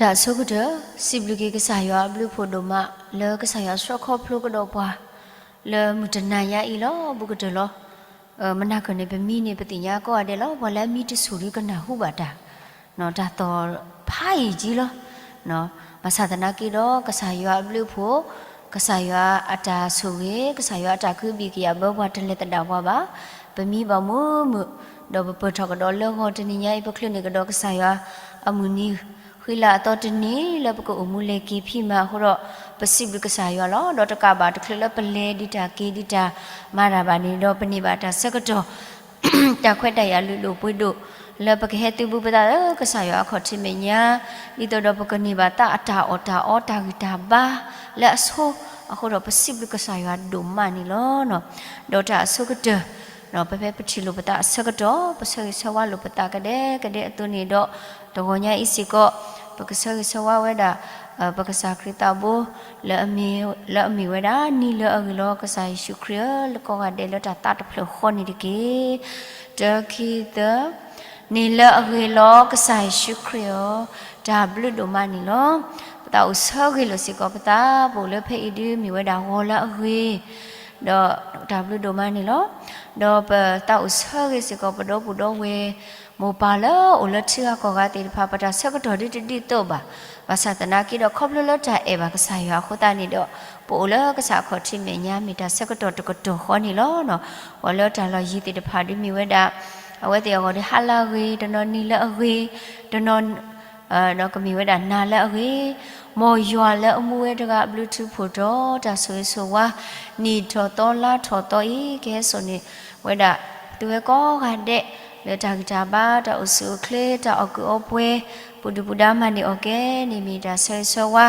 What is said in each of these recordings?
တၢ်အဆိကတၢၢ်, စံးဘျုးက့ၤကစၢ်ယွၤအဘျုးအဖှိၣ်ဒိၣ်မး လၢကစၢ်ယွၤဆှၢခီဖျိကဒီးပှၤ လၢမုၢ်တနၤညါအံၤလီၤ. ဘူးကတၢၢ်လီၤ. မနၤကၢၢ်န့ၣ် ပမံန့ၣ် ပသ့ၣ်ညါကိးဂၤဒဲးလီၤ. ပှၤလၢအမံတဆူၣ်ဒုကနၢ်ဟူဘၣ်တၢ်, တၢ်သီၣ်ဖးယံာ်ကံလီၤ. ဘၣ်ဆၣ်သနာ်က့ဒီး ကစၢ်ယွၤအဘျုးအဖှိၣ်, ကစၢ်ယွၤအတၢ်ဆိၣ်ဂ့ၤ, ကစၢ်ယွၤအတၢ်ကဟုဘံၣ်ကယာ်ဘၢပှၤတလဲၤသဒၣ်ပှၤဘၣ်. ပမံဘၣ်မုာ်မုာ်, ဒီးပပၢၢ်ထီၣ်ကဒီးလၢဂီၤတနံၤညါအံၤ ပချုးန့ၢ်ကဒီးကစၢ်ယွၤအမုၢ်နံၤ ဃံလၤအသီတနံၤ လၢပကအိၣ်မူလဲၤက့ၤဖံးမၤအဃိဒီး ပစံးဘျုးကစၢ်ယွၤလီၤ. ဒီးတကးဘၣ်တချုးလၢပလဲၤဒံးတၢ်က့ၤဒံးတၢ်မၤတၢ်ဘၣ်န့ၣ်ဒီး ပန့ၢ်ဘၣ်တၢ်ဆၢကတီၢ် တၢ်ခွဲးတၢ်ယာ်လုၢ်ဒိၣ်ပှ့ၤဒိၣ် လၢပကဟဲသုးဘူးပသးလၢကစၢ်ယွၤအခီၣ်ထံးမဲာ်ညါ, ဒ်သိးဒီးပကန့ၢ်ဘၣ်သးအတၢ်အီၣ်တၢ်အီတၢ်ဂံၢ်တၢ်ဘါလၢအဆိ, အဃိဒီးပစံးဘျုးကစၢ်ယွၤဒိၣ်မးန့ၣ်လီၤ. ဒီးတၢ်အဆိကတၢၢ်, ပဖဲပထံၣ်လိာ်ပသးအဆၢကတီၢ် ပဆၢဂ့ၤဆၢဝါလိာ်ပသးကဒဲကဒဲအသိးန့ၣ်ဒီး, တဂီၤညါအံၤစ့ၢ်ကီး ပကဆၢဂ့ၤဆၢဝါဝဲဒၣ် ပကစၢ်ခရံာ်သးဘိ လၢအမ့ၢ်ဝဲဒၣ် နံၤလၢအဂ့ၤလီၤ ကစၢ်ယ့ၣ်ၡူးခရံာ်ဧၢ, လၢကိးဂၤဒဲးလၢတၢ်သးတဖျၢၣ်ဃီန့ၣ်တက့ၢ်. တၢ ခံ သၢ, နံၤလၢအဂ့ၤလီၤ ကစၢ်ယ့ၣ်ၡူးခရံာ်ဧၢ, တၢ်ဘျုးဒိၣ်မးန့ၣ်လီၤ. ပသးအိၣ်ဆၢဂ့ၤလိာ်စ့ၢ်ကီးပသး ပအိၣ်လၢဖဲအံၤဒုမ့ၢ်ဝဲဒၣ်ဂီၤလၢအဂ့ၤ ဒီးတၢ်ဘျုးဒိၣ်မးန့ၣ်လီၤ. ဒီးပသးအိၣ်ဆၢဂ့ၤစ့ၢ်ကီးပဒီပုၢ်ဒီဝဲၢ် မိၢ်ပၢ်လၢအိၣ်လၢထံဂၤကီၢ်ဂၤသ့ၣ်တဖၣ် ပတၢ်ဆၢကတီၢ်ဒ်တဒ်သိးဘၣ်. ဘၣ်ဆၣ်သနာ်က့ဒီး ခီဖျိလၢတၢ်အဲၣ်ဘၣ်ကစၢ်ယွၤအဃိသတးန့ၣ်ဒီး ပအိၣ်လၢကစၢ်အခီၣ်ထံးမဲာ်ညါ မ့ၢ်တၢ်ဆၢကတီၢ်တကတီၢ်ဃီန့ၣ်လီၤ. ပှၤလၢတၢ်လီၢ်ယံၤသ့ၣ်တဖၣ်ဒုမ့ၢ်ဝဲဒၣ် အဝဲသ့ၣ်အဂီၢ်ဒုးဟါလၢအဂ့ၤ, တနီၤနံၤလၢအဂ့ၤ, တနီၤ ဒီးကမ့ၢ်ဝဲဒၣ်နၤလၢအဂ့ၤ, မ်ယွၤလၢအမူဝဲတဂၤအဘျုးထူးဖှိၣ်ဒီး တၢ်ဆိၣ်ဂ့ၤဆိၣ်ဝါ နံၣ်ထီၣ်သီလါထီၣ်သီအံၤ ကဟဲစိာ်န့ၢ်ဝဲဒၣ် သုဝဲကိးဂၤဒဲး လၢတၢ်ဂံၢ်တၢ်ဘါ တၢ်အိၣ်ဆူၣ်အိၣ်ချ့ တၢ်အီၣ်ကုးအီပှဲၤ ပူၤဒုၣ်ပူၤဒါမၤန့ၢ်အီၣ်ကဲန့ၣ် မ့ၢ်တၢ်ဆၢဂ့ၤဆၢဝါ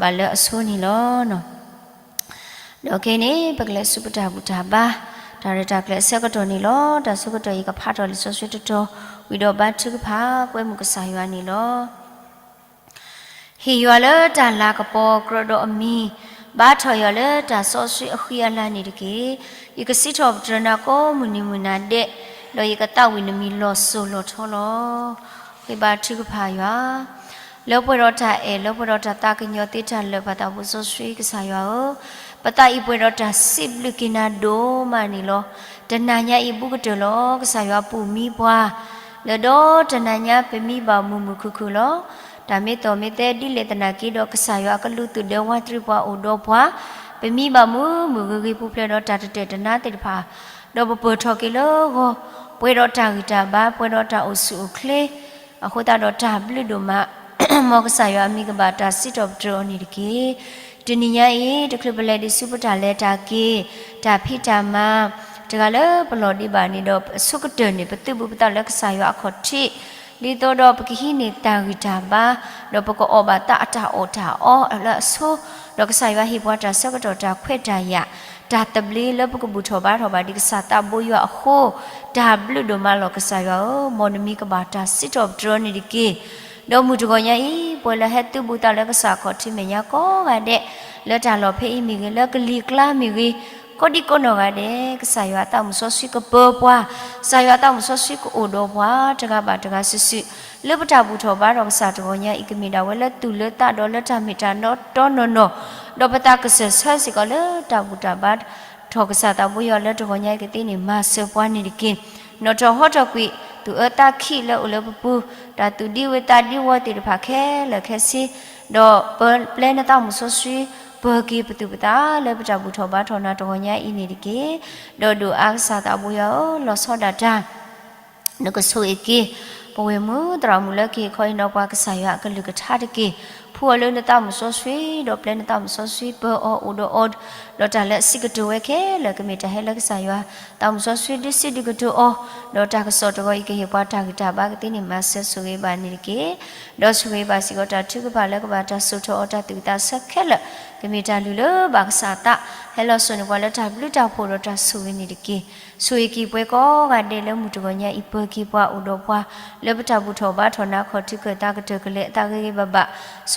ဘၣ်လၢအဆိန့ၣ်လီၤ. ဒီးခဲအံၤန့ၣ် ပကလဲၤဆူပတၢ်ဘူၣ်တၢ်ဘါ တၢ်ရဲၣ်တၢ်ကျဲၤအဆၢကတီၢ်န့ၣ်လီၤ. တၢ်ဆၢကတီၢ်ယကဖးထီၣ်လံာ်စီဆှံတတီၤ ဝံၤဒီးဘါထုကဖၣ် ကွဲမုာ်ကစၢ်ယွၤန့ၣ်လီၤ. ဟ့ၣ်ယွၤလၢတၢ်လၤကပီၤကြၢးဒီးအမံၤ, ဘါထီၣ်ယွၤလၢတၢ်စီဆှံအဃံအလၤန့ၣ်တက့ၢ်. ယကစံးထီၣ်ပတြၢၤနၤကိးမုၢ်နံၤမုၢ်နၤဒဲး, ဒီးယကသးဝံၣ်နမံၤလီၤစိၤလီၤထီလီၤ. ဃ့ဘါထုကဖၣ်ယွၤ လၢပှဲၤဒီးတၢ်အဲၣ် လၢပှဲၤဒီးတၢ်သးကညီၤသ့တၢ်လၢာ် ပၢ်သးဘိစီဆှံကစၢ်ယွၤဧၢ, ပသးအံၤပှဲၤဒီးတၢ်စံးဘျုးက့ၤနၤဒိၣ်မးန့ၣ်လီၤ. တနၤညါအံၤဘူးကတၢၢ်လီၤ ကစၢ်ယွၤပူၤမံပှၤ, လၢဒီတနၤညါပမံဘၣ်မုာ်မုာ်ခုၣ်ခုၣ်လီၤ. တၢ်မ့ၢ်သီၣ်မ့ၢ်သဲဒ်လဲၣ်သနာ်က့ဒီး ကစၢ်ယွၤအကလူးသုးဒဲဝါတရံးပှၤအိၣ်ဒီးပှၤ, ပမံဘၣ်မုာ်မုာ်ဂ့ၤဂ့ၤပူၤဖျဲးဒီးတၢ်တတၢၢ်တနါသ့ၣ်တဖၣ်, ဒီးပပၢၢ်ထီၣ်က့ၤလၢဂီၤ, ပှဲၤဒီးတၢ်ဂံၢ်တၢ်ဘါ ပှဲၤဒီးတၢ်အိၣ်ဆူၣ်အိၣ်ချ့ အဃိသတးဒီးတၢ်ဘျုးဒိၣ်မး မ်ကစၢ်ယွၤအမံၤကဘၣ်တၢ်စံးထီၣ်ပတြၢၤအီၤန့ၣ်တက့ၢ်. တနံၤညါအံၤ တချုးပလဲၤဒံးဆူပတၢ်လဲၤတၢ်က့ၤ တၢ်ဖံးတၢ်မၤ တဂၤလၢပလီၢ်ဒံးဘၣ်န့ၣ်ဒီး အဆိကတၢၢ်န့ၣ် ပသုးဘူးပသးလၢကစၢ်ယွၤအခီၣ်ထံး ဒ်သိးဒီးပကဟံးန့ၢ်တၢ်ဂံၢ်တၢ်ဘါ, ဒီးပကအီၣ်ဘၣ်သးအတၢ်အီၣ်တၢ်အီလၢအဆိ, ဒီးကစၢ်ယွၤဟ့ၣ်ပှၤတၢ်ဆၢကတီၢ်တၢ်ခွဲးတၢ်ယာ်, တၢ်သဘျ့လၢပကဘူၣ်ထီၣ်ဘါထီၣ်ဘၣ်ဒံးကစၢ်သးဘိယွၤအဃိ, တၢ်ဘျုးဒိၣ်မးလီၤကစၢ်ယွၤဧၢ, မ်နမံၤကဘၣ်တၢ်စံးထီၣ်ပတြၢၤန့ၣ်တက့ၢ်. ဒီးမုၢ်တဂီၤညါအံၤ ပှၤလၢဟဲသုးဘူးသးလၢကစၢ်အခီၣ်ထံးမဲာ်ညါကိးဂၤဒဲး, လၢတၢ်လီၢ်ဖဲအံၤမ့ၢ်ဂ့ၤ, လၢကလံၤကျါမ့ၢ်ဂ့ၤ, ကိးဒံကိးနီၢ်ဂၤဒဲး, ကစၢ်ယွၤသးမုၢ်စီဆှံကပၢၤပှၤ, ကစၢ်ယွၤသးမုၢ်စီဆှံကအိၣ်ဒီးပှၤ တဂၤဘၣ်တဂၤစုာ်စုာ်, လၢပတၢ်ဘူၣ်ထီၣ်ဘါထီၣ်ကစၢ်တဂီၤညါအံၤ ကမ့ၢ်ဒၣ်ဝဲလၢသူၣ်လၢသးဒီးလၢတၢ်မ့ၢ်တၢ်တီနီၢ်နီၢ်, ဒီးပသးကစၢၢ်ဆၢစ့ၢ်ကီးလၢတၢ်ဘူၣ်တၢ်ဘါ ထီၣ်ကစၢ်သးဘိယွၤလၢတဂီၤညါအံၤကသ့န့ၣ် မၤစၢၤပှၤန့ၣ်တက့ၢ်. နီၣ်ထီၣ်ဟီထီၣ်ကွံာ် သူၣ်အၢသးခံးလၢအိၣ်လၢပပူၤ, တၢ်သူၣ်ဒံဝဲသးဒံဝဲသ့ၣ်တဖၣ်ခဲလၢာ်ခဲဆ့, ဒီးပျဲနသးမုၢ်စီဆှံ ပၢၤက့ၤပသူၣ်ပသးလၢပတၢ်ဘူၣ်ထီၣ်ဘါထီၣ်နၤတဂီၤညါအံၤန့ၣ်တက့ၢ်. ဒီးဒိၣ်အါကစၢ်သးဘိယွၤဧၢ, လီၤဆီဒၣ်တၢ် နကဆိၣ်ဂ့ၤက့ၤ ပဝဲၢ်မုၣ်သရၣ်မုၣ်လၢကဟ့ၣ်ခီဟ့ၣ်နီၤပှၤကစၢ်ယွၤအကလုၢ်ကထါတက့ၢ်. ဖှူအီၤလၢနသးမုၢ်စီဆှံ, ဒီးပျဲနသးမုၢ်စီဆှံ ပၢအီၤအိၣ်ဒီးအီၤ, ဒီးတၢ်လၢအစံးကတိၤဝဲခဲလၢာ် ကမ့ၢ်တၢ်ဟဲလၢကစၢ်ယွၤသးမုၢ်စီဆှံ ဒုးစံးဒုးကတိၤအီၤ, ဒီးတၢ်ကစီၣ်တဂီၤအံၤ ကဟ့ၣ်ပှၤတၢ်ဂံၢ်တၢ်ဘါကသ့န့ၣ် မၤစၢၤဆိၣ်ဂ့ၤဘၣ်န့ၣ်တက့ၢ်. ဒီးဆိၣ်ဂ့ၤဘၣ်စ့ၢ်ကီးတၢ်ထုကဖၣ်လၢကဘၣ်တၢ်စိာ်ထီၣ်အီၤ တၢ်သူၣ်ဝံၣ်သးဆၢခဲလၢာ်, ကမ့ၢ်တၢ်လုၢ်လၢဘၣ်ကစၢ်အသး, ဟဲလီၤစိာ်န့ၢ်ပှၤလၢတၢ်ဘျုးတၢ်ဖှိၣ်ဒီးတၢ်ဆိၣ်ဂ့ၤန့ၣ်တက့ၢ်. ဆိၣ်ဂ့ၤက့ၤပှၤကိးဂၤဒဲးလၢမုၢ်တဂီၤညါအံၤ ပၢၤက့ၤပှၤအိၣ်ဒီးပှၤ လၢပတၢ်ဘူၣ်ထီၣ်ဘါထီၣ်နၤခီၣ်ထံးခၢၣ်သးကတၢၢ်ကလဲၤအသးဂ့ၤဂ့ၤဘၣ်ဘၣ်,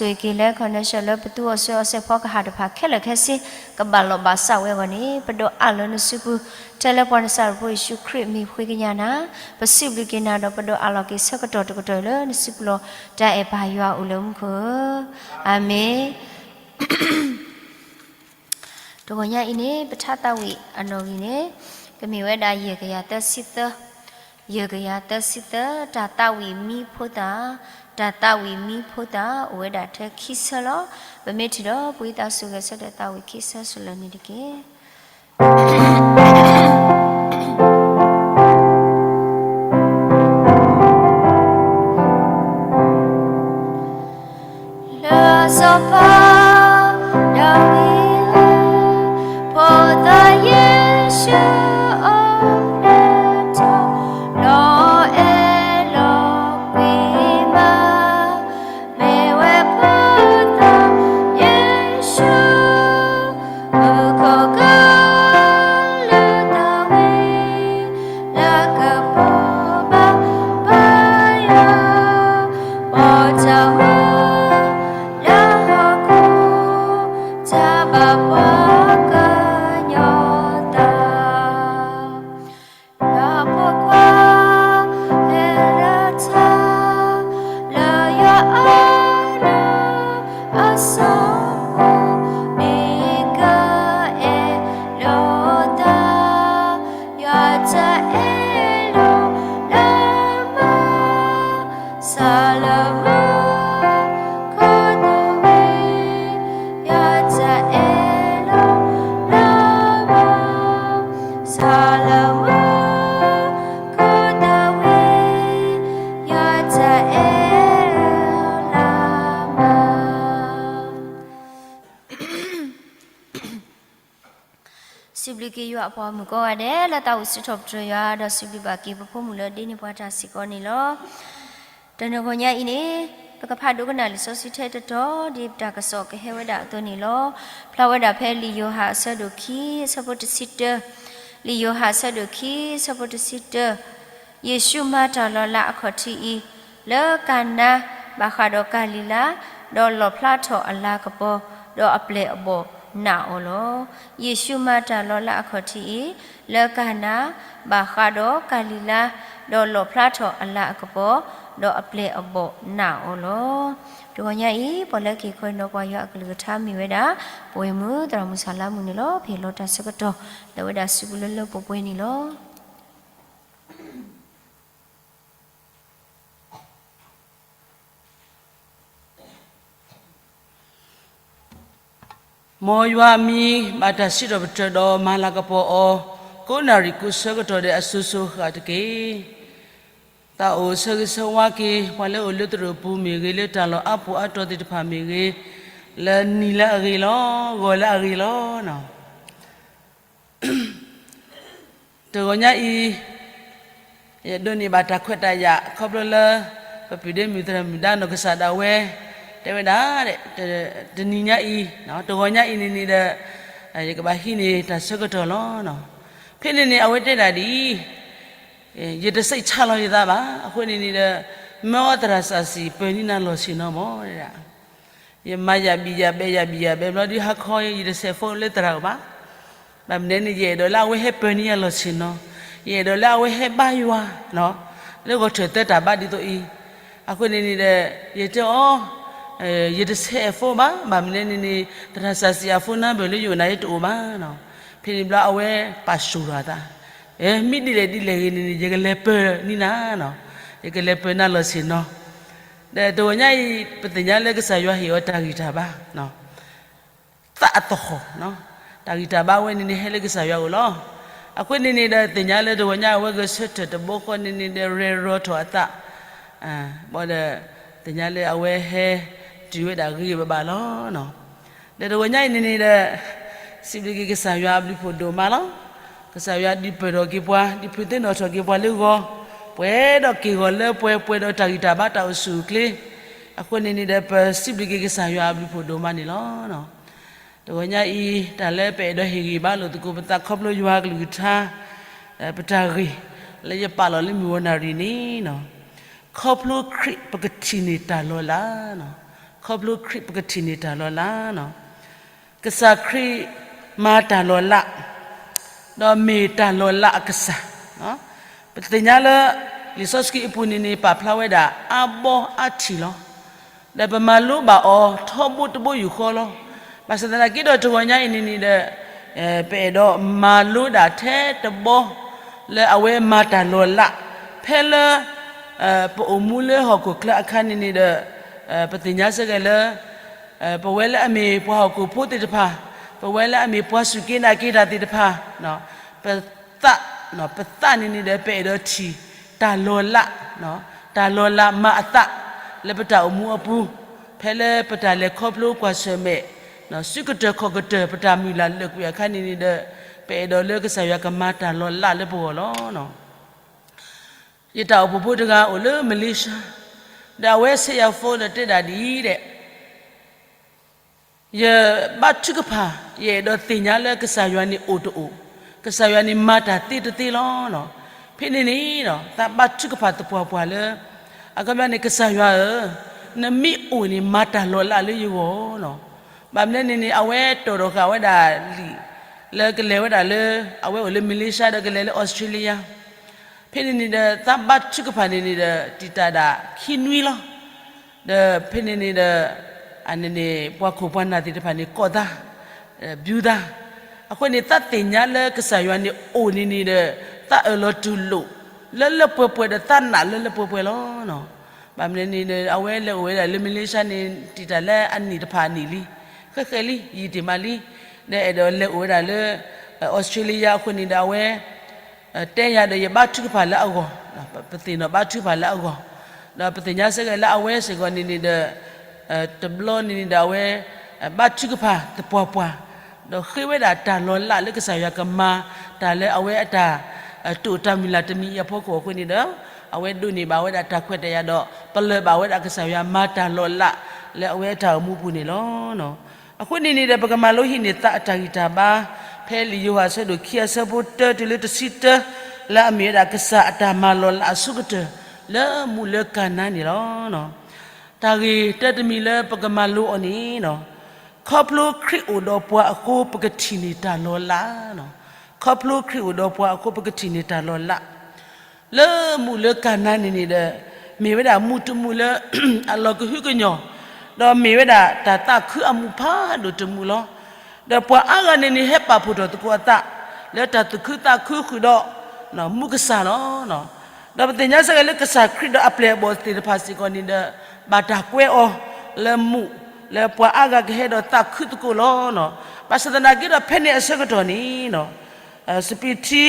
ပစံးဘျုးက့ၤလၢ connection လၢပသူအီၤဆှၢအီၤစဲးဖီကဟၣ်တဖၣ်ခဲလၢာ်ခဲဆ့ ကဘၣ်လီၤဘၣ်စးဝဲအဂီၢ်န့ၣ် ပဒိးအးလီၤနစုပူၤ ထဲလၢပှၤနစၢ်ရ့ၣ်ဖိယ့ၣ်ၡူးခရံာ်မံၤဃ့ကညးနၤ, ပစံးဘျုးက့ၤနၤဒီးပဒိးအးလီၤက့ၤဆၢကတီၢ်တကတီၢ်လၢနစုပူၤလီၤ. တၢ်အဲၣ်ပၢ်ယွၤအိၣ်လၢမူခိၣ်ဧၢ, အၤမ့ၣ်. တဂီၤညါအံၤန့ၣ် ပထါသးဝံၣ်အနီၣ်ဂံၢ်န့ၣ် ကမ့ၢ်ဝဲဒၣ်ယဲၢ်ကယၤသၢဆံသၢ, ယဲၢ်ကယၤသၢဆံသၢ, တၢ်သးဝံၣ်မံဖိသၣ်, တၢ်သးဝံၣ်မံဖိသၣ် အိၣ်ဝဲဒၣ်ထဲခံဆၢလီၤ. ပမ့ၢ်ထံၣ်ဒီး ပဝံသးစူၤဂဲၤဆၢထၢၣ်သးဝံၣ်ခံဆၢ ဆူလၢန့ၣ်တက့ၢ်. လၢစီၤပၤဒၤဝံး ဖိသၣ်ယ့ၣ်ၡူးအိၣ်ဖျဲၣ်ထီၣ် လီၤအဲၣ်လီၤကွံမး, မ့ၢ်ဝဲဖိသၣ်ယ့ၣ်ၡူး မုၢ်ခိၣ်ကလၢသးဝံၣ် လၢကပီၤဘၣ်ပၢ်ယွၤ, ဘီၣ်တၢ်မူလၢဟီၣ်ခိၣ် တၢ်ဘၣ်ပှၤကညီသး လၢဖိခွါဟဲလၢထါ လၢယွၤအဒူၣ်အစိ မ့ၢ်ကအဲၣ်လိာ်သး, ယွၤတၢ်အဲၣ်လိာ်လၢမါ စၢ်လၢမူခိၣ်သးဝံၣ်, ယွၤတၢ်အဲၣ်လိာ်လၢမါ, စၢ်လၢမူခိၣ်သးဝံၣ်, ယွၤတၢ်အဲၣ်လိာ်လၢမါ. စံးဘျုးက့ၤယွၤအပှၤမုၣ်ကိးဂၤဒဲး လၢသးဝံၣ်စံးထီၣ်ပတြၢၤယွၤ ဒီးစံးဘျုးဘၣ်က့ၤပဖိမုၣ်လၢဒ့န့ၢ်ပှၤတၢ်စ့ၢ်ကီးန့ၣ်လီၤ. တနံၤဂီၤညါအံၤန့ၣ် ပကဖးဒိကနၣ်လံာ်စီဆှံထဲတတီၤ ဒ်ပတၢ်ကစီၣ်ကဟဲဝဲဒၣ်အသိးန့ၣ်လီၤ. ဖျါဝဲဒၣ်ဖဲလံာ်ယိၤဟၣ်အဆၢဒိၣ်ခံ အဆၢဖိတဆံတၢ, လံာ်ယိၤဟၣ်အဆၢဒိၣ်ခံ အဆၢဖိတဆံတၢ, ယ့ၣ်ၡူးမၤတၢ်လီၤလးအခီၣ်ထံးအံၤ လၢကၤနါ ဘၣ်ဃးဒီးကၤလံၤလါ, ဒီးလီၣ်ဖျါထီၣ်အလၤကပီၤ ဒီးအပျဲၢ်အဘီၣ်နာ်အီၤလီၤ. ယ့ၣ်ၡူးမၤတၢ်လီၤလးအခီၣ်ထံးအံၤ လၢကၤနါ ဘၣ်ဃးဒီးကၤလံၤလါ, ဒီးလီၣ်ဖျါထီၣ်အလၤအကပီၤ, ဒီးအပျဲၢ်အဘီၣ်နာ်အီၤလီၤ. တဂီၤညါအံၤ ပှၤလၢက့ၤခီနီၤပှၤယွၤအကလုၢ်ကထါမ့ၢ်ဝဲဒၣ် ပဝဲမုၣ်သရၣ်မုၣ်ဆၣ်လါမုၣ်န့ၣ်လီၤ. ဖဲလီၤတၢ်ဆၢကတီၢ် လၢဝဲဒၣ်စုပူၤလၢလၢပှဲၤပှဲၤန့ၣ်လီၤ. မ်ယွၤအမံၤဘၣ်တၢ်စံးထီၣ်ပတြၢၤဒီးမၤလၤကပီၤအီၤ ကိးနၣ်ရံၣ်ကိးဆၢကတီၢ်ဒဲးအစိၤစိၤဃၣ်ဃၣ်တက့ၢ်. သးအိၣ်ဆၢဂ့ၤဆၢဝါက့ၤ ပှၤလၢအိၣ်လၢသရိာ်ပူၤမ့ၢ်ဂ့ၤ လၢတၢ်လီၢ်အါပူၤအါတီၤသ့ၣ်တဖၣ်မ့ၢ်ဂ့ၤ, လၢနံၤလၢအဂ့ၤလီၤ, ဂီၤလၢအဂ့ၤလီၤ. တဂီၤညါအံၤ ယဒိးန့ၢ်ဘၣ်တၢ်ခွဲးတၢ်ယာ် ခီဖျိလၢ ပပုၢ်ဒ့မုၣ်သရၣ်မုၣ်ဒါနီၢ်ကစၢ်ဒၣ်ဝဲ တဲဝဲဒၣ် တနံၤညါအံၤ တဂီၤညါအံၤန့ၣ်န့ၣ်ဒီး ယကဘၣ်ဟံးန့ၢ်တၢ်ဆၢကတီၢ်လီၤ. ဖဲန့ၣ်န့ၣ် အဝဲတဲဒၣ်ဒ်အံၤ, ယတစိတ်ချလီၤယသးဘၣ်. အဃိန့ၣ်န့ၣ်ဒီး မၢအီၤသရၣ်စၢ်စံၣ် ပၢၤနံၣ်နၤလီၢ်ဆ့ၣ်နီၤမး တဲဒၣ် ယမၤယၤဘံၣ်ယၤဘဲ ယၤဘံၣ်ယၤဘဲ ဘျီဒုးဟါခီ ယတဆဲးဖိလၢသရၣ်အိၣ်ဘၣ်. ဘၣ်မနုၤန့ၣ် ယအဲၣ်ဒိးလၢအဝဲဟဲပၢၤနံၣ်ယၤလီၢ်ဆ့ၣ်နီၤ, ယအဲၣ်ဒိးလၢအဝဲဟဲဘါယွၤ လၢဂီၤထၢၣ်သၢတၢ်ဘါဒ်သိးအံၤ. အဃိန့ၣ်န့ၣ်ဒီး ယတဲအီၤ, ယတဆဲးဖိဘၣ်. ဘၣ်မနုၤန့ၣ်န့ၣ် သရၣ်စၢ်စံၣ်အ phone number လၢယအိၣ်နၤယတအိၣ်ဘၣ်. ဖဲန့ၣ်ဘျီအဝဲပာ်ဆူၣ်ထီၣ်အသး, မ့ၢ်ဒ်လဲၣ်ဒ်လဲၣ်ဂ့ၤန့ၣ်န့ၣ် ယကလဲၤပၢၤနံၣ်နၤ, ယကလဲၤပၢၤနၤလီၢ်ဆ့ၣ်နီၤ. ဒီးတဂီၤညါအံၤ ပသ့ၣ်ညါလၢကစၢ်ယွၤဟ့ၣ်အီၤတၢ်ဂံၢ်တၢ်ဘါ သးအသဟီၣ်, တၢ်ဂံၢ်တၢ်ဘါဝဲန့ၣ်န့ၣ် ဟဲလၢကစၢ်ယွၤအအိၣ်လီၤ. အဃိန့ၣ်န့ၣ်ဒီး သ့ၣ်ညါလၢတဂီၤညါအဝဲဂဲၤဆၢထၢၣ်တဘိဃီန့ၣ်န့ၣ်ဒီး ရဲၣ်ရီၤထီၣ်အသး, ဘၣ်ဒီး သ့ၣ်ညါလၢအဝဲဟဲတုၤဝဲဒၣ်ဂ့ၤဂ့ၤဘၣ်ဘၣ်လီၤ. ဒီးတဂီၤညါအံၤန့ၣ်န့ၣ်ဒီး စံးဘျုးက့ၤကစၢ်ယွၤအဘျုးဖှိၣ်ဒိၣ်မးလီၤ. ကစၢ်ယွၤဒုးပၢၢ်ထီၣ်က့ၤပှၤ, ဒုးဖုးသ့ၣ်နီၣ်ထီၣ်က့ၤပှၤလၢဂီၤ, ပှဲၤဒီးက့ၢ်ဂီၤလၢပှဲၤ, ပှဲၤဒီးတၢ်ဂံၢ်တၢ်ဘါတၢ်အိၣ်ဆူၣ်အိၣ်ချ့. အဃိန့ၣ်န့ၣ်ဒီး ပစံးဘျုးက့ၤကစၢ်ယွၤအဘျုးဖှိၣ်ဒိၣ်မးန့ၣ်လီၤ. တဂီၤညါအံၤ တၢ်လၢပအဲၣ်ဒိးဟ့ၣ်ဂံၢ်ဘါလိာ်သကိးပသးခီဖျိယွၤအကလုၢ်ကထါ, ပတၢ်ဂ့ၢ် လၢယပာ်လီၤလၢမုၢ်ဂီၤနၣ်ရံၣ်န့ၣ်, ခီဖျိခရံာ်ပကထံၣ်န့ၢ်တၢ်လီၤလး. ခီဖျိခရံာ်ပကထံၣ်န့ၢ်တၢ်လီၤလး, ကစၢ်ခရံာ်မၤတၢ်လီၤလး, ဒီးမ့ၢ်တၢ်လီၤလးအကစၢ်. ပသ့ၣ်ညါလၢ လံာ်စီဆှံအပူၤန့ၣ်န့ၣ် ပာ်ဖျါဝဲဒၣ်အါဘီအါထံၣ်လီၤ. ဒီးပမၤလိဘၣ်အီၤထီဘိတဘိယူၢ်ဃီလီၤ. ဘၣ်ဆၣ်သနာ်က့ဒီးတဂီၤညါအံၤန့ၣ်န့ၣ်ဒီး ပအဲၣ်ဒိးမၤလိဒၣ်ထဲတဘီ လၢအဝဲမၤတၢ်လီၤလး ဖဲလၢ ပအိၣ်မူလၢဟီၣ်ခိၣ်ချၢအခါန့ၣ်န့ၣ်ဒီး ပသ့ၣ်ညါစ့ၢ်ကီးလၢ ပဝဲလၢအမ့ၢ်ပှၤဟီၣ်ခိၣ်ဖိသ့ၣ်တဖၣ်, ပဝဲလၢအမ့ၢ်ပှၤစူၢ်က့ၤနာ်က့ၤတၢ်သ့ၣ်တဖၣ်, ပသး, ပသးန့ၣ်န့ၣ်ဒီးပအဲၣ်ဒိးထံၣ်တၢ်လီၤလး, တၢ်လီၤလးမၤအသး လၢပတၢ်အိၣ်မူအပူၤ, ဖဲလၢပတၢ်လဲၤခီဖျိကွၢ်ဆၢၣ်မဲာ် စုကတၢၢ်ခီၣ်ကတၢၢ်ပတၢ်မုၢ်လၢ်လၢာ်ကွံာ်အခါန့ၣ်န့ၣ်ဒီး ပအဲၣ်ဒိးလၢကစၢ်ယွၤကမၤတၢ်လီၤလးလၢပဂီၢ်လီၤ. ယတၢ်အိၣ်ဖှိၣ်ဖိတဂၤအိၣ်လၢ Malaysia, ဒီးအဝဲ send ယၤ phone ဒီးတဲဒၣ်ဒ်အံၤဒဲး, ယဘါထုကဖၣ်, ယအဲၣ်ဒိးသ့ၣ်ညါလၢကစၢ်ယွၤန့ၣ်အိၣ်တအိၣ်, ကစၢ်ယွၤန့ၣ်မၤတၢ်သ့တသ့လီၤ. ဖဲန့ၣ်န့ၣ် သးဘါထုကဖၣ်သပှၢ်ပှၢ်လၢ အခီပညီန့ၣ် ကစၢ်ယွၤဧၢ, နမ့ၢ်အိၣ်န့ၣ် မၤတၢ်လီၤလးလၢယဂီၢ်လီၤ. ဘၣ်မနုၤန့ၣ်န့ၣ် အဝဲတီၣ်ထီၣ်ဃာ်ဝဲဒၣ်လံာ် လၢကလဲၤဝဲဒၣ်လၢ အဝဲအိၣ်လၢ Malaysia ဒီးကလဲၤလၢ Australia ဖဲန့ၣ်န့ၣ်ဒီး သးဘါထုကဖၣ်န့ၣ်န့ၣ်ဒီး တံာ်တာ်ဒၣ်ခံနွံလီၤ. ဒီးဖဲန့ၣ်န့ၣ်ဒီး အန့ၣ်န့ၣ် ပှၤခိၣ်ပှၤနၢ်သ့ၣ်တဖၣ်န့ၣ် ကိးသး, ဘျုးသး, အဃိန့ၣ် သးသ့ၣ်ညါလၢကစၢ်ယွၤန့ၣ်အိၣ်န့ၣ်န့ၣ်ဒီး သးအၢၣ်လီၤတူၢ်လိာ် လၢလၢပှဲၤပှဲၤဒီးသးနာ်လၢလၢပှဲၤပှဲၤလီၤ. ဘၣ်မနုၤန့ၣ်ဒီး အဝဲလဲၤအိၣ်ဝဲဒၣ်လၢ Malaysia န့ၣ် တံာ်တာ်လၢအနံၣ်တဖၣ်အနံၣ်လံ, ဃဲဃဲလံ ယံာ်တ့ၢ်မးလံ, ဒီးအဲၣ်ဒိးလဲၤအိၣ်ဝဲဒၣ်လၢ Australia အဃိန့ၣ်ဒီး အဝဲ တဲယၤဒီးယဘါထုကဖၣ်လၢအဂီၢ်, ပသ့ၣ်နီၣ်ဘါထုကဖၣ်လၢအဂီၢ်, ဒီးပသ့ၣ်ညါစ့ၢ်ကီးလၢအဝဲစ့ၢ်ကီးန့ၣ်န့ၣ်ဒီး တဘျီန့ၣ်န့ၣ်ဒီးအဝဲ ဘါထုကဖၣ်သပှၢ်ပှၢ်, ဒီးဃ့ဝဲဒၣ်တၢ်လီၤလးလၢကစၢ်ယွၤကမၤတၢ်လၢအဝဲအတၢ် တိာ်တၢ်မုၢ်လၢ်တမံၤအံၤအဖီခိၣ်အဃိန့ၣ်ဒီး အဝဲဒိးန့ၢ်ဘၣ်ဝဲဒၣ်တၢ်ခွဲးတၢ်ယာ်ဒီး ပလၢၢ်ဘၣ်ဝဲဒၣ်ကစၢ်ယွၤမၤတၢ်လီၤလးလၢအဝဲအတၢ်အိၣ်မူပူၤန့ၣ်လီၤ. အဃိန့ၣ်န့ၣ်ဒီး ပကမၤလိဟံးန့ၢ်သးအတၢ်ဂံၢ်တၢ်ဘါ ဖဲလံာ်ယိၤဟၣ်အဆၢဒိၣ်ခံအဆၢဖိတၢတုၤလၢတဆံတၢ လၢအမ့ၢ်ဝဲဒၣ်ကစၢ်အတၢ်မၤလီၤလးအဆိကတၢၢ် လၢမူးလၢကၤနါန့ၣ်လီၤ. တၢ်ဂ့ၢ်တၢတမံၤလၢပကမၤလိအီၤန့ၣ် ခီဖျိခရံာ်အိၣ်ဒီးပှၤအဃိ ပကထံၣ်န့ၢ်တၢ်လီၤလး, ခီဖျိခရံာ်အိၣ်ဒီးပှၤအဃိ ပကထံၣ်န့ၢ်တၢ်လီၤလး လၢမူးလၢကၤနါန့ၣ်န့ၣ်ဒီး မ့ၢ်ဝဲဒၣ်မူးတမူးလၢ အလီၤကဟုကညီၢ်, ဒီးမ့ၢ်ဝဲဒၣ်တၢ်သးခုအမူးဖးဒိၣ်တမူးလီၤ. ဒီးပှၤအါဂၤန့ၣ်န့ၣ် ဟဲပာ်ဖှိၣ်ထီၣ်သကိးအသး လၢတၢ်သူၣ်ခုသးခုဃုာ်ဒီး မူးကစၢ်လီၤ. ဒီးပသ့ၣ်ညါစ့ၢ်ကီးလၢကစၢ်ခရံာ်ဒီးအပျဲၢ်အဘီၣ်သ့ၣ်တဖၣ်စ့ၢ်ကီးန့ၣ်ဒီး ဘၣ်တၢ်ကွဲးအီၤလၢမူး လၢပှၤအါဂၤကဟဲဒီးသးခုသကိးလီၤ. ဘၣ်ဆၣ်သနာ်က့ဒီး ဖဲန့ၣ်အဆၢကတီၢ်န့ၣ် စပံးထံ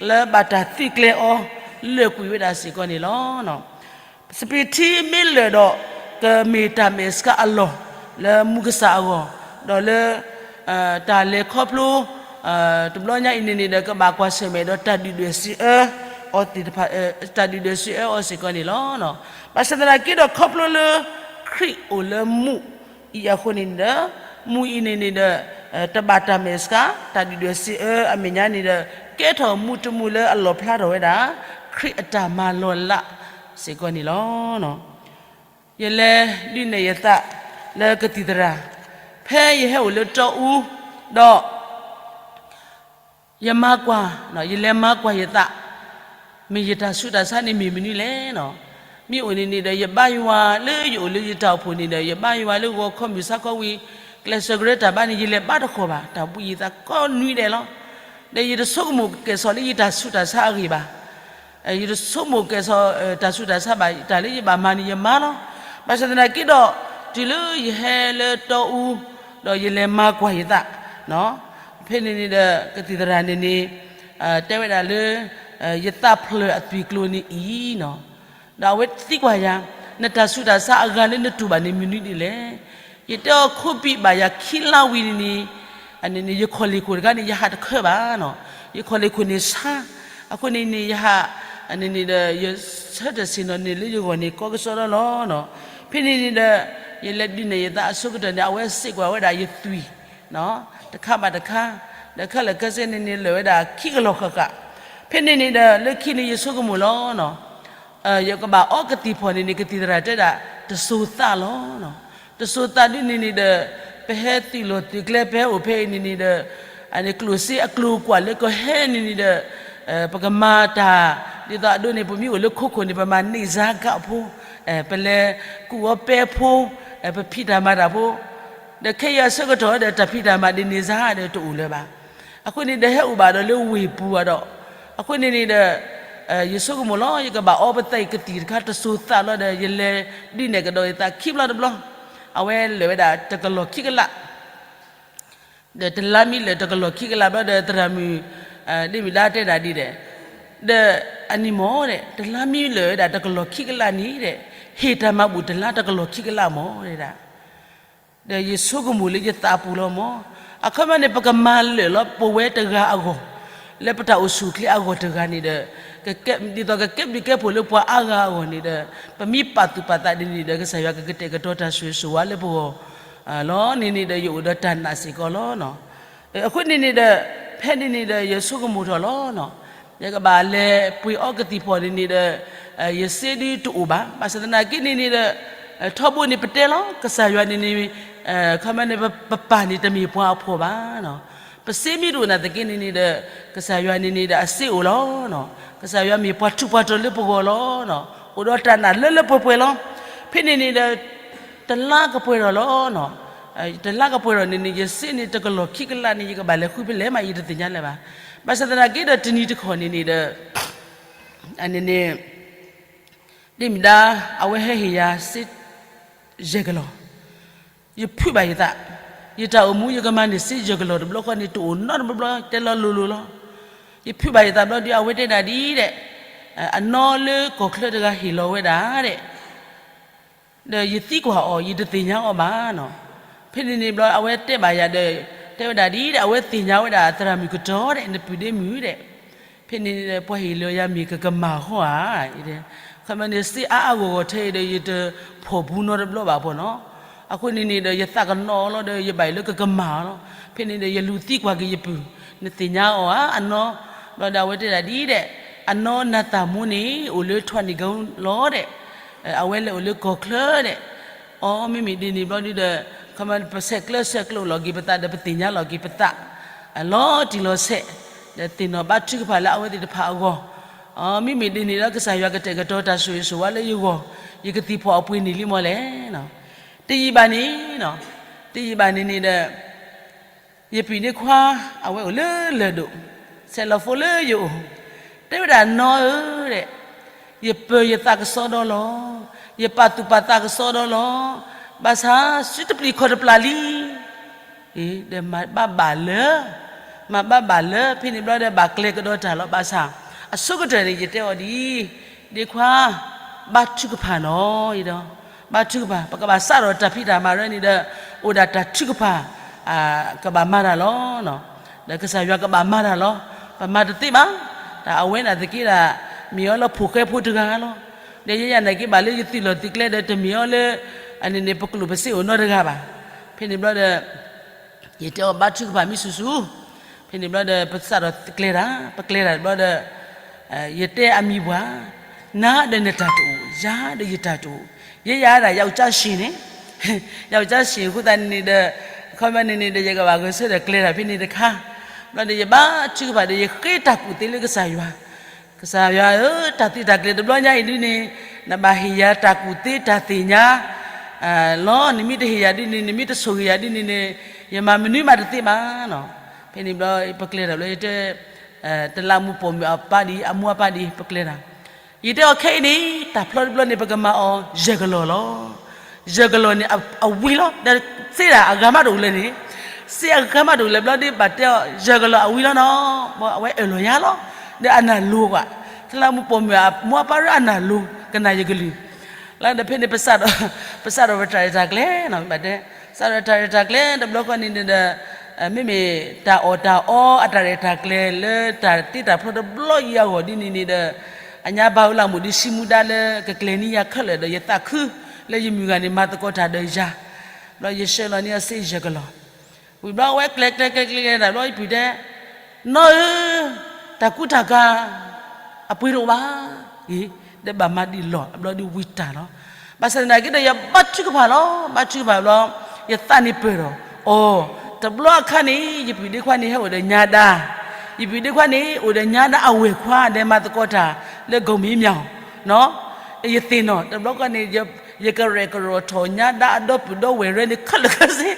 လၢဘၣ်တၢ်သုးကျဲၤအီၤ လၢာ်ကွံာ်ဝဲဒၣ်စ့ၢ်ကီးန့ၣ်လီၤ. စပံးထံမ့ၢ်လၢာ်ဒီး ကမ့ၢ်တၢ်မဲာ်ဆှးအလီၢ် လၢမူးကစၢ်အဂီၢ်, ဒီးလၢ တၢ်လဲၤခီဖျိ တဘျီညါအံၤန့ၣ်န့ၣ်ဒီး ကဘၣ်ကွၢ်ဆၢၣ်မဲာ်ဒီးတၢ်ဒုၣ်ဒွဲၣ်စံးအၢအီၤသ့ၣ်တဖၣ် တၢ်ဒုၣ်ဒွဲၣ်စံးအၢအီၤစ့ၢ်ကီးန့ၣ်လီၤ. ဘၣ်ဆၣ်သနာ်က့ဒီး ခီဖျိလၢ ခရံာ်အိၣ်လၢမူးအံၤအဃိန့ၣ်န့ၣ်ဒီး မူးအံၤန့ၣ်န့ၣ်ဒီး တဘၣ်တၢ်မဲာ်ဆှး တၢ်ဒုၣ်ဒွဲၣ်စံးအၢအမဲာ်ညါန့ၣ်ဒီး ကဲထီၣ်မူးတမူးလၢအလီၣ်ဖျါထီၣ်ဝဲဒၣ် ခရံာ်အတၢ်မၤလီၤလးစ့ၢ်ကီးန့ၣ်လီၤ. ယလဲၤဒုးနဲၣ်ယသးလၢကသံၣ်သရၣ် ဖဲယဟဲအိၣ်လၢတီအူ ဒီး ယမၤကွၢ်, ယလဲၤမၤကွၢ်ယသး, မ့ၢ်ယတၢ်ဆူးတၢ်ဆါန့ၣ်မ့ၢ်မနုၤလဲၣ်. မ့ၢ်အိၣ်န့ၣ်န့ၣ်ဒီး ယဘါယွၤလၢယအိၣ်လၢယတၢ်အိၣ်ဖှိၣ်န့ၣ်ဒီး ယဘါယွၤလၢဂီၤခီမုၢ်ဆါခီဝံၤ ကျဲးစၢးကရၢတၢ်ဘါန့ၣ် ယလဲၤဘါတဃီၣ်ဘၣ်, တၢ်ဘှံးယသးကိးနွံဒဲးလီၤ. ဒီးယတဆိကမိၣ်ကဲၣ်ဆိးလၢယတၢ်ဆူးတၢ်ဆါအဂ့ၢ်ဘၣ်. ယတဆိကမိၣ်ကဲၣ်ဆိး တၢ်ဆူးတၢ်ဆါဘၣ်, တၢ်လၢယဘၣ်မၤန့ၣ်ယမၤလီၤ. ဘၣ်ဆၣ်သနာ်က့ဒီး တုၤလၢယဟဲလၢတီအူ ဒီးယလဲၤမၤကွၢ်ယသး, ဖဲန့ၣ်န့ၣ်ဒီး ကသံၣ်သရၣ်န့ၣ်န့ၣ် တဲဝဲဒၣ်လၢ ယသးဖျၢၣ်အသွံၣ်ကျိၤန့ၣ်အံၤ ဒီးအဝဲသံကွၢ်ယၤ, နတၢ်ဆူးတၢ်ဆါအဂၤလၢနတူၢ်ဘၣ်န့ၣ်မနုၤဒ်လဲၣ်. ယတဲအီၤ ခိဘံၣ်ဘၣ်ယၤခံလါဝံၤန့ၣ်န့ၣ် န့ၣ် ယခီၣ်လ့ၢ်ခိၣ်တခါန့ၣ် ယဟးတခၢဘၣ်နီၤ, ယခီၣ်လ့ၢ်ခိၣ်န့ၣ်ဆါ, အဃိန့ၣ်န့ၣ် ယဟး န့ၣ်န့ၣ်ဒီး ယဆၢထၢၣ်ဆ့ၣ်နီၤန့ၣ်လၢယဂီၢ်န့ၣ် ကီကစီဒီလီၤနီၤ. ဖဲန့ၣ်န့ၣ်ဒီး ယလဲၤဒုးနဲၣ်ယသးအဆိကတၢၢ်န့ၣ် အဝဲစံးကွၢ်ဝဲဒၣ်ယသွံၣ် တခါဘၣ်တခါ, ဒီးခဲလၢာ်ခဲဆ့န့ၣ်န့ၣ် လၢာ်ဝဲဒၣ်ခံကလီၢ်ဃၣ်ဃၣ်. ဖဲန့ၣ်န့ၣ်ဒီး လၢခံန့ၣ်ယဆိကမိၣ်လီၤနီၤ, ယကဘၣ်အီကသံၣ်ဖီၣ်န့ၣ်န့ၣ် ကသံၣ်သရၣ်တဲဒၣ် တစိၤသးလီၤနီၤ. တစိၤသးဒ်န့ၣ်န့ၣ်ဒီး ပဟဲသုးလီၢ်သုးကျဲ ပဟဲအိၣ်ဖဲအံၤန့ၣ်န့ၣ်ဒီး အန့ၣ်ကျိၣ်စ့အကျိၤကွာ်လၢကဟဲန့ၣ်န့ၣ်ဒီး ပကမၤတၢ် ဒ်သိးအဒိန့ၣ် ပမ့ၢ်အိၣ်လၢခိခိၣ်န့ၣ် ပမၤန့ၢ်စါကဖိ, ပလဲၤကူၣ်အီၤပဲဖိ, ပဖံးတၢ်မၤတၢ်ဖိ, ဒီးခဲအံၤအဆၢကတီၢ်ဒီး တၢ်ဖံးတၢ်မၤဒ်န့ၣ်စါဒီးတအိၣ်လၢၤဘၣ်. အဃိန့ၣ်ဒီး ဟဲအိၣ်ဘၣ်ဒီးလၢဝ့ၢ်ပူၤဘၣ်ဒီး, အဃိန့ၣ်န့ၣ်ဒီး ယဆိကမိၣ်လီၤ ယကဘၣ်အီပသးအံၤကသံၣ်တခါ တစိၤသးလီၤဒီး ယလဲၤဒုးနဲၣ်ကဒီးယသးခံဘျီတဘျီ, အဝဲလၢာ်ဝဲဒၣ်တကလီၢ်ခံကလး, ဒီးတလါမံလၢာ်တကလီၢ်ခံကလးဘျီဒီး သရၣ်မုၣ် ဒ့မုၣ်ဒါတဲဒၣ်ဒ်လဲၣ်, ဒီးအန့ၣ်မ့ၢ်ဒဲး တလါမံလၢာ်ဝဲဒၣ်တကလီၢ်ခံကလးန့ၣ်ဒဲး ဟ့ၣ်တၢ်မၤဘူၣ်တလါတကလီၢ်ခံကလးမ့ၢ်ဒဲးဒၣ် ဒီးယဆိကမိၣ်လၢယသးပူၤလီၤမ့ၢ်, အခီပညီန့ၣ် ပကမၤလၢာ်လီၤပဝဲတဂၤအဂီၢ်, လၢပတၢ်အိၣ်ဆူၣ်အိၣ်ချ့အဂီၢ်တဂၤန့ၣ်ဒီး, ဒ်သိးကကဲဘျုးကဲဖှိၣ်လၢပှၤအါဂၤအဂီၢ်န့ၣ်ဒီး, ပမ့ၢ်ပာ်သူၣ်ပာ်သးဒ်န့ၣ်ဒီး ကစၢ်ယွၤကကတဲာ်ကတီၤတၢ်ဆိၣ်ဂ့ၤဆိၣ်ဝါလၢပဂီၢ်လီၤန့ၣ်န့ၣ်ဒီး ယအိၣ်ဒီးတၢ်နာ်စ့ၢ်ကီးလီၤ. အဃိန့ၣ်န့ၣ်ဒီး ဖဲန့ၣ်န့ၣ်ဒီး ယဆိကမိၣ်ထီၣ်လီၤ. ယကဘၣ်လဲၤပှ့ၤအီကသံၣ်ဖီၣ်န့ၣ်န့ၣ်ဒီး ယစ့ဒုးတအိၣ်ဘၣ်. ဘၣ်ဆၣ်သနာ်က့န့ၣ်န့ၣ်ဒီး ထီဘိန့ၣ်ပတဲလီၤ ကစၢ်ယွၤန့ၣ်န့ၣ် ခီမ့ၢ်န့ၣ် ပပၢ်န့ၣ်တမ့ၢ်ပှၤအဖှီၣ်ဘၣ်. ပစ့မ့ၢ်တအိၣ်နာ်သက့န့ၣ်န့ၣ်ဒီး ကစၢ်ယွၤန့ၣ်န့ၣ်ဒီးအစ့အိၣ်လီၤ. ကစၢ်ယွၤမ့ၢ်ပှၤထူးပှၤတီၤလၢပဂီၢ်လီၤ. အိၣ်ဒီးတၢ်နာ်လၢလၢပှဲၤပှဲၤလီၤ. ဖဲန့ၣ်န့ၣ်ဒီး တလါကပှဲၤထီၣ်လီၤ. တလါကပှဲၤထီၣ်န့ၣ်န့ၣ် ယစ့န့ၣ်တကလီၢ်ခံကလးန့ၣ် ယကဘၣ်လဲၤဃုဖဲလဲၣ်မး ယတသ့ၣ်ညါလၢၤဘၣ်. ဘၣ်ဆၣ်သနာ်က့ဒီးတနံၤတခီန့ၣ်န့ၣ်ဒီး အန့ၣ်န့ၣ် ဒ့မုၣ်ဒါ အဝဲဟဲဟ့ၣ်ယၤစ့ ယဲၢ်ကလီၢ်, ယဖုးဘၣ်ယသး, ယတၢ်အိၣ်မူယကမၤန့ၢ်စ့ယဲၢ်ကလီၢ်တဘျီဃီန့ၣ် တအိၣ်နီတဘျီဘျီ တဲလီၤလိၤလိၤလီၤ. ယဖုးဘၣ်ယသးဘျီဒီး အဝဲတဲဒၣ်ဒ်ဒဲး, အနီၢ်လၢကီၢ်ချၢတဂၤဟ့ၣ်လီၤဝဲဒၣ်ဒဲး ဒီးယသံကွၢ်အီၤ ယတသ့ၣ်ညါအီၤဘၣ်နီၤ. ဖဲန့ၣ်န့ၣ်ဘျီ အဝဲတဲဘၣ်ယၤဒီး တဲဝဲဒၣ်ဒ်ဒဲး အဝဲသ့ၣ်ညါဝဲဒၣ်သရၣ်မုၣ်ကတီၤဒဲး နပုၢ်ဒ့မုၣ်ဒဲး, ဖဲန့ၣ် ပှၤဟ့ၣ်လီၤယၤမ့ၢ်ကကမၣ်ဃီဧါ, ခီမ့ၢ်န့ၣ် စ့အါအါဂီၢ်ဂီၢ်ထဲအံၤဒီး ယတဖီၣ်ဘူးနီတဘျီဘၣ်ဖီနီၤ. အဃိန့ၣ်န့ၣ်ဒီး ယသးကနီၤအီၤလီၤဒီး ယဘၣ်အံၤလၢကကမၣ်အီၤလီၤ. ဖဲန့ၣ်ဒီး ယလူၤသံကွၢ်က့ၤယပုၢ်, နသ့ၣ်ညါအီၤဧါ အနီၢ်, ဘျီဒီး အဝဲတဲဒၣ်ဒ်ဒဲး, အနီၢ်နၤသၣ်မူန့ၣ် အိၣ်လၢထွါနံၣ်ကလီၤဒဲး, အဝဲလဲၤအိၣ်လၢကီၢ်ချၢဒဲး, အီ မ့မ့ၢ်ဒ်န့ၣ်ဘျီဒုဒီး ခီမ့ၢ်ပဆဲးကျၢဆဲးကျိးလီၤက့ၤပသးဒီး ပသ့ၣ်ညါလီၤက့ၤပသး လီၤတံၢ်လီၤဆဲး, ဒီးသ့ၣ်နီၣ်ဘါထုကဖၣ်လၢအဝဲသ့ၣ်တဖၣ်အဂီၢ်, မ့မ့ၢ်ဒ်န့ၣ်ဒီး ကစၢ်ယွၤကတဲာ်ကတီၤတၢ်ဆိၣ်ဂ့ၤဆိၣ်ဝါလၢယဂီၢ်, ယကသံၣ်ဖီၣ်အပှ့ၤန့ၢ်လံမီၢ်လဲၣ်. တယံာ်ဘၣ်န့ၣ်, တယံာ်ဘၣ်န့ၣ်န့ၣ်ဒီး ယပုၢ်ဒ့ခွါ အဝဲအိၣ်လၢလၢၢ်ဒိၣ်, ဆဲးလီၤဖိလၢယအိၣ်, တဲဝဲဒၣ်နီၢ်ဧၢဒဲး, ယပၢၤယသးကစီဒီလီၤ, ယပာ်သူၣ်ပာ်သးကစီဒီလီၤ, ဘၣ်ဆၣ်စုတပျံၤခီၣ်တပျၢ်လံ ဒီးမၤဘၣ်ဘၣ်လၢ, မၤဘၣ်ဘၣ်လၢ ဖဲန့ၣ်ဘျီဒီး ဘၣ်ကျဲကဒီးတၢ်လီၤ. ဘၣ်ဆၣ် အဆိကတၢၢ်န့ၣ် ယတဲအီၤဒ်အံၤ, ဒ့ခွါ, ဘါထုကဖၣ်နီၤ, ဒီး ဘါထုကဖၣ်, ပကဘၣ်စးထီၣ်တၢ်ဖံးတၢ်မၤရၢန့ၣ်ဒီး အိၣ်ဒၣ်တၢ်ထုကဖၣ် ကဘၣ်မၤတၢ်လီၤ. ဒီးကစၢ်ယွၤကဘၣ်မၤတၢ်လီၤ. ပမၤတသ့ဘၣ်. တၢ်အဝဲနာ်သက့ဒၣ် မ့ၢ်အီၤလၢဖိၣ်ဃဲဖိတဂၤလီၤ. ဒီးယဲယၤနာ်က့ဘၣ်လၢယသုးလီၢ်သုးကျဲဒီး တမ့ၢ်အီၤလၢ အန့ၣ်န့ၣ် ပကျိၣ်ပစ့အိၣ်နီတဂၤဘၣ်. ဖဲန့ၣ်ဘျီဒီး ယတဲအီၤဘါထုကဖၣ်မ့ၢ်စူၤစူၤ, ဖဲန့ၣ်ဘျီဒီး ပစးထီၣ်ကျဲတၢ်, ပကျဲတၢ်ဘျီဒီး ယတဲအမံၤပှၢ်, နၤဒီးနတၢ်တအိၣ်, ယၤဒီးယတၢ်တအိၣ်, ယဲယၤဒၣ် ယောက်ျားရှင်န့ၣ်, ယောက်ျားရှင် အဃိသတးန့ၣ်န့ၣ်ဒီး အခီပညီန့ၣ်န့ၣ်ဒီး ယကဘၣ်ဂဲၤဆၢထၢၣ်ကျဲတၢ်ဖဲန့ၣ်တခါ, ဘျီဒီးယဘါထုကဖၣ်ဒီး ယဃ့တၢ်ကူၣ်သ့လၢကစၢ်ယွၤ, ကစၢ်ယွၤဧၢ, တၢ်သံတၢ်ကျဲၤတဘျီညါအံၤဒ်န့ၣ် နဘၣ်ဟ့ၣ်ယၤတၢ်ကူၣ်သ့တၢ်သ့ၣ်ညါ လီၤ. နမ့ၢ်တဟ့ၣ်ယၤဒ်န့ၣ် နမ့ၢ်တဆိၣ်ဂ့ၤယၤဒ်န့ၣ်န့ၣ် ယမၤမနုၤမးတသ့ဘၣ်နီၤ. ဖဲန့ၣ်ဘျီ ပကျဲတၢ်ဘျီ ယတဲ တလးမူပိာ်မုၣ်အပၢ်ဒ်အံၤ အမိၢ်အပၢ်ဒ်အံၤ ပကျဲတၢ်, ယတဲအီၤခဲအံၤန့ၣ် တၢ်ဖျီတဘျီန့ၣ် ပကမၤအီၤ ယဲၢ်ကလီၢ်လီၤ. ယဲၢ်ကလီၢ်န့ၣ် အဝံၤလီၤ. ဒီးစ့တၢ်အဂၤမးတအိၣ်လၢၤန့ၣ်, စ့အဂၤမးတအိၣ်လၢၤဘျီဒီး ဘၣ်တဲအီၤ ယဲၢ်ကလီၢ်အဝံၤလီၤနီၤ. အဝဲအၢၣ်လီၤယၤလီၤ. ဒီးအနၢ်လိၤကွၢ်, တလးမူပိာ်မုၣ်အမိၢ်အပၢ်ရၢအနၢ်လိၤ ကနၣ်ယကလုၢ် လၢဒီးဖဲန့ၣ် ပစးထီၣ်ပတၢ်ရဲၣ်တၢ်ကျဲၤနီၤ, ဘၣ်တဲ, စးထီၣ်တၢ်ရဲၣ်တၢ်ကျဲၤတဘျီဃီန့ၣ်ဒီး မ့မ့ၢ်တၢ်အီၣ်တၢ်အီအတၢ်ရဲၣ်တၢ်ကျဲၤလၢတၢ်တ့တၢ်ဖျီတဘျီအံၤအဂီၢ်ဒ်န့ၣ်န့ၣ်ဒီး အညါဘၣ်ဝဲလၢမူးဒီးဆံမူဒါလၢကကျဲၤန့ၢ်ယၤခဲလၢာ်ဒီး ယသးခုလၢယမုၢ်ဂၤန့ၣ် မၤသကိးတၢ်ဒီးယၤ, ဘျီယဆှၢလီၤန့ၢ်အီၤစ့ယဲၢ်ကလီၢ်, ဝံၤဘျီအဝဲကျဲၤကျဲၤကျဲၤကျဲၤတၢ်ဘျီ ယပုၢ်တဲ, နီၢ်ဧၢ, တၢ်ကူတၢ်ကၤ အပှ့ၤတအိၣ်ဘၣ်, အ့ ဒီးဘၣ်မၤဒ်လီၢ် အဘျီဒီးဝံၤတၢ်လီၤ. ဘၣ်ဆၣ်သနာ်က့ဒီး ယဘါထုကဖၣ်လီၤ, ဘါထုကဖၣ်ဘျီ, ယသးန့ၣ်ပၢၢ်ဒီး, အိ, တဘျီအခါန့ၣ် ယပုၢ်ဒ့ခွါန့ၣ် ဟဲအိၣ်ဒီးညါဒါ, ယပုၢ်ဒ့ခွါန့ၣ် အိၣ်ဒီးညါဒါအဝဲၢ်ခွါ ဒဲးမၤသကိးတၢ်လၢ ကိးမံၤမၠီၤ, ယသ့ၣ်နီၣ် တဘျီဃီန့ၣ် ယကရဲၣ်ကရိၣ်ထီၣ်ညါဒါအဒီပုၢ်ဒီဝဲၢ်ရဲၣ်န့ၣ် ခဲလၢာ်ခဲဆ့,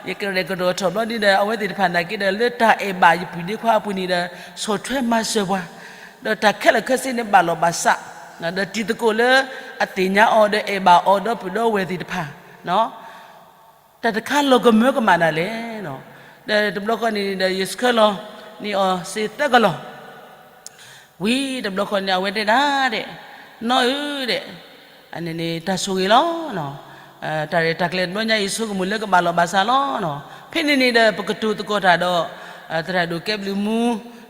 ယကရဲၣ်ကရိၣ်ထီၣ်ဘျီဒီး အဝဲသ့ၣ်တဖၣ်နာ်က့ဒီး လၢတၢ်အဲၣ်ဘၣ်ယပုၢ်ဒ့ခွါအပူၤန့ၣ်ဒီး ဆီၣ်ထွဲမၤစၢၤပှၤ ဒီးတၢ်ခဲလၢာ်ခဲဆ့န့ၣ်ဘၣ်လီၤဘၣ်စး, ဒီးတံၤသကိးလၢအသ့ၣ်ညါအီၤဒီးအဲၣ်ဘၣ်အီၤဒီပုၢ်ဒီဝဲၢ်သ့ၣ်တဖၣ်, တၢ်တခါလီၤကမၢကမၣ်ဒၣ်လဲာ်, ဒီးတဘျီဃီန့ၣ်ဒီး ယဆှၢလီၤန့ၢ်အီၤစ့သၢကလီၢ်, ဝံၤတဘျီဃီန့ၣ် အဝဲတဲဒၣ်ဒဲး, နီၢ်ဧၢဒဲး, န့ၣ်တၢ်ဆိၣ်ဂ့ၤလီၤ, တၢ်ရဲၣ်တၢ်ကျဲၤတဘျီညါအံၤ ဆိကမိၣ်လၢကဘၣ်လီၤဘၣ်စးလီၤ, ဖဲန့ၣ်န့ၣ်ဒီး ပကတိၤသကိးတၢ်ဒီး သရၣ်ဒိၣ်ကဲဘျုးမူ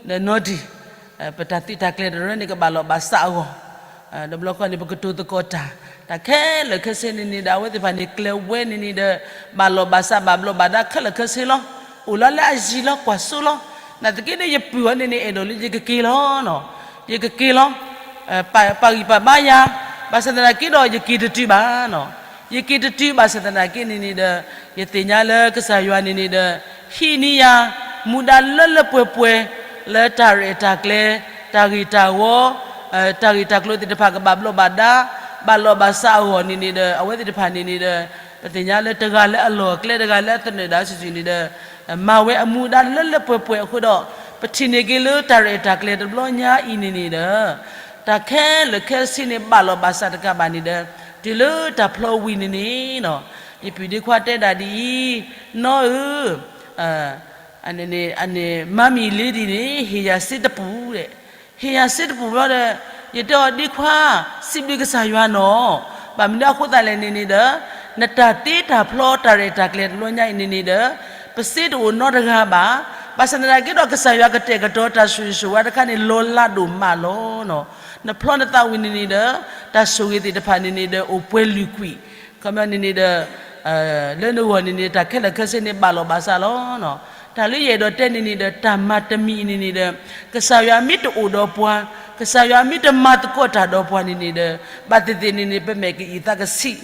ဒီးနီၢ်ဒံၣ် ပတၢ်သုးတၢ်ကျဲၤတရၢန့ၣ် ကဘၣ်လီၤဘၣ်စးအဂီၢ်, တဘျီဃီန့ၣ် ပကတိၤသကိးတၢ်, တၢ်ခဲလၢာ်ခဲဆ့န့ၣ်န့ၣ်ဒီး အဝဲသ့ၣ်တဖၣ်န့ၣ် ကျဲၤဝဲန့ၣ်န့ၣ်ဒီး ဘၣ်လီၤဘၣ်စးဘၣ်ဘျီးဘၣ်ဒါခဲလၢာ်ခဲဆ့လီၤ, အိၣ်လီၤလၢအယံၤလီၤကွၢ်စိလီၤ, နာ်သက့ဒီးယပုၢ်အီၤန့ၣ်န့ၣ် အဲၣ်ဒိးလၢယကက့ၤလီၤ, ယကက့ၤလီၤ, ပာ်ဂံၢ်ပာ်ဘါယၤ, ဘၣ်ဆၣ်သနာ်က့ဒီး ယက့ၤတတုၤဘၣ်, ယက့ၤတတုၤဘၣ်ဆၣ်သနာ်က့န့ၣ်န့ၣ်ဒီး ယသ့ၣ်ညါလၢကစၢ်ယွၤန့ၣ်န့ၣ်ဒီး ဟံးန့ၢ်ယၤ မူဒါလၢလၢပှဲၤပှဲၤ လၢတၢ်ရဲၣ်တၢ်ကျဲၤ, တၢ်ဂ့ၢ်တၢ်ဝီ, တၢ်ဂ့ၢ်တၢ်ကျိၤသ့ၣ်တဖၣ်ကဘၣ်ဘျီးဘၣ်ဒါ, ဘၣ်လီၤဘၣ်စးအဂီၢ်န့ၣ်န့ၣ်ဒီး အဝဲသ့ၣ်တဖၣ်န့ၣ်န့ၣ်ဒီး ပသ့ၣ်ညါလၢတဂၤလၢအလီၢ်အကျဲ တဂၤလၢအသနၢၣ်ဒၣ်စုာ်စုာ်န့ၣ်ဒီး မၤဝဲအမူဒါလၢလၢပှဲၤပှဲၤအဃိဒီး ပထံၣ်န့ၢ်က့ၤလၢတၢ်ရဲၣ်တၢ်ကျဲၤတဘျီညါအံၤန့ၣ်န့ၣ်ဒီး တၢ်ခဲလၢာ်ခဲဆ့န့ၣ်ဘၣ်လီၤဘၣ်စးတကးဘၣ်န့ၣ်ဒီး တုၤလၢတၢ်ဖျီဝံၤန့ၣ်န့ၣ် ယပုၢ်ဒ့ခွါတဲဒၣ်ဒ်အံၤ, နီၢ်ဧၢ, မါမံၤလ့ဒံန့ၣ် ဟ့ၣ်ယၤစ့တပူၤဒဲး, ဟ့ၣ်ယၤစ့တပူၤဘျီဒီး ယတဲအီၤဒ့ခွါ, စံးဘျုးကစၢ်ယွၤနီၤ, ဘၣ်မနုၤအဃိသတးလဲၣ်န့ၣ်န့ၣ်ဒီး နတၢ်တ့တၢ်ဖျီတၢ်ရဲၣ်တၢ်ကျဲၤတဘျီညါအံၤန့ၣ်န့ၣ်ဒီး ပစ့တအိၣ်နီတဂၤဘၣ်, ဘၣ်ဆၣ်သနာ်က့ဒီး ကစၢ်ယွၤကတဲာ်ကတီၤတၢ်ဆိၣ်ဂ့ၤဆိၣ်ဝါတခါန့ၣ် လီၤလးဒိၣ်မးလီၤ. နဖျီနသးဝံၤန့ၣ်န့ၣ်ဒီး တၢ်ဆိၣ်ဂ့ၤသ့ၣ်တဖၣ်န့ၣ်န့ၣ်ဒီး အိၣ်ပှဲၤလုာ်ကွံာ်, ခီပညီန့ၣ်န့ၣ်ဒီး လၢနဂီၢ်န့ၣ်န့ၣ် တၢ်ခဲလၢာ်ခဲဆ့န့ၣ်ဘၣ်လီၤဘၣ်စးလီၤ. တၢ်လၢယအဲၣ်ဒိးတဲန့ၣ်န့ၣ်ဒီး တၢ်မၤတမံၤအံၤန့ၣ်န့ၣ်ဒီး ကစၢ်ယွၤမ့ၢ်တအိၣ်ဒီးပှၤ, ကစၢ်ယွၤမ့ၢ်တမၤသကိးတၢ်ဒီးပှၤန့ၣ်န့ၣ်ဒီး ဘၣ်သ့ၣ်သ့ၣ်န့ၣ်န့ၣ် ပမဲာ်ကအံၤသးကဆံး,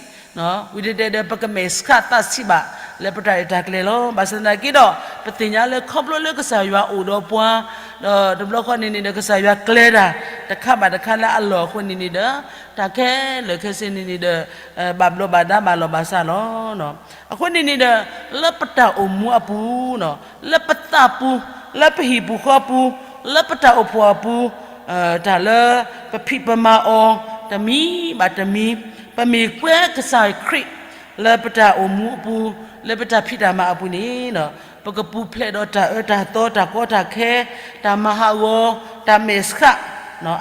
ဝံၤတဲတဲဒီး ပကမဲာ်ဆှးသးဆံးဘၣ် လၢပတၢ်ရဲၣ်တၢ်ကျဲၤလီၤ. ဘၣ်ဆၣ်သနာ်က့ဒီး ပသ့ၣ်ညါလၢခီဖျိလၢကစၢ်ယွၤအိၣ်ဒီးပှၤ, ဒီးတဘျီဃီန့ၣ်န့ၣ်ဒီး ကစၢ်ယွၤကျဲၤတၢ် တခါဘၣ်တခါလၢအလီၢ်အဃိန့ၣ်န့ၣ်ဒီး တၢ်ခဲလၢာ်ခဲဆ့န့ၣ်န့ၣ်ဒီး ဘၣ်ဘျီးဘၣ်ဒါဘၣ်လီၤဘၣ်စးလီၤ. အဃိန့ၣ်န့ၣ်ဒီး လၢပတၢ်အိၣ်မူအပူၤ, လၢပသးပူၤ, လၢပဟံၣ်ပူၤဃီပူၤ, လၢပတၢ်အိၣ်ဖှိၣ်အပူၤ, တၢ်လၢပဖံးပမၤအီၤ တမံၤဘၣ်တမံၤ, ပမ့ၢ်ကွဲကစၢ်ခရံာ် လၢပတၢ်အိၣ်မူအပူၤ, လၢပတၢ်ဖံးတၢ်မၤအပူၤန့ၣ် ပကပူၤဖျဲးဒီးတၢ်အၢတၢ်သီ တၢ်ကီတၢ်ခဲ, တၢ်မၤဟးဂီၤ, တၢ်မဲာ်ဆှး,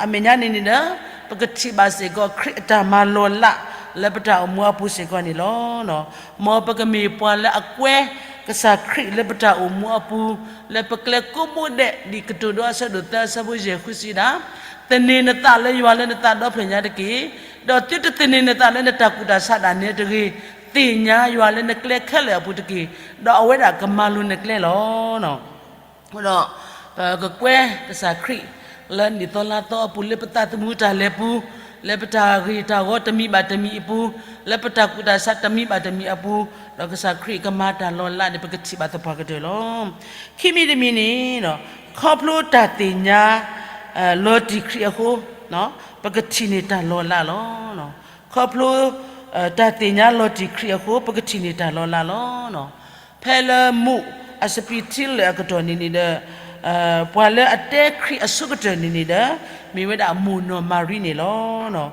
အမဲာ်ညါန့ၣ်န့ၣ်ဒီး ပကထံၣ်ဘၣ်စ့ၢ်ကီး ခရံာ်အတၢ်မၤလီၤလး လၢပတၢ်အိၣ်မူအပူၤစ့ၢ်ကီးန့ၣ်လီၤ. မ်ပကမ့ၢ်ပှၤလၢအကွဲ ကစၢ်ခရံာ်လၢပတၢ်အိၣ်မူအပူၤ, လၢပကျဲကိးဘိဒဲး ဒ်ကတိၤဒိအဆၢဒိၣ်သၢအဆၢဖိယဲၢ်ဃုစံးဒၣ်, သန့ၤနသးလၢယွၤလၢနသးဒီဖျၢၣ်ညါတက့ၢ်. ဒီးသုတသန့ၤနသးလၢနတၢ်ကူၣ်တၢ်ဆးဒၣ်နဲတဂ့ၤ, သ့ၣ်ညါယွၤလၢနကျဲခဲလၢာ်အပူၤတက့ၢ်, ဒီးအဝဲဒၣ်ကမၤလိၤနကျဲလီၤ. အဃိဒီး ပကကွဲကစၢ်ခရံာ် လၢနံၣ်သီလါသီအပူၤ, လၢပသးသမူတၢ်လဲၤပူၤ, လၢပတၢ်ဂ့ၢ်တၢ်ဂီၤတမံၤဘၣ်တမံၤအပူၤ, လၢပတၢ်ကူၣ်တၢ်ဆးတမံၤဘၣ်တမံၤအပူၤ, ဒီးကစၢ်ခရံာ်ကမၤတၢ်လီၤလးန့ၣ် ပကထံၣ်ဘၣ်သပှၢ်ကတၢၢ်လီၤ. ခံမံၤတမံၤန့ၣ် ခီဖျိတၢ်သ့ၣ်ညါ လီၤတံၢ်ခရံာ်အဃိ ပကထံၣ်န့ၢ်တၢ်လီၤလးလီၤ. ခီဖျိ တၢ်သ့ၣ်ညါလီၤတံၢ်ခရံာ်အဃိ ပကထံၣ်န့ၢ်တၢ်လီၤလးလီၤ. ဖဲလၢမိၣ်အစပံးထံလၢာ်အကတီၢ်န့ၣ်န့ၣ်ဒီး ပှၤလၢအတဲခရံာ်အဆိကတၢၢ်န့ၣ်န့ၣ်ဒီး မ့ၢ်ဝဲဒၣ်မိၢ်နီၢ်မၤရံန့ၣ်လီၤ.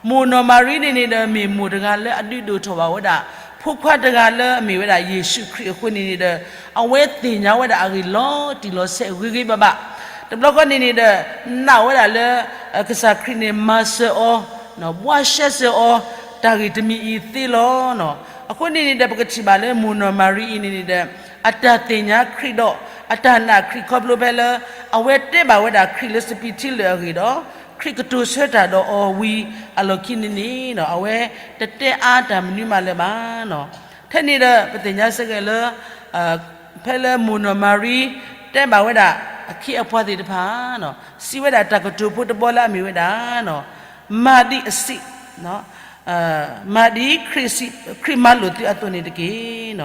မိၢ်နီၢ်မၤရံန့ၣ်န့ၣ်ဒီး မ့ၢ်မိၢ်တဂၤလၢအဒုးဒိၣ်ထီၣ်ဘၣ်ဝဲဒၣ် ဖိခွါတဂၤလၢအမ့ၢ်ဝဲဒၣ်ယ့ၣ်ၡူးခရံာ်အဃိန့ၣ်န့ၣ်ဒီး အဝဲသ့ၣ်ညါဝဲဒၣ်အဂ့ၢ်လီၤတံၢ်လီၤဆဲးဂ့ၤဂ့ၤဘၣ်ဘၣ်. တဘျီဃီန့ၣ်န့ၣ်ဒီး နာ်ဝဲဒၣ်လၢ ကစၢ်ခရံာ်န့ၣ် မၤစၢၤအီၤ, ဘှါရှဲစၢၤအီၤ, တၢ်ဂ့ၢ်တမံၤအံၤသ့လီၤ. အဃိန့ၣ်န့ၣ်ဒီး ပကထံၣ်ဘၣ်လၢမိၢ်နီၢ်မၤရံအံၤန့ၣ်န့ၣ်ဒီး အတၢ်သ့ၣ်ညါခရံာ်ဒီး အတၢ်နာ်ခရံာ်ခီဖျိဖဲလၢ အဝဲတဲဘၣ်ဝဲဒၣ်ခရံာ်လၢစပံးထံလၢာ်အဂ့ၢ်ဒီး ခရံာ်ကတိၤဆၢတၢ်ဒီးအီၤဝံၤအလီၢ်ခံန့ၣ်န့ၣ် အဝဲတတဲအါတၢ်မနုၤမးလၢၤဘၣ်. ထဲန့ၣ်ဒီး ပသ့ၣ်ညါစ့ၢ်ကီးလၢ ဖဲလၢမိၢ်နီၢ်မၤရံ တဲဘၣ်ဝဲဒၣ် အခ့အပှၤသ့ၣ်တဖၣ် စံးဝဲဒၣ်တၢ်ကတိၤဖိတဘီလၢအမ့ၢ်ဝဲဒၣ် မၤဒံးအစံး, မၤဒ်ခရံာ်မၤလိာ်သုအသိးန့ၣ်တက့ၢ်.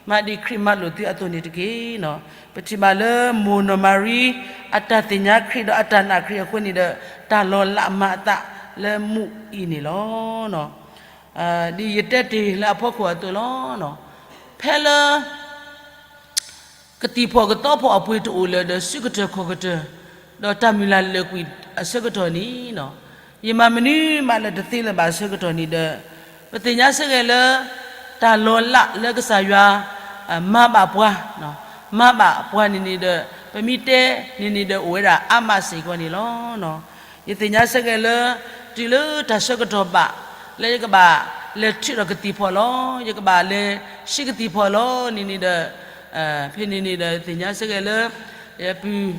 မၤဒ်ခရံာ်မၤလိာ်သုအသိးန့ၣ်တက့ၢ်. ပထံၣ်ဘၣ်လၢမိၢ်နီၢ်မၤရံ အတၢ်သ့ၣ်ညါခရံာ်ဒီးအတၢ်နာ်ခရံာ်အဃိန့ၣ်ဒီး တၢ်လီၤလးမၤအသးလၢမူးအံၤန့ၣ်လီၤ. ဒ်ယတဲတ့ၢ်လၢအဖီခိၣ်အသိးလီၤ. ဖဲလၢ ကသံၣ်ဖီၣ်ကသီဖီၣ်အပှ့ၤတအိၣ်လၢၤဒီး စုကတၢၢ်ခီၣ်ကတၢၢ်, ဒီးတၢ်မုၢ်လၢ်လၢာ်ကွံာ်အဆၢကတီၢ်န့ၣ်, ယမၤမနုၤမးလၢတသ့လၢၤဘၣ်အဆၢကတီၢ်န့ၣ်ဒီး, ပသ့ၣ်ညါစ့ၢ်ကီးလၢ တၢ်လီၤလးလၢကစၢ်ယွၤ မၤဘၣ်ပှၤ, မၤဘၣ်ပှၤန့ၣ်န့ၣ်ဒီး ပမ့ၢ်တဲန့ၣ်န့ၣ်ဒီး အိၣ်ဝဲဒၣ်အါမးစ့ၢ်ကီးန့ၣ်လီၤ. ယသ့ၣ်ညါစ့ၢ်ကီးလၢ တုၤလၢတၢ်ဆၢကတီၢ်ဘၣ် လၢယကဘၣ်လဲၤထုးထီၣ်ကသံၣ်ဖီၣ်လီၤ, ယကဘၣ်လဲၤဆံးကသံၣ်ဖီၣ်လီၤန့ၣ်န့ၣ်ဒီး, ဖဲန့ၣ်န့ၣ်ဒီး သ့ၣ်ညါစ့ၢ်ကီးလၢ ယပုၢ်,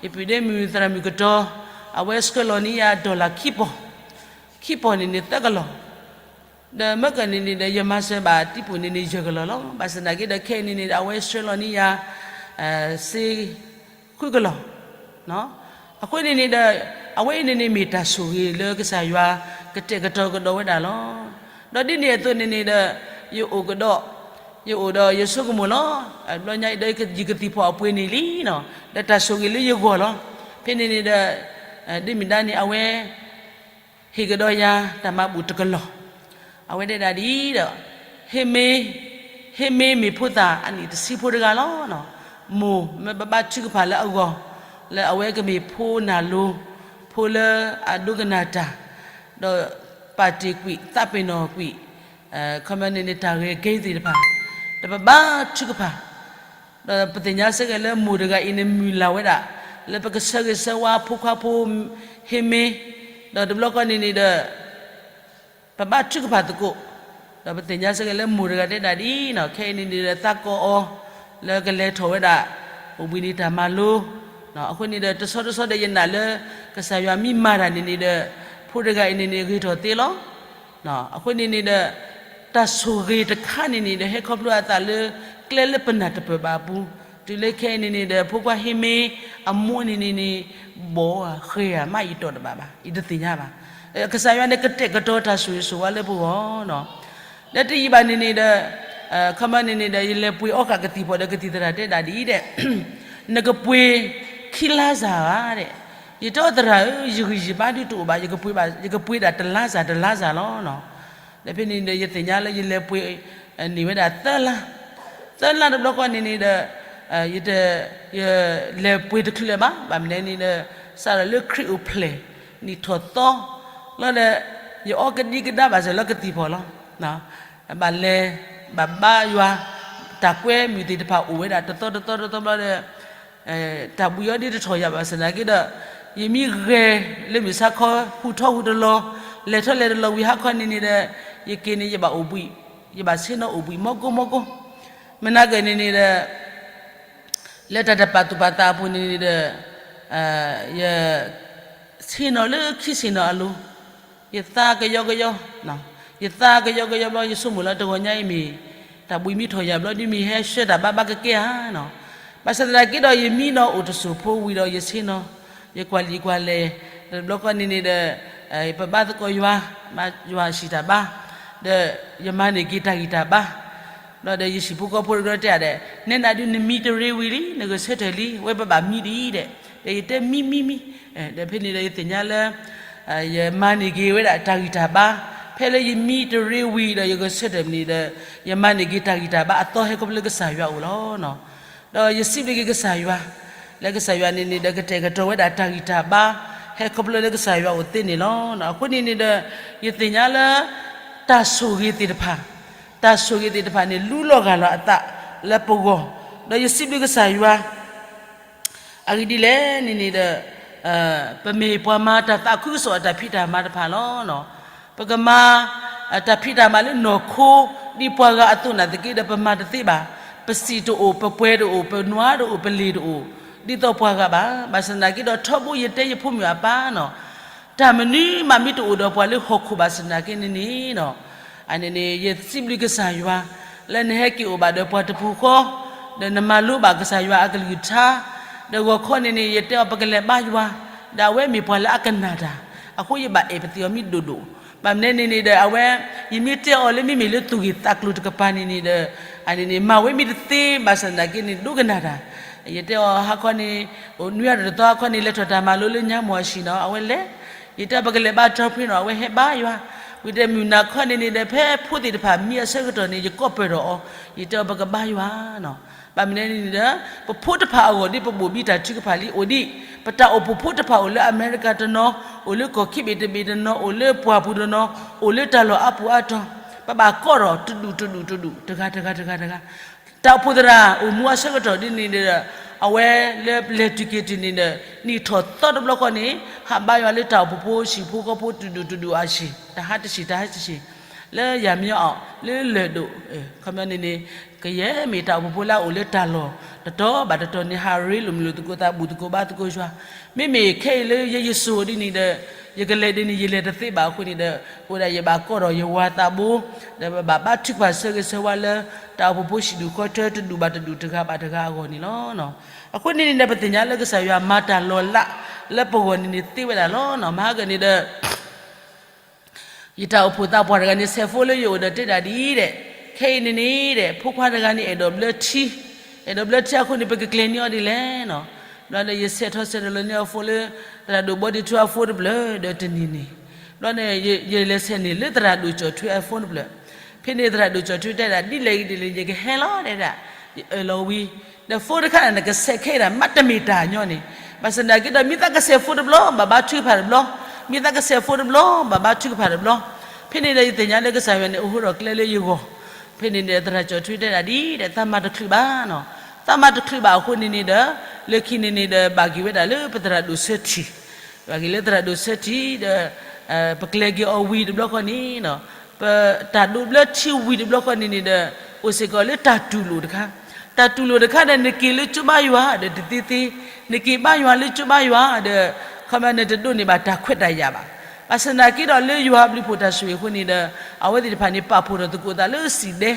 ယပုၢ်ဒ့မုၣ်သရၣ်မုၣ်ကတီၤ, အဝဲဆှၢလီၤန့ၢ်ယၤ dollar ခံပီၢ်, ခံပီၢ်န့ၣ်န့ၣ်သၢကလီၢ်, ဒီးမ့ၢ်ကန့ၣ်န့ၣ်ဒီး ယမၤစၢၤဘၣ်တံၤပိၣ်န့ၣ်န့ၣ် ယဲၢ်ကလီၢ်လီၤ. ဘၣ်ဆၣ်သနာ်က့ဒီး ခဲအံၤန့ၣ်န့ၣ်ဒီး အဝဲဆှၢလီၤန့ၢ်ယၤ စ့ ဃုကလီၢ် အဃိန့ၣ်န့ၣ်ဒီး အဝဲအံၤန့ၣ်န့ၣ်မ့ၢ်တၢ်ဆိၣ်ဂ့ၤလၢကစၢ်ယွၤ ကတဲာ်ကတီၤကဒီးဝဲဒၣ်လီၤ. ဒီးဒ်န့ၣ်အသိးန့ၣ်န့ၣ်ဒီး ယအိၣ်ကဒီး, ယအိၣ်ဒီးယဆိကမိၣ်လီၤ. ဘျီညါအံၤဒီး ယကသံၣ်ဖီၣ်အပှ့ၤန့ၣ်လံ, ဒီးတၢ်ဆိၣ်ဂ့ၤလၢယဂီၢ်လီၤ. ဖဲန့ၣ်န့ၣ်ဒီး ဒ့မုၣ်ဒါန့ၣ် အဝဲ ဟ့ၣ်ကဒီးယၤတၢ်မၤဘူၣ်တကလီၢ်, အဝဲတဲဒၣ်ဒ်အံၤဒီး, ဟ့ၣ်မ့ၢ်, ဟ့ၣ်မ့ၢ်မ့ၢ်ဖိသၣ်အနံၣ်တဆံဖိတဂၤလီၤ. မိၢ်မ့ၢ်ပဘါထုကဖၣ်လၢအဂီၢ်, လၢအဝဲကမ့ၢ်ဖိနၢ်လိၤ, ဖိလၢအဒိကနၣ်တၢ်, ဒီးပာ်တ့ၢ်ကွံာ် သးပ့ၤနီၣ်ကွံာ် ခီမ့ၢ်န့ၣ်န့ၣ် တၢ်ဂ့ၤကဲသ့ၣ်တဖၣ်, ဒီးပဘါထုကဖၣ်, ဒီးပသ့ၣ်ညါစ့ၢ်ကီးလၢမိၢ်တဂၤအံၤန့ၣ် မုၢ်လၢ်ဝဲဒၣ် လၢပကဆၢဂ့ၤဆၢဝါဖိခွါဖိ ဟ့ၣ်မ့ၢ်, ဒီးတဘျီဃီန့ၣ်န့ၣ်ဒီး ပဘါထုကဖၣ်သကိး, ဒီးပသ့ၣ်ညါစ့ၢ်ကီးလၢမိၢ်တဂၤတဲဒၣ်ဒ်အံၤ, ခဲအံၤန့ၣ်န့ၣ်ဒီး သးကိးအီၤ လၢကလဲၤထီၣ်ဝဲဒၣ် အိၣ်ဘှံးနံၤတၢ်မၤလိ, အဃိန့ၣ်ဒီး တဆီတဆီဒီးယနာ်လၢ ကစၢ်ယွၤမ့ၢ်မၤတၢ်န့ၣ်န့ၣ်ဒီး ဖိတဂၤအံၤန့ၣ်န့ၣ် ဂ့ၤထီၣ်သ့လီၤ. အဃိန့ၣ်န့ၣ်ဒီး တၢ်ဆိၣ်ဂ့ၤတခါန့ၣ်န့ၣ်ဒီး ဟဲခီဖျိအသးလၢ ကျဲလၢပနၢ်တပၢၢ်ဘၣ်အပူၤ, တုၤလၢခဲအံၤန့ၣ်န့ၣ်ဒီး ဖိခွါဟ့ၣ်မ့ၢ်အမိၢ်န့ၣ်န့ၣ်န့ၣ် ဘီဧါဃဲဧါမး ယတီၢ်တဘၣ်ဘၣ်, ယတသ့ၣ်ညါဘၣ်. ကစၢ်ယွၤန့ၣ် ကတဲာ်ကတီၤတၢ်ဆိၣ်ဂ့ၤဆိၣ်ဝါလၢပဂီၢ်, ဒီးတယံာ်ဘၣ်န့ၣ်န့ၣ်ဒီး ခီမ့ၢ်န့ၣ်န့ၣ်ဒီး ယလဲၤပှ့ၤအီကၣ်ကသံၣ်ဖီၣ်ဒီး ကသံၣ်သရၣ်တဲဒၣ်ဒ်အံၤဒဲး, နကပှ့ၤခံလါစၢ်ဧါဒဲး, ယတဲအီၤသရၣ်ဧၢ, ယဂံၢ်ယဘါဒုတအိၣ်ဘၣ်, ယကပှ့ၤဒၣ်တလါစၢ်တလါစၢ်လီၤ. ဒီးဖဲန့ၣ်ဒီး ယသ့ၣ်ညါလၢယလဲၤပှ့ၤန့ၢ်ဝဲဒၣ်သၢလါ, သၢလါတဘျီဃီန့ၣ်န့ၣ်ဒီး ယတ, ယလဲၤပှ့ၤတချုးလၢၤဘၣ်, ဘၣ်မနုၤန့ၣ်ဒီး စးထီၣ်လၢခရံာ်အိၣ်ဖျဲၣ် နံၣ်ထီၣ်သီလီၤဒီး ယအီကဒံကဒါဘၣ်စၢၤလၢကသံၣ်ဖီၣ်လီၤ. ဘၣ်လဲၤ, ဘၣ်ဘါယွၤ, တၢ်ကွဲမုာ်သ့ၣ်တဖၣ်အိၣ်ဝဲဒၣ်တသီတသီတသီဘျီဒီး တၢ်ဘှံးအီၤဒ်တထီၣ်ယၤဘၣ်ဆၣ်သနာ်က့ဒီး ယမ့ၢ်ဂဲၤလၢမုၢ်ဆါခီ ဟူးထီၣ်ဟူးတလီၤ, လဲၤထီၣ်လဲၤတလီၤဝံၤဟါခီန့ၣ်န့ၣ်ဒီး ယက့ၤန့ၣ် ယဘၣ်အိၣ်ဘှံး, ယဘၣ်ဆ့ၣ်နီၤအိၣ်ဘှံး မီကိၢ်မီကိၢ်, မနၤက့ၤန့ၣ်န့ၣ်ဒီး လၢတၢ်တပာ်သူၣ်ပာ်သးအပူၤန့ၣ်န့ၣ်ဒီး ယ ဆ့ၣ်နီၤလၢခံဆ့ၣ်နီၤအလိၤ, ယသးကယီကယီ, ယသးကယီကယီဘျီ ယဆိကမိၣ်လၢတဂီၤညါအံၤမ့ၢ် တၢ်ဘှံးမ့ၢ်ထီၣ်ယၤဘျီဒ်မ့ၢ်ဟဲဆှၢတၢ်ဘါဘၣ်ကကဲဧါနီၤ. ဘၣ်ဆၣ်သနာ်က့ဒီး ယမံနီၤအိၣ်တစိၢ်ဖိဝံၤဒီး ယဆ့ၣ်နီၤ, ယကွၢ်လံာ်ကွၢ်လဲၢ်, ဒီးတဘျီဃီန့ၣ်န့ၣ်ဒီး ပဘါသကိးယွၤ, ယွၤအဟံၣ်တၢ်ဘါ, ဒီးယမၤန့ၢ်က့ၤတၢ်ဂံၢ်တၢ်ဘါ ဒီးယဟံၣ်ဖိဃီဖိတဘျီတဲဒဲး, နဲနၤဒုးနမံတရ့ဝံၤလံ, နဂဲၤဆၢထၢၣ်လံ, ဝဲပဘၣ်မံဒ်အံၤဒဲး, ဒီးယတဲမံမံမံ, ဒီးဖဲန့ၣ်ဒီးယသ့ၣ်ညါလၢ ယမၤန့ၢ်က့ၤဝဲဒၣ်တၢ်ဂံၢ်တၢ်ဘါ, ဖဲလၢယမံတရ့ဝံၤဒီးယဂဲၤဆၢထၢၣ်မံၤဒီး ယမၤန့ၢ်က့ၤတၢ်ဂံၢ်တၢ်ဘါအသီဟဲခီဖျိလၢကစၢ်ယွၤအိၣ်လီၤ. ဒီးယစံးဘျုးက့ၤကစၢ်ယွၤ, လၢကစၢ်ယွၤန့ၣ်န့ၣ်ဒီး ကတဲာ်ကတီၤဝဲဒၣ်တၢ်ဂံၢ်တၢ်ဘါ ဟဲခီဖျိလၢကစၢ်ယွၤအိၣ်သ့န့ၣ်လီၤ. အဃိန့ၣ်န့ၣ်ဒီး ယသ့ၣ်ညါလၢ တၢ်ဆိၣ်ဂ့ၤသ့ၣ်တဖၣ်, တၢ်ဆိၣ်ဂ့ၤသ့ၣ်တဖၣ်န့ၣ် လူလီၤဂၢ်လီၤအသးလၢပဂီၢ်, ဒီးယစံးဘျုးကစၢ်ယွၤ အဂ့ၢ်ဒ်လဲၣ်န့ၣ်န့ၣ်ဒီး ပမ့ၢ်ပှၤမၤတၢ်သးခုကစီၣ်အတၢ်ဖံးတၢ်မၤတဖၣ်လီၤ. ပကမၤ တၢ်ဖံးတၢ်မၤလၢနီၢ်ခိ ဒ်ပှၤဂၤအသိးနာ်သက့ဒီး ပမၤတသ့ဘၣ်. ပစံာ်တအိၣ်, ပပှဲၤတအိၣ်, ပနွါတအိၣ်, ပလ့ၤတအိၣ် ဒ်သိးပှၤဂၤဘၣ်. ဘၣ်ဆၣ်သနာ်က့ဒီး ထီဘိယတဲယဖိမုၣ်အပၢ်နီၤ, တၢ်မနုၤမးမ့ၢ်တအိၣ်ဒီးပှၤလၢဟီၣ်ခိၣ်ဘၣ်ဆၣ်သနာ်က့န့ၣ်န့ၣ် အန့ၣ်န့ၣ် ယစံးဘျုးကစၢ်ယွၤ လၢနဟဲက့ၤအိၣ်ဘၣ်ဒီးပှၤတပူၤဃီ, ဒီးနမၤလိဘၣ်ကစၢ်ယွၤအကလုၢ်ကထါ, ဒီးဂီၤခီန့ၣ်န့ၣ် ယတဲအီၤပကလဲၤဘါယွၤ, ဒီးအဝဲမ့ၢ်ပှၤလၢအကနၣ်တၢ်, အဃိယဘၣ်အဲၣ်ပသံးအီၤမ့ၢ်ဒိၣ်ဒိၣ်, ဘၣ်မနုၤန့ၣ်န့ၣ်ဒီး အဝဲ ယမ့ၢ်တဲအီၤလၢမ့မ့ၢ်လၢသူၣ်ဂ့ၢ်သးကျိၤတကပၤန့ၣ်န့ၣ်ဒီး အန့ၣ်န့ၣ် မၤဝဲမ့ၢ်တသ့ဘၣ်ဆၣ်သနာ်က့န့ၣ် ဒိကနၣ်တၢ်, ယတဲအီၤဟါခီန့ၣ် အိၣ်နွံအါတသီဟါခီန့ၣ် လဲၤထီၣ်တၢ်မၤလိလၢညါမီၢ်အဟံၣ်နီၤ အဝဲလဲၤ, ယတဲအီၤပကလဲၤဘါတီဖှ့နီၤ အဝဲဟဲဘါယွၤ, ဝံၤဒီးမုၢ်နၤခီန့ၣ်န့ၣ်ဒီး ဖဲဖိသ့ၣ်တဖၣ်မံအဆၢကတီၢ်န့ၣ် ယကိးပၢၢ်ထီၣ်အီၤ, ယတဲအီၤပကဘါယွၤနီၤ, ဘၣ်မနုၤန့ၣ်ဒီး ပဖိတဖၣ်အဂီၢ်ဒ်ပဘိၣ်ဘံတၢ်ထုကဖၣ်လံ အိၣ်ဒံး ပတၢ်အိၣ်ဖှိၣ်ဖိတဖၣ်အိၣ်လၢအမဲရကၤတနီၤ, အိၣ်လၢကီၢ်ခံဘ့ၣ်တဘ့ၣ်တနီၤ, အိၣ်လၢပှၢ်ပူၤတနီၤ, အိၣ်လၢတၢ်လီၢ်အါပူၤအါတီၤ, ပဘၣ်ကိးထီၣ်တဒူၣ်တဒူၣ်တဒူၣ် တဂၤတဂၤတဂၤတဂၤ, တၢ်အိၣ်ဖှိၣ်သရၣ်အိၣ်မူအဆၢကတီၢ်ဒ်န့ၣ်ဒီး အဝဲလၢလဲၤတုၤက့ၤတုၤန့ၣ်ဒီး နံၣ်ထီၣ်သီတဘျီဃီန့ၣ် ဟးဘါယွၤလၢတၢ်အိၣ်ဖှိၣ်ဖိဟံၣ်ဖိဃီဖိတဒူၣ်တဒူၣ်အဟံၣ် တၢ်ဟးတဆံး တၢ်ဟးတဆံး လၢယၤမ့ၢ်အီၤ လၢလၢၢ်ဒိၣ် ခီပညီန့ၣ်န့ၣ် ကယဲၢ်မ့ၢ်တၢ်အိၣ်ဖှိၣ်ဖိလၢအအိၣ်လၢတၢ်လီၢ် တတီၤဘၣ်တတီၤန့ၣ် ဟးရ့လိာ်မုာ်လိာ်သကိးသး ဘူၣ်သကိးဘါသကိးယွၤ, မ့မ့ၢ်ခဲအံၤလၢယဲယစိၤဒ်န့ၣ်ဒီး ယကလဲၤဒ်န့ၣ် ယလဲၤတသ့ဘၣ်အဃိန့ၣ်ဒီး အိၣ်ဒၣ်ယဘၣ်ကိးဒီးယဝၤသးဘိ ဒီးပဘၣ်ဘါထုကဖၣ်ဆၢဂ့ၤဆၢဝါလၢ တၢ်အိၣ်ဖှိၣ်ဖိဟံၣ်ဒူၣ်ဃီထၢတဒူၣ်ဘၣ်တဒူၣ်တဂၤဘၣ်တဂၤအဂီၢ်န့ၣ်လီၤ. အဃိန့ၣ်န့ၣ်ဒီး ပသ့ၣ်ညါလၢကစၢ်ယွၤမၤတၢ်လီၤလး လၢပဂီၢ်န့ၣ်န့ၣ်သ့ဝဲဒၣ်လီၤ. မဟါကန့ၣ်ဒီး ယတၢ်အိၣ်ဖှိၣ်သးပှၢ်တဂၤန့ၣ် ဆဲးဖိလၢယအိၣ်ဒီးတဲဒၣ်ဒ်အံၤဒီး, ခဲအံၤန့ၣ်န့ၣ်ဒီး ဖိခွါတဂၤန့ၣ် အဲၣ်ဒိးဘျၢထံ, အဲၣ်ဒိးဘျၢထံအဃိန့ၣ် ပကကျဲၤန့ၢ်အီၤဒ်လဲၣ်နီၤ. ဘျီဒီး ယဆဲးထီၣ်ဆဲးထီၣ်လီၤန့ၢ်အီၤ phone လၢ သရၣ်ဒိၣ်ဘီဒ့ထူအ phone တဖျၢၣ်ဒီးတနံၤန့ၣ်, ဘျီန့ၣ် ယလဲၤဆဲးန့ၢ်လၢသရၣ်ဒိၣ်ကၠီၣ်ထွဲအ phone တဖျၢၣ်, ဖဲန့ၣ်သရၣ်ဒိၣ်ကၠီၣ်ထွဲတဲဒၣ် ဒ်လဲၣ်ဂ့ၤဒ်လဲၣ် ယကဟဲလီၤတဲဒၣ်, ယအၢၣ်လီၤဝံၤ, ဒီး phone တခါန့ၣ် နကဆဲးခဲဒၣ် မ့တမ့ၢ်တၢ်ညီန့ၣ်, ဘၣ်ဆၣ်သနာ်က့ဒီး မ့ၢ်သးကဆဲး phone တဘျီ ဘၣ်ဘါထုကဖၣ်တဘျီ, မ့ၢ်သးကဆဲး phone တဘျီ ဘၣ်ဘါထုကဖၣ်တဘျီ, ဖဲန့ၣ်ဒီး ယသ့ၣ်ညါလၢကစၢ်ယွၤန့ၣ် အိၣ်ဟူးထီၣ်ကျဲလၢယဂီၢ်, ဖဲန့ၣ်ဒီး သရၣ်ကၠီၣ်ထွဲတဲဒၣ်ဒ်ဒီး သးမၤတချုးဘၣ်နီၤ, သးမၤတချုးဘၣ်အဃိန့ၣ်န့ၣ်ဒီး လၢခံန့ၣ်န့ၣ်ဒီး ဘၣ်က့ၤဝဲဒၣ်လၢပသရၣ်ဒိၣ်ဆၢထံၣ်, ဘၣ်က့ၤလၢသရၣ်ဒိၣ်ဆၢထံၣ်ဒီး ပကျဲၤက့ၤအီၤဝံၤတဘျီဃီန့ၣ်နီၤ, ပတၢ်ဒိးဘျၢထံဝံၤတဘျီဃီန့ၣ်န့ၣ်ဒီး အိၣ်စ့ၢ်ကီးလၢတၢ်တူၢ်လိာ်တခါ, တၢ်တူၢ်လိာ်တခါဒီး နက့ၤလၢကၠိဘါယွၤဒီးတသ့သ့, နက့ၤဘါယွၤလၢကၠိဘါယွၤဒီး ခီပညီနတဒိးန့ၢ်ဘၣ်တၢ်ခွဲးတၢ်ယာ်ဘၣ်. ဘၣ်ဆၣ်သနာ်က့ဒီး လၢယွၤအဘျုးဖှိၣ်တၢ်ဆိၣ်ဂ့ၤအဃိန့ၣ်ဒီး အဝဲသ့ၣ်တဖၣ်န့ၣ် ပာ်ဖှိၣ်ထီၣ်သကိးသးလၢစံၣ်ဒဲ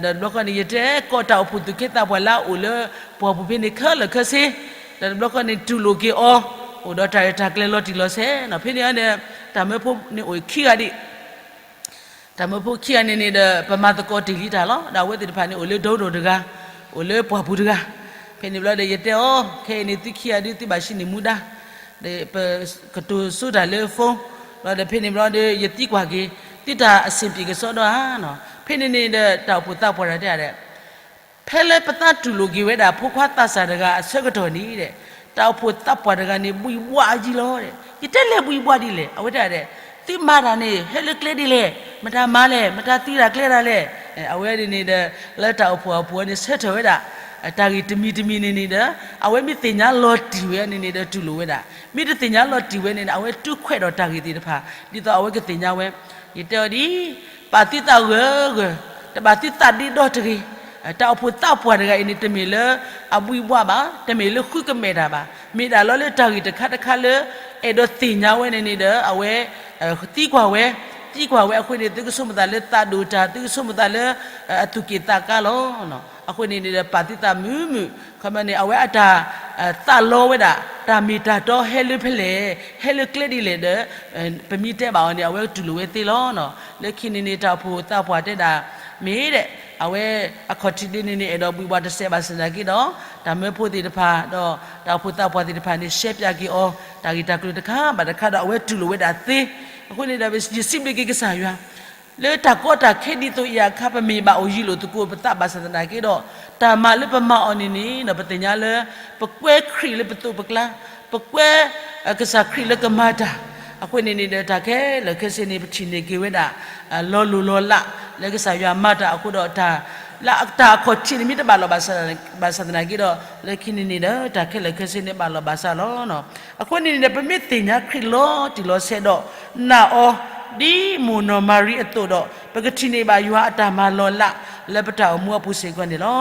ဒီးတဘျီဃီန့ၣ် ယတဲကိးတၢ်အိၣ်ဖှိၣ်သူၣ်က့သးပှၢ်လၢအအိၣ်လၢပှၢ်ပူၤဖဲန့ၣ်ခဲလၢာ်ခဲဆ့, ဒီးတဘျီဃီန့ၣ် တူၢ်လိာ်က့ၤအီၤ, အိၣ်ဒီးတၢ်ရဲၣ်တၢ်ကျဲၤလီၤတံၢ်လီၤဆဲးနီၤ, ဖဲန့ၣ်န့ၣ် တၢ်မၢဖိန့ၣ်အိၣ်ခံဂၤဒံး တၢ်မၢဖိခံဂၤန့ၣ်န့ၣ်ဒီး ပမၤသကိးတ့ၢ်လံတၢ်လီၤ. ဒီးအဝဲသ့ၣ်တဖၣ်န့ၣ် အိၣ်လၢဒိၣ်ဒိၣ်တဂၤ, အိၣ်လၢပှၢ်ပူၤတဂၤ, ဖဲန့ၣ်ဘျီဒီး ယတဲအီၤ, ခဲအံၤန့ၣ် သုခံဂၤဒုး သုဘၣ်ဆှၢန့ၢ်မူဒါ, ဒီးပကတိၤဆိတၢ်လၢ phone, ဘျီဒီးဖဲန့ၣ်ဘျီဒီး ယသံကွၢ်က့ၤ, သုတၢ်အဆင်ပြေကစီဒီဧါနီၤ. ဖဲန့ၣ်န့ၣ်ဒီး တၢ်အိၣ်ဖှိၣ်သးပှၢ်တဂၤတဲဒၣ် ဖဲလၢပသးတူၢ်လိာ်က့ၤဝဲဒၣ် ဖိခွါသးစၢ်တဂၤအဆၢကတီၢ်န့ၣ်ဒီး တၢ်အိၣ်ဖှိၣ်သးပှၢ်တဂၤန့ၣ် ဘှံးဘှးအယံၤလီၤဒီး ယတဲလဲၤဘှံးဘှးဒ်လဲၣ်, အဝဲတဲဒၣ်, သုမၤတၢ်န့ၣ် ဟဲလၢကျဲဒ်လဲၣ်, မတၤမၤလဲၣ်, မတၤသံတၢ်ကျဲတၢ်လဲၣ်, အဝဲန့ၣ်န့ၣ်ဒီး လၢတၢ်အိၣ်ဖှိၣ်အပူၤန့ၣ် ဆၢထၢၣ်ဝဲဒၣ် တၢ်ဂ့ၢ်တမံၤတမံၤန့ၣ်န့ၣ်ဒီး အဝဲမ့ၢ်သ့ၣ်ညါလီၤတံၢ်ဝဲန့ၣ်န့ၣ်ဒီး တူၢ်လိာ်ဝဲဒၣ်, မ့ၢ်တသ့ၣ်ညါလီၤတံၢ်ဝဲန့ၣ် အဝဲတူၢ်ခွဲးဒီးတၢ်ဂ့ၢ်သ့ၣ်တဖၣ် ဒ်သိးအဝဲကသ့ၣ်ညါဝဲ, ယတဲအီၤဒ် ပာ်သုသးဂၢၢ်ဂၢၢ်, တဘၣ်သုသးဒ့ဒီတဂ့ၤ, တၢ်အိၣ်ဖှိၣ်သးပှၢ်တဂၤအံၤန့ၣ် တမ့ၢ်လၢအဘှံးဘှးဘၣ်, တမ့ၢ်လၢဃုကမဲာ်တၢ်ဘၣ်, မ့ၢ်ဒၣ်လီၤလၢတၢ်ဂ့ၢ်တခါတခါလၢ အဲၣ်ဒိးသ့ၣ်ညါဝဲန့ၣ်န့ၣ်ဒီး အဝဲ သံကွၢ်ဝဲ, သံကွၢ်ဝဲအဃိန့ၣ် သုကဆိကမိၣ်သးလၢသးဒိၣ်တၢ်, သုကဆိကမိၣ်သးလၢ အသူၣ်က့ၣ်သးကါလီၤ. အဃိန့ၣ်န့ၣ်ဒီး ပာ်သုသးမုာ်မုာ်, ခီပညီန့ၣ် အဝဲအတၢ် သးလီဝဲဒၣ် တၢ်မ့ၢ်တၢ်တီဟဲလၢဖဲလဲၣ်, ဟဲလၢကျဲဒ်လဲၣ်ဒီး ပမ့ၢ်တဲဘၣ်အီၤန့ၣ် အဝဲတူၢ်လိာ်ဝဲသ့လီၤ. လၢခံန့ၣ်န့ၣ် တၢ်အိၣ်ဖှိၣ်သးပှၢ်တဲဒၣ် မ့ၢ်ဒဲး အဝဲအခီၣ်ထံးဒ်န့ၣ်န့ၣ် အဲၣ်ဒိးဘှံးဘှးတစဲးဘၣ်ဆၣ်သနာ်က့ဒီး တၢ်မၢဖိသ့ၣ်တဖၣ် ဒီးတၢ်အိၣ်ဖှိၣ်သးပှၢ်သ့ၣ်တဖၣ်န့ၣ် ရှဲပၠးက့ၤအီၤ တၢ်ဂ့ၢ်တၢ်ကျိၤတခါဘၣ်တခါဒီး အဝဲတူၢ်လိာ်ဝဲဒၣ်သ့. အဃိန့ၣ်ဒီး ယစံးဘျုးက့ၤကစၢ်ယွၤ လၢတၢ်ကီတၢ်ခဲဒ်သိးအံၤအခါ ပမ့ၢ်ဘၣ်အိၣ်ယံၤလိာ်သကိးပသးဘၣ်ဆၣ်သနာ်က့ဒီး တၢ်မၤလၢပမၤအီၤန့ၣ်န့ၣ် ပသ့ၣ်ညါလၢ ပကွဲခရံာ်လၢပသိးပကျါ, ပကွဲ ကစၢ်ခရံာ်လၢကမၤတၢ်. အဃိန့ၣ်န့ၣ်ဒီး တၢ်ခဲလၢာ်ခဲဆ့န့ၣ် ပထံၣ်န့ၢ်က့ၤဝဲဒၣ် လီၤလိၢ်လီၤလး လၢကစၢ်ယွၤမၤတၢ်အဃိဒီး တၢ် လၢတၢ်အခီၣ်ထံးန့ၣ် မ့ၢ်တဘၣ်လီၤဘၣ်ဆၣ်သနာ်က့ဒီး လၢခံန့ၣ်န့ၣ်ဒီး တၢ်ခဲလၢာ်ခဲဆ့န့ၣ် ဘၣ်လီၤဘၣ်စးလီၤ. အဃိန့ၣ်န့ၣ်ဒီး ပမ့ၢ်သ့ၣ်ညါခရံာ်လီၤတံၢ်လီၤဆဲးဒီး နာ်အီၤ ဒ်မိၢ်နီၢ်မၤရံအသိးဒီး ပကထံၣ်န့ၢ်ဘၣ်ယွၤအတၢ်မၤလီၤလး လၢပတၢ်အိၣ်မူအပူၤစ့ၢ်ကီးန့ၣ်လီၤ.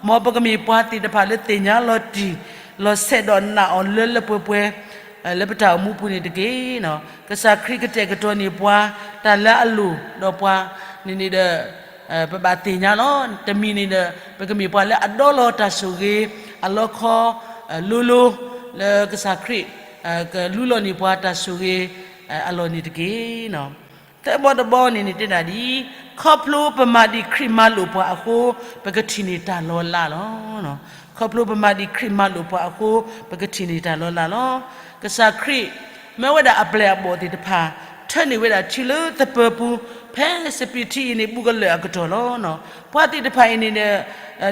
မ်ပကမ့ၢ်ပှၤသ့ၣ်တဖၣ်လၢသ့ၣ်ညါလီၤတံၢ်လီၤဆဲးဒီးနာ်အီၤလၢလၢပှဲၤပှဲၤ လၢပတၢ်အိၣ်မူပူၤန့ၣ်တက့ၢ်. ကစၢ်ခရံာ်ကတဲာ်ကတီၤန့ၢ်ပှၤ တၢ်လၢအလိၣ်ဒီးပှၤန့ၣ်န့ၣ်ဒီး ပဘၣ်သ့ၣ်ညါလီၤ. တမံၤန့ၣ်ဒီး ပကမ့ၢ်ပှၤလၢအဒီလီၤတၢ်ဆိၣ်ဂ့ၤ အလီခီ လိၤလိၤ လၢကစၢ်ခရံာ် ကလူလီၤန့ၢ်ပှၤတၢ်ဆိၣ်ဂ့ၤ အလီၢ်န့ၣ်တက့ၢ်. သၢဘီတဘီန့ၣ်န့ၣ်တဲဒၣ်ဒ်အံၤ, ခီဖျိပမၤဒံးခရံာ်မၤလိာ်ပှၤအဃိ, ပကထံၣ်န့ၢ်တၢ်လီၤလးလီၤ. ခီဖျိပမၤဒံးခရံာ်မၤလိာ်ပှၤအဃိ, ပကထံၣ်န့ၢ်တၢ်လီၤလးလီၤ. ကစၢ်ခရံာ်မၢဝဲဒၣ်အပျဲၢ်အဘီၣ်သ့ၣ်တဖၣ်, ထၢန့ၢ်ဝဲဒၣ်ထံလၢသပၢၤပူၤ, ဖဲစပံးထံအံၤန့ၣ် ဘူးကလၢာ်အကတီၢ်လီၤ. ပှၤသ့ၣ်တဖၣ်အံၤန့ၣ်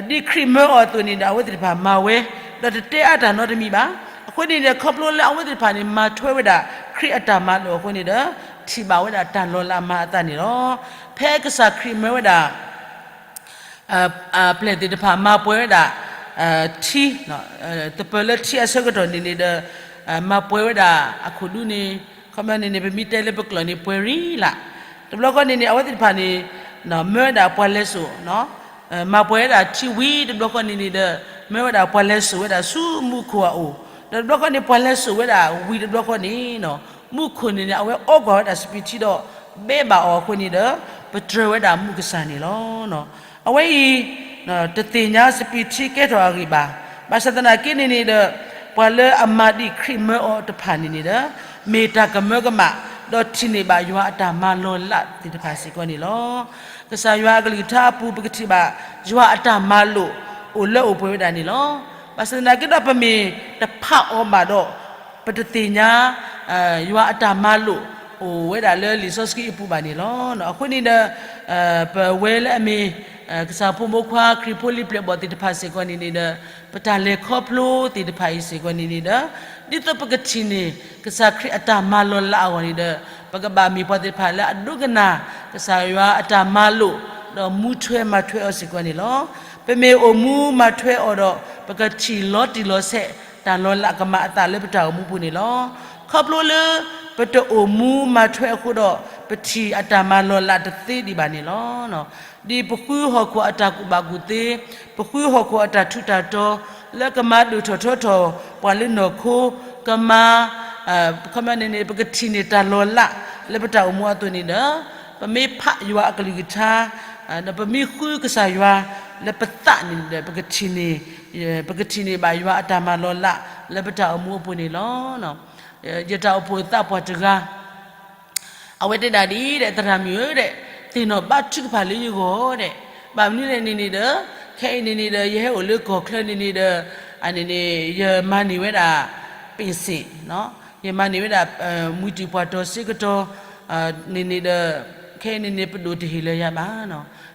ဒီး ဒ်ခရံာ်မၢအီၤအသိးန့ၣ်ဒီး အဝဲသ့ၣ်တဖၣ်မၤဝဲ, ဒီးတတဲအါတၢ်နီတမံၤဘၣ်. အဃိန့ၣ်ဒီး ခီဖျိလၢအဝဲသ့ၣ်တဖၣ်န့ၣ် မၤထွဲဝဲဒၣ်ခရံာ်အတၢ်မၤလိာ်အဃိန့ၣ်ဒီး ထံၣ်ဘၣ်ဝဲဒၣ်တၢ်လီၤလးမၤအသးန့ၣ်လီၤ. ဖဲကစၢ်ခရံာ်မၢဝဲဒၣ် ပျဲၢ်သ့ၣ်တဖၣ်မၤပှဲၤဝဲဒၣ် ထံ, သပၢၤလၢထံအဆၢကတီၢ်န့ၣ်န့ၣ်ဒီး မၤပှဲၤဝဲဒၣ်အခိၣ်ဒူန့ၣ်, ခီပညီန့ၣ်န့ၣ် ပမ့ၢ်တဲလၢပကျိာ်န့ၣ် ပှဲၤရံလး. တဘျီဃီန့ၣ်န့ၣ် အဝဲသ့ၣ်တဖၣ်န့ၣ် မၢဝဲဒၣ်ပှၤလဲၤစိာ်, မၤပှဲၤဝဲဒၣ်ထံဝံၤတဘျီဃီန့ၣ်န့ၣ်ဒီး မၢဝဲဒၣ်ပှၤလဲၤစိာ်ဝဲဒၣ်ဆူမူခိၣ်အအိၣ်, ဒီးတဘျီဃီန့ၣ် ပှၤလဲၤစိာ်ဝဲဒၣ်ဝံၤတဘျီဃီန့ၣ် မူခိၣ်န့ၣ်န့ၣ် အဝဲအီကွၢ်ဝဲဒၣ်စပံးထံဒီး ဘဲဘၣ်အီၤအဃိန့ၣ်ဒီး ပတြၢၤဝဲဒၣ်မူကစၢ်န့ၣ်လီၤ. အဝဲအံၤ တသ့ၣ်ညါစပံးထံကဲထီၣ်အဂ့ၢ်ဘၣ်. ဘၣ်ဆၣ်သနာ်က့န့ၣ်န့ၣ်ဒီး ပှၤလၢအမၤဒံးခရံာ်မၢအီၤတဖၣ်န့ၣ်န့ၣ်ဒီး မ့ၢ်တၢ်ကမၢကမၣ် ဒီးထံၣ်န့ၢ်ဘၣ်ယွၤအတၢ်မၤလီၤလးသ့ၣ်တဖၣ်စ့ၢ်ကီးန့ၣ်လီၤ. ကစၢ်ယွၤအကလုၢ်ကထါအပူၤ ပကထံၣ်ဘၣ်ယွၤအတၢ်မၤလိာ် အိၣ်လၢအိၣ်ပှဲၤဝဲဒၣ်န့ၣ်လီၤ. ဘၣ်ဆၣ်သနာ်က့ဒီး ပမ့ၢ်တဖးအီၤဘၣ်ဒီး ပတသ့ၣ်ညါ ယွၤအတၢ်မၤလိာ် အိၣ်ဝဲဒၣ်လၢလံာ်စီဆှံအပူၤဘၣ်န့ၣ်လီၤ. အဃိန့ၣ်ဒီး ပဝဲလၢအမ့ၢ် ကစၢ်ဖိမုၣ်ဖိခွါ ခရံာ်ဖိလံၤပျဲၢ်ဘီၣ်သ့ၣ်တဖၣ်စ့ၢ်ကီးန့ၣ်န့ၣ်ဒီး ပတၢ်လဲၤခီဖျိသ့ၣ်တဖၣ်အံၤစ့ၢ်ကီးန့ၣ်န့ၣ်ဒီး ဒ်သိးပကထံၣ်န့ၢ် ကစၢ်ခရံာ်အတၢ်မၤလီၤလးအဂီၢ်န့ၣ်ဒီး ပကဘၣ်မ့ၢ်ပှၤသ့ၣ်တဖၣ်လၢအဒိကနၣ် ကစၢ်ယွၤအတၢ်မၤလိာ် ဒီးမူထွဲမၤထွဲအီၤစ့ၢ်ကီးန့ၣ်လီၤ. ပမ့ၢ်အိၣ်မူမၤထွဲအီၤဒီး ပကထံၣ်လီၤတံၢ်လီၤဆဲး တၢ်လီၤလးကမၤအသးလၢပတၢ်အိၣ်မူပူၤန့ၣ်လီၤ. ခီဖျိလၢ ပတအိၣ်မူမၤထွဲအဃိဒီး ပထံၣ်အတၢ်မၤလီၤလးတသ့ဒံးဘၣ်န့ၣ်လီၤ. ဒ်ပဃုဟီၣ်ခိၣ်အတၢ်ကူၣ်ဘၣ်ကူၣ်သ့, ပဃုဟီၣ်ခိၣ်အတၢ်ထူးတၢ်တီၤ လၢကမၤဒိၣ်ထီၣ်ထီထီၣ် ပှၤလၢနီၢ်ခိ ကမၤ ခီပညီန့ၣ်န့ၣ် ပကထံၣ်န့ၢ်တၢ်လီၤလးလၢပတၢ်အိၣ်မူအသိးန့ၣ်ဒီး ပမ့ၢ်ဖးယွၤအကလုၢ်ကထါ ဒီးပမ့ၢ်ဃုကစၢ်ယွၤ လၢပသးန့ၣ်ဒီး ပကထံၣ်န့ၢ် ပကထံၣ်န့ၢ်ဘၣ်ယွၤအတၢ်မၤလီၤလးလၢပတၢ်အိၣ်မူအပူၤန့ၣ်လီၤ. ယတၢ်အိၣ်ဖှိၣ်သးပှၢ်တဂၤ အဝဲတဲဒၣ်ဒ်အံၤဒီး သရၣ်မုၣ်ဧၢဒီး သ့ၣ်နီၣ်ဘါထုကဖၣ်လၢယဂီၢ်ဒီး ဘၣ်မနုၤလဲၣ်န့ၣ်န့ၣ်ဒီး ခဲအံၤန့ၣ်န့ၣ်ဒီး ယဟဲအိၣ်လၢကီၢ်ချၢန့ၣ်န့ၣ်ဒီး အန့ၣ်န့ၣ် ယမၤန့ၢ်ဝဲဒၣ် ပ့ၣ်စ့ၣ် ယမၤန့ၢ်ဝဲဒၣ် မှံတုၤပှၢ်တီၤစ့ကတီၢ် န့ၣ်န့ၣ်ဒီး ခဲအံၤန့ၣ်န့ၣ် ပဒိၣ်တဟ့ၣ်လၢယၤဘၣ်.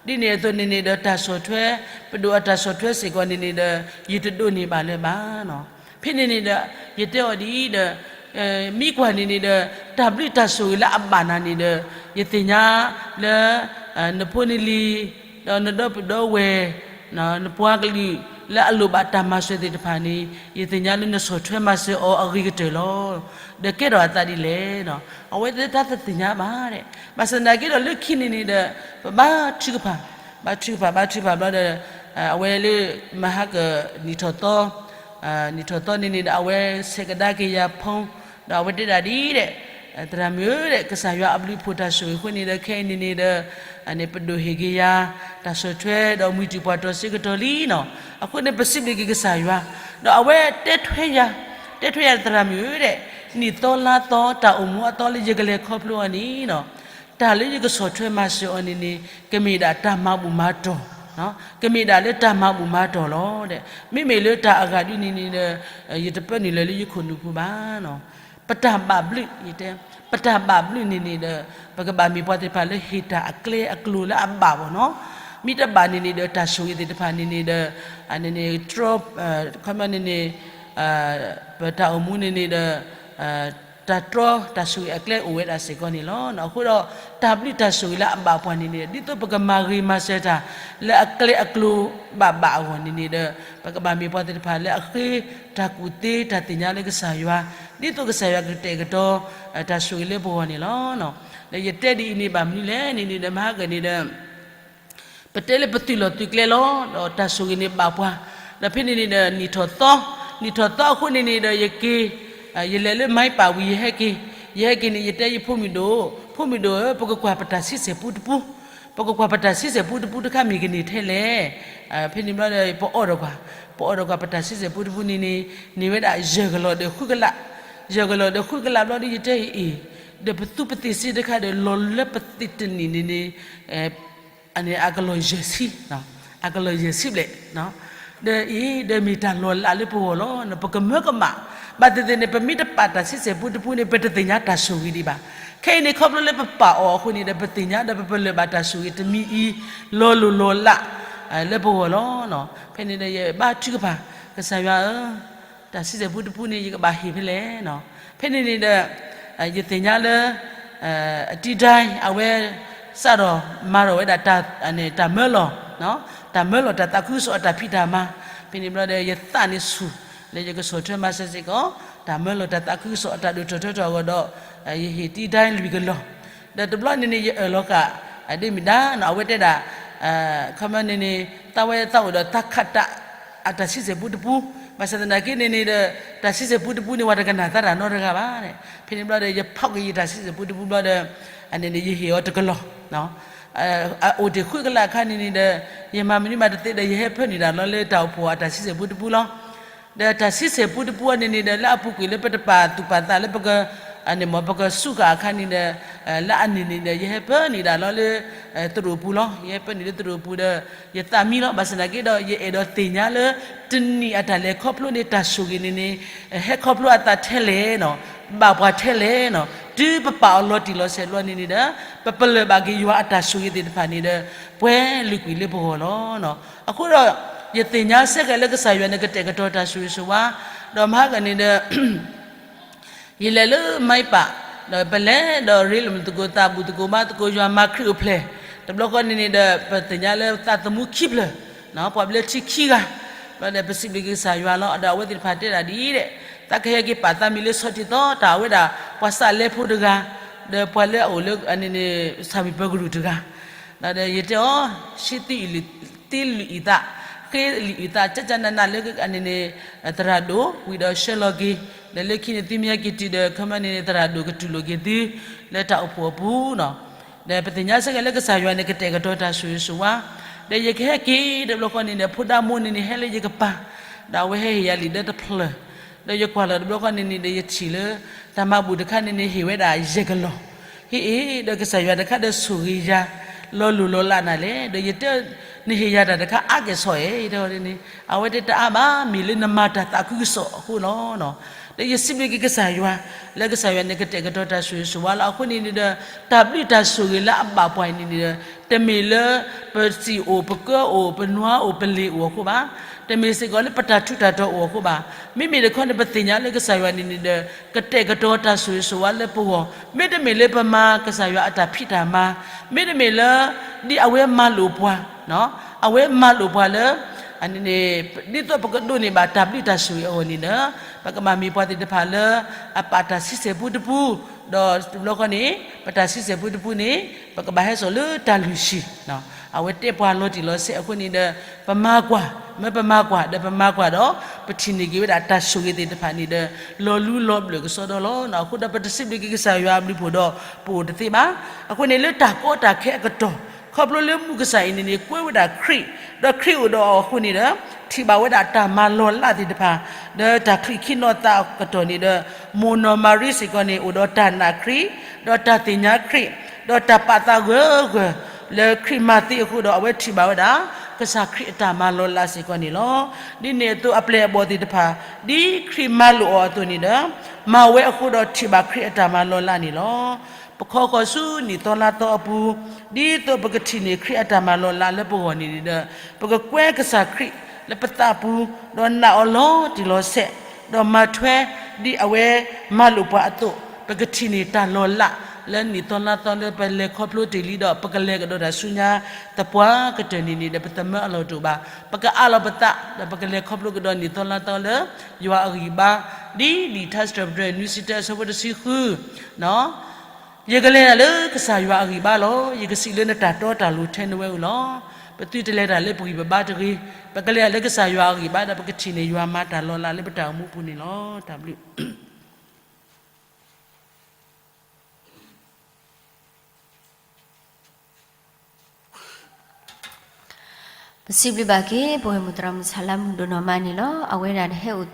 ဒ်န့ၣ်အသိးန့ၣ်န့ၣ်ဒီး တၢ်ဆီၣ်ထွဲ ပဒိၣ်အတၢ်ဆီၣ်ထွဲစ့ၢ်ကီးန့ၣ်န့ၣ်ဒီး ယတဒိးန့ၢ်ဘၣ်လၢၤဘၣ်. ဖဲန့ၣ်န့ၣ်ဒီး ယတဲအီၤဒ်အံၤဒီး မ့ၢ်ကွၢ်န့ၣ်န့ၣ်ဒီး တၢ်ဘျုးတၢ်ဆိၣ်ဂ့ၤလၢအဘၣ်နၤန့ၣ်ဒီး ယသ့ၣ်ညါလၢ နဖိနလံၤ ဒီးနဒီပုၢ်ဒီဝဲၢ် နပှၤကလုာ် လၢအလိၣ်ဘၣ်တၢ်မၤစၢၤသ့ၣ်တဖၣ်န့ၣ် ယသ့ၣ်ညါလၢနဆီၣ်ထွဲမၤစၢၤအီၤအဂ့ၤကတၢၢ်လီၤ. ဒီးကဲထီၣ်အသးဒ်လဲၣ်. အဝဲသ့ၣ်တၢ်တသ့ၣ်ညါဘၣ်ဒဲး. ဘၣ်ဆၣ်သနာ်က့ဒီးလၢခံန့ၣ်န့ၣ်ဒီး ပဘါထုကဖၣ်, ဘါထုကဖၣ် ဘါထုကဖၣ်ဘျီဒီး အဝဲလၢ မဟါက နံၣ်ထီၣ်သီ နံၣ်ထီၣ်သီန့ၣ်န့ၣ်ဒီး အဝဲဆဲးကဒါက့ၤယၤဖီ ဒီးအဝဲတဲဒၣ်ဒ်အံၤဒီး သရၣ်မုၣ်ဧၢဒီး ကစၢ်ယွၤအဘျုးအဖှိၣ်တၢ်ဆိၣ်ဂ့ၤအဃိန့ၣ်ဒီး ခဲအံၤန့ၣ်န့ၣ်ဒီး ပဒိၣ်ဟ့ၣ်က့ၤယၤ တၢ်ဆီၣ်ထွဲဒီးမှံတုၤပှၢ်တီၤစ့ကတီၢ်လံနီၤ. အဃိန့ၣ် ပစံးဘျုးက့ၤကစၢ်ယွၤ ဒီးအဝဲတဲထွဲယၤ, တဲထွဲယၤ သရၣ်မုၣ်ဧၢဒီး နံၣ်သီလါသီတၢ်အိၣ်မူအသီလၢယကလဲၤခီဖျိအီၤန့ၣ်နီၤ တၢ်လၢယကဆီၣ်ထွဲမၤစၢၤအီၤန့ၣ်န့ၣ် ကမ့ၢ်ဒၣ်တၢ်မၤဘူၣ်မၤတီၢ်, ကမ့ၢ်ဒၣ်လၢတၢ်မၤဘူၣ်မၤတီၢ်လီၤ. မ့မ့ၢ်လၢတၢ်အဂၤဒုန့ၣ်န့ၣ်ဒီး ယတပၢနုာ်လၢၤလၢယခိၣ်နူာ်ပူၤဘၣ်နီၤ. ပတၢ်ဘၣ်ဘျုး, ယတဲ, ပတၢ်ဘၣ်ဘျုးန့ၣ်န့ၣ်ဒီး ပကဘၣ်မ့ၢ်ပှၤသ့ၣ်တဖၣ်လၢဟ့ၣ်တၢ်အကျဲအကျိၤလၢအဘၣ်ဘၣ်နီၤ. မ့ၢ်တဘၣ်န့ၣ်န့ၣ်ဒီး တၢ်ဆိၣ်ဂ့ၤသ့ၣ်တဖၣ်န့ၣ်န့ၣ်ဒီး အန့ၣ်န့ၣ် တြီ, ခီပညီန့ၣ်န့ၣ် ပတၢ်အိၣ်မူန့ၣ်န့ၣ်ဒီး တၢ်တြီတၢ်ဆိၣ်ဂ့ၤအကျဲအိၣ်ဝဲဒၣ်စ့ၢ်ကီးန့ၣ်လီၤ. အဃိဒီး တၢ်ဘျုးတၢ်ဆိၣ်ဂ့ၤလၢအဘၣ်ပှၤန့ၣ်န့ၣ် ဒ်သိးပကမၤဂ့ၤမၤစၢၤတၢ် လၢအကျဲအကျိၤဘၣ်ဘၣ်အဂီၢ်န့ၣ်န့ၣ်ဒီး ပကဘၣ်မ့ၢ်ပှၤသ့ၣ်တဖၣ်လၢအဃ့တၢ်ကူၣ်သ့တၢ်သ့ၣ်ညါလၢကစၢ်ယွၤ ဒ်သိးကစၢ်ယွၤကတဲာ်ကတီၤ တၢ်ဆိၣ်ဂ့ၤလၢပဂီၢ်န့ၣ်လီၤ. ဒီးယတဲဒ်အံၤန့ၣ်ဘၣ်မနုၤလဲၣ်န့ၣ်န့ၣ်ဒီး မဟါကၢန့ၣ်ဒီး ပတဲလၢပသုးလီၢ်သုးကျဲလီၤ. ဒီးတၢ်ဆိၣ်ဂ့ၤန့ၣ်ဘၣ်ပှၤ, ဒီးဖဲန့ၣ်န့ၣ်ဒီး နံၣ်ထီၣ်သီ, နံၣ်ထီၣ်သီအဃိန့ၣ်န့ၣ်ဒီး ယက့ၤ, ယလဲၤလၢမါပာ်ဝံၤ ယဟဲက့ၤ, ယဟဲက့ၤန့ၣ် ယတဲယဖိမုၣ်ဒိၣ်, ဖိမုၣ်ဒိၣ်ဧၢ, ပကကွၢ်ပတၢ်ဆံဆဲၣ်ပူတပူ, ပကကွၢ်ပတၢ်ဆံဆဲၣ်ပူတပူတခါမ့ၢ်ကန့ၢ်ထဲလဲၣ်. ဖဲန့ၣ်ဘျီဒီး ပအီၣ်ဒီးကွၢ်, ပအီၣ်ဒီးကွၢ်ပတၢ်ဆံဆဲၣ်ပူတပူန့ၣ်န့ၣ် န့ၢ်ဝဲဒၣ်ယဲၢ်ကလီၤဒီးဃုကလး, ယဲၢ်ကလီၤဒီးဃုကလးဘျီဒီး ယတဲအံၤ ဒီးပသူပသ့ၣ်စ့တခါဒီး လီၤလၢပသ့ၣ်တနံၣ်န့ၣ်န့ၣ် အကလီၤယဲၢ်ဆံ, အကလီၤယဲၢ်ဆံဘျဲၣ်, ဒီးအံၤ ဒီးမ့ၢ်တၢ်လီၤလးလၢပဂီၢ်လီၤ. ပကမၢကမၣ်, ဘၣ်သ့ၣ်သ့ၣ်န့ၣ် ပမ့ၢ်တပာ်တၢ်ဆံဆဲၣ်ပူတပူန့ၣ် ပတသ့ၣ်ညါတၢ်ဆိၣ်ဂ့ၤဒံးဘၣ်. ခဲအံၤန့ၣ် ခီဖျိလၢပပာ်အီၤအဃိန့ၣ်ဒီး ပသ့ၣ်ညါဒီးပပလၢၢ်ဘၣ်တၢ်ဆိၣ်ဂ့ၤတမံၤအံၤ လီၤလိၢ်လီၤလး လၢပဂီၢ်လီၤ. ဖဲန့ၣ်ဒီးယဘါထုကဖၣ်, ကစၢ်ယွၤဧၢ, တၢ်ဆံဆဲၣ်ပူတပူန့ၣ် ယကဘၣ်ဟ့ၣ်ဖဲလဲၣ်. ဖဲန့ၣ်န့ၣ်ဒီး ယသ့ၣ်ညါလၢ အတံဒၣ် အဝဲ စးထီၣ်မၤထီၣ်ဝဲဒၣ် တၢ်မၢလီၤ, တၢ်မၢလီၤတၢ်သးခုကစီၣ်အတၢ်ဖံးတၢ်မၤ, ဖဲန့ၣ်ဘျီဒီး ယသးန့ၣ်ဆူၣ် လၢယကဆီၣ်ထွဲမၤစၢၤစ့ၢ်ကီး တၢ်မၢလီၤတၢ်သးခုကစီၣ်အတၢ်ဒိၣ်ထီၣ်ထီထီၣ်အဂီၢ်ဒီး ယဟ့ၣ်တံဒၣ်လွံၢ်ကလီၢ်, ဒီးတဘျီန့ၣ်န့ၣ် ယအၢၣ်လီၤဃာ် ဒ်မ့ၢ်ဒၣ် အဝဲတဲဒၣ် ခီမီန့ၣ်န့ၣ် သးဝဲသးအိၣ်ဒီးသးခးတၢ် အတၢ်ဆံဆဲၣ်ပူတပူ, ဘၣ်ဆၣ်သနာ်က့န့ၣ်န့ၣ်ဒီး တၢ်ဆံဆဲၣ်ပူတပူန့ၣ် ပှၤတကနၣ်သးတၢ်နီတဂၤဘၣ်. ဖဲန့ၣ်ဘျီဒီး ယဖီၣ်က့ၤယတၢ်ဆံဆဲၣ်ပူတပူဘျီဒီး အန့ၣ်န့ၣ် ယဟ့ၣ်အီၤတကလီၢ် အအိၣ်တ့ၢ်ဃုကလးအခါန့ၣ်န့ၣ်ဒီး ယမၤမနုၤမးတသ့ဒီး ယဟဲဖၢနုာ်တၢ်လီၤလၢတၢ်အိၣ်ဖှိၣ်အတၢ်ဆံဆဲၣ်ပူတပူလီၤ. ဒီးတၢ်ဆံဆဲၣ်ပူတပူအန့ၣ်န့ၣ်ဒီး လၢအပူၤကွံာ်လၢပတပာ်သူၣ်ပာ်သးလၢပက အန့ၣ်မ့ၢ်ပကစူးဃာ်အခါန့ၣ်ဒီး လၢအန့ၣ်န့ၣ်ဒီး ယဟဲဖၢနုာ်တၢ်လီၤလၢ သရိာ်ပူၤလီၤ. ယဟဲဖၢနုာ်လၢသရိာ်ပူၤဒီး ယသးမံလီၤ. ဘၣ်ဆၣ်သနာ်က့ဒီး ယအဲၣ်ဒိးသ့ၣ်ညါလၢ တနံၣ်အတၢ်လဲၤခီဖျိန့ၣ် တၢ်ဆိၣ်ဂ့ၤန့ၣ်န့ၣ် ဟဲခီဖျိအသးထဲလဲၣ်နီၤ, ဘၣ်ပှၤထဲလဲၣ်နီၤ, တုၤပပာ်အီၤလီၤတံၢ်လီၤဆဲးဘျီန့ၣ်န့ၣ်ဒီး ပပလၢၢ်ဘၣ်က့ၤယွၤအတၢ်ဆိၣ်ဂ့ၤသ့ၣ်တဖၣ်န့ၣ်ဒီး ပှဲၤလုာ်ကွံာ်လၢပဂီၢ်လီၤ. အဃိဒီး ယသ့ၣ်ညါဆၢက့ၤလၢကစၢ်ယွၤန့ၣ်ကတဲာ်ကတီၤတၢ်ဆိၣ်ဂ့ၤဆိၣ်ဝါ, ဒီးမဟါကန့ၣ်ဒီး ယလဲၤလၢမါပာ်, ဒီးပလဲၤဒီးရ့လိာ်မုာ်သကိးသးဘူၣ်သကိးဘါသကိးယွၤမၤခရံာ်အိၣ်ဖျဲၣ်, တဘျီဃီန့ၣ်န့ၣ်ဒီး ပသ့ၣ်ညါလၢသးသမူခံဖျၢၣ်, ပှၤဘျၢထံခံဂၤ, ဘျီဒီးပစံးဘျုးက့ၤကစၢ်ယွၤလီၤ. ဒီးအဝဲသ့ၣ်တဖၣ်တဲဒၣ်ဒ်အံၤ, သးကဟဲက့ၤပာ်သးမံလၢဆီထံသီ တၢ်အဝဲဒၣ်ပှၤစးလဲဖိတဂၤ, ဒီးပှၤလၢအအိၣ်လၢအန့ၣ်န့ၣ် ဆၣ်မံၤပၢၤကရူၢ်တဂၤ ဒီးယတဲအီၤ, ဃ့သံလံာ်အုၣ်သး, ဃ့လံာ်အုၣ်သး ကကနနလၢအန့ၣ်န့ၣ် သရၣ်ဒိၣ် ဝံၤဒီးဆှၢလီၤက့ၤ, ဒီးလၢခံန့ၣ်သုမ့ၢ်ဟဲက့ၤတုၤဒီး ခီမီန့ၣ် သရၣ်ဒိၣ်ကတူၢ်လိာ်က့ၤသု လၢတၢ်အိၣ်ဖှိၣ်အပူၤနီၤ. ဒီးပသ့ၣ်ညါဆၢက့ၤလၢကစၢ်ယွၤန့ၣ် ကတဲာ်ကတီၤတၢ်ဆိၣ်ဂ့ၤဆိၣ်ဝါ, ဒီးယကဟဲက့ၤတဘျီဃီန့ၣ်ဒီး ဖိဒါမိၢ်န့ၣ်န့ၣ် ဟဲလၢယကပၤ, ဒီးအဝဲဟဲဟ့ၣ်ယၤလံာ်ဒၢတဖျၢၣ်, ဒီးယကွၢ်လီၤတဘျီဃီန့ၣ်န့ၣ်ဒီး ယထံၣ်လၢ တၢ်မၤဘူၣ်တခါန့ၣ်န့ၣ် ဟ့ၣ်ဝဲဒၣ်ယဲၢ်ကလီၢ်, ဟ့ၣ်အ့ၣ် ဒီးကစၢ်ယွၤတခါဒီးဆိၣ်ဂ့ၤယၤ လီၤလိၢ်လီၤလးနၤလဲၣ်, ဒီးယတဲ နဟ့ၣ်ယၤတၢ်တခါအါကဲၣ်ဆိးအ့ၣ် တဲဝဲန့ၣ်, အဝဲတဲတအါဘၣ် မ့ၢ်လၢနမၤတၢ်သးခုကစီၣ်အဃိလီၤ. ဒီးယစံးဘျုးက့ၤကစၢ်ယွၤ လၢကစၢ်ယွၤန့ၣ် ကတဲာ်ကတီၤတၢ်ဆိၣ်ဂ့ၤဆိၣ်ဝါလီၤ. အဃိန့ၣ်န့ၣ်ဒီး တၢ်ဘျုးတၢ်ဆိၣ်ဂ့ၤလၢအဘၣ်ပှၤအံၤန့ၣ်န့ၣ်ဒီး တမ့ၢ်လၢပစံာ်အိၣ် ပကၢအိၣ် ပနွါအိၣ် ပလ့ၣ်အိၣ်အဃိဘၣ်, တမ့ၢ်စ့ၢ်ကီးလၢပတၢ်ထူးတၢ်တီၤအိၣ်အဃိဘၣ်. မ့မ့ၢ်တခီန့ၣ် ပသ့ၣ်ညါလၢကစၢ်ယွၤန့ၣ်န့ၣ်ဒီး ကတဲာ်ကတီၤတၢ်ဆိၣ်ဂ့ၤဆိၣ်ဝါလၢပဂီၢ်, မ့တမ့ၢ်လၢပမၤကစၢ်ယွၤအတၢ်ဖံးတၢ်မၤ, မ့တမ့ၢ်လၢ ဒ်အဝဲမၤလိာ်ပှၤ, အဝဲမၤလိာ်ပှၤလၢ ဒ်သိးပကဒိးန့ၢ်ဘၣ်တၢ်ဘျုးတၢ်ဆိၣ်ဂ့ၤအဂီၢ်န့ၣ်ဒီး ပကဘၣ်မ့ၢ်ပှၤသ့ၣ်တဖၣ်လၢ အပာ်တၢ်ဆံဆဲၣ်ပူတပူ, ဒီးတဘျီဃီန့ၣ် ပတၢ်ဆံဆဲၣ်ပူတပူန့ၣ် ပကဘၣ်ဟဲစိာ်လၢတၢ်လုၢ်ဟံၣ်, အဝဲတဲပှၤလီၤတံၢ်လီၤဆဲးအဃိန့ၣ်ဒီး ပမၤကွၢ်, မ့ၢ်ပမၤကွၢ်ဒီးပမၤကွၢ်ဒီး ပထံၣ်န့ၢ်က့ၤဝဲဒၣ်တၢ်ဆိၣ်ဂ့ၤသ့ၣ်တဖၣ်န့ၣ်ဒီး လီၤလူလီၤဘျၢၣ်ကစီဒီလီၤ. အဃိဒီးပတစံးဘျုးက့ၤကစၢ်ယွၤအဘျုးဖှိၣ်ဒီး ပအိၣ်တသ့ဘၣ်. အဃိန့ၣ်လၢတၢ်ကီတၢ်ခဲအကတီၢ် ခီဖျိလၢမုၢ်ကစၢ်အံၤန့ၣ်န့ၣ် ကွဲဝဲဒၣ်ခရံာ်, ဒီးခရံာ်အိၣ်ဒီးအီၤအဃိန့ၣ်ဒီး ထံၣ်ဘၣ်ဝဲဒၣ်တၢ်မၤလီၤလးသ့ၣ်တဖၣ်, ဒီးတၢ်ချံးခံနီၢ်သးအကတီၢ်န့ၣ်ဒီး မိၢ်နီၢ်မၤရံစ့ၢ်ကီးန့ၣ် အိၣ်ဒီးတၢ်နာ်ခရံာ်, ဒီးတၢ်သ့ၣ်ညါခရံာ်, ဒီးတၢ်ပာ်သးဂၢၢ်ဂၢၢ် လၢခရံာ်မၤသ့အဃိဒီး အဝဲထံၣ်ဘၣ်ဝဲဒၣ် ကစၢ်ခရံာ်အတၢ်မၤလီၤလးစ့ၢ်ကီးန့ၣ်လီၤ. ဒ်န့ၣ်အသိးအပျဲၢ်အဘီၣ်သ့ၣ်တဖၣ် ဒ်ခရံာ်မၤလိာ်အီၤအသိးန့ၣ်ဒီး မၤဝဲအဃိဒီးထံၣ်ဘၣ်ခရံာ်အတၢ်မၤလီၤလးန့ၣ်လီၤ. ပခီဃီၤဆူနံၣ်သီလါသီအပူၤ, ဒ်သိးပကထံၣ်န့ၢ်ခရံာ်အတၢ်မၤလီၤလးလၢပဂီၢ်န့ၣ်န့ၣ်ဒီး ပကကွဲကစၢ်ခရံာ်လၢပသးပူၤ, ဒီးနာ်အီၤလီၤတံၢ်လီၤဆဲး, ဒီးမၤထွဲဒ်အဝဲမၤလိာ်ပှၤအသိး, ပကထံၣ်န့ၢ်တၢ်လီၤလးလၢနံၣ်သီလါသီလၢပလဲၤခီဖျိတ့ၢ်လံဒီး ပကလဲၤကဒီးတၢ်ဆူညါသပှၢ်ကတၢၢ်န့ၣ်န့ၣ်ဒီး ပသမၢအလီၢ်တအိၣ်ဘၣ်. ပကအးလီၤပသး ဒီးပကလဲၤခီဖျိကဒီးနံၣ်သီလါသီလၢယွၤအဂံၢ်ဘါ, ဒ်လံာ်ထါစံးထီၣ်ပတြၢၤနွံဆံတၢအဆၢဖိတဆံဃု ယကလဲၤတၢ်လၢကစၢ်ယွၤအဂံၢ်ဘါလီၤ. ယကစံးလၢနတၢ်တီတၢ်လိၤထဲနဝဲဧိၤလီၤ. ပသုတလဲၤတၢ်လၢပဂံၢ်ပဘါတဂ့ၤ. ပကလဲၤတၢ်လၢကစၢ်ယွၤအဂံၢ်ဘါဒီး ပကထံၣ်န့ၢ်ယွၤမၤတၢ်လီၤလးလၢပတၢ်အိၣ်မူပူၤန့ၣ်လီၤ. တၢ်ဘျုး ပစံးဘျုးဘၣ်က့ၤ ပဝဲၢ်မုၢ်သရၣ်မုၣ်ဆၣ်လါမုၣ်ဒိၣ်နီၢ်မးန့ၣ်လီၤ. အဝဲဒၣ်ဟဲအိၣ်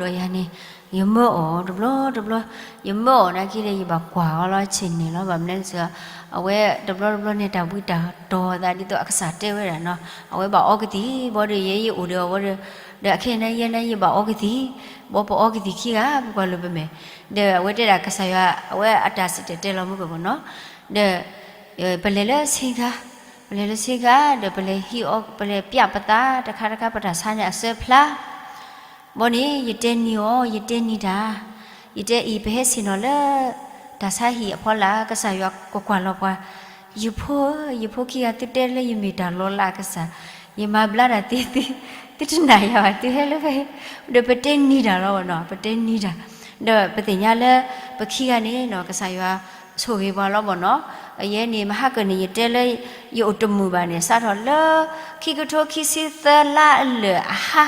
ဒီးယၤန့ၣ် ယမၢအီၤတဘျီတဘျီ, ယမၢအီၤနာ်က့ဒီး ယဘၣ်ကွၢ်အီၤလီၤဆ့ၣ်န့ၣ်လီၤ. ဘၣ်မနုၤစ့ၢ်, အဝဲတဘျီတဘျီန့ၣ် တၢ်ဘှံးတၢ်တီၤသးဒ်သိးအကစၢ်တဲဝဲဒၣ်နီၤ, အဝဲဘၣ်အီကသံၣ်, ဘီဒီးယဲယအိၣ်ဒီးအဝဲဒီး, ဒီးအခဲအံၤန့ၣ် ယဲန့ၣ်ယဘၣ်အီကသံၣ်, ဘီပအီကသံၣ်ခံဂၤ ပကွၢ်လိာ်ပမဲာ်, ဒီးအဝဲတဲဒၣ်ကစၢ်ယွၤ အဝဲအတၢ်စံၣ်တဲၤတဲလီၤမူကၢၢ်ပနီၤ, ဒီး ပလဲၤလၢဆ့ကၤ, ပလဲၤလၢဆ့ကၤ ဒီးပလဲၤဟံးအီၤ ပလဲၤပျးပသးတခါတခါ ပတၢ်ဆါန့ၣ်အစၢဖျါ, ဘီန့ၣ် ယတဲနံၤအီၤ ယတဲနံၤတၢ်, ယတဲအံၤ ပဟဲဆ့ၣ်နီၤလၢ တၢ်ဆါဟံၣ်အဖီလာ် ကစၢ်ယွၤကွၢ်ကွၢ်လီၤပှၤ, ယဖိဧၢ ယဖိခံဂၤ သုတဲလၢယမ့ၢ်တၢ်လီၤလးအကစၢ်, ယမၤဘျါတၢ်သ့သု, သုတနာ်ယၤဘၣ် သုဟဲလၢဖဲ, ဒီးပတဲနံၤတၢ်လီၤဘၣ်နီၤ ပတဲနံၤတၢ်, ဒီးပသ့ၣ်ညါလၢ ပခံဂၤန့ၣ်နီၤ ကစၢ်ယွၤဆိၣ်ဂ့ၤပှၤလီၤဘၣ်နီၤ, ယဲန့ၣ် မဟါကၢန့ၣ် ယတဲလၢ ယအိၣ်တမုာ်ဘၣ်န့ၣ် စးထီၣ်လၢ ခံကထိခံဆံသၢလါအလၢာ်အဟါ,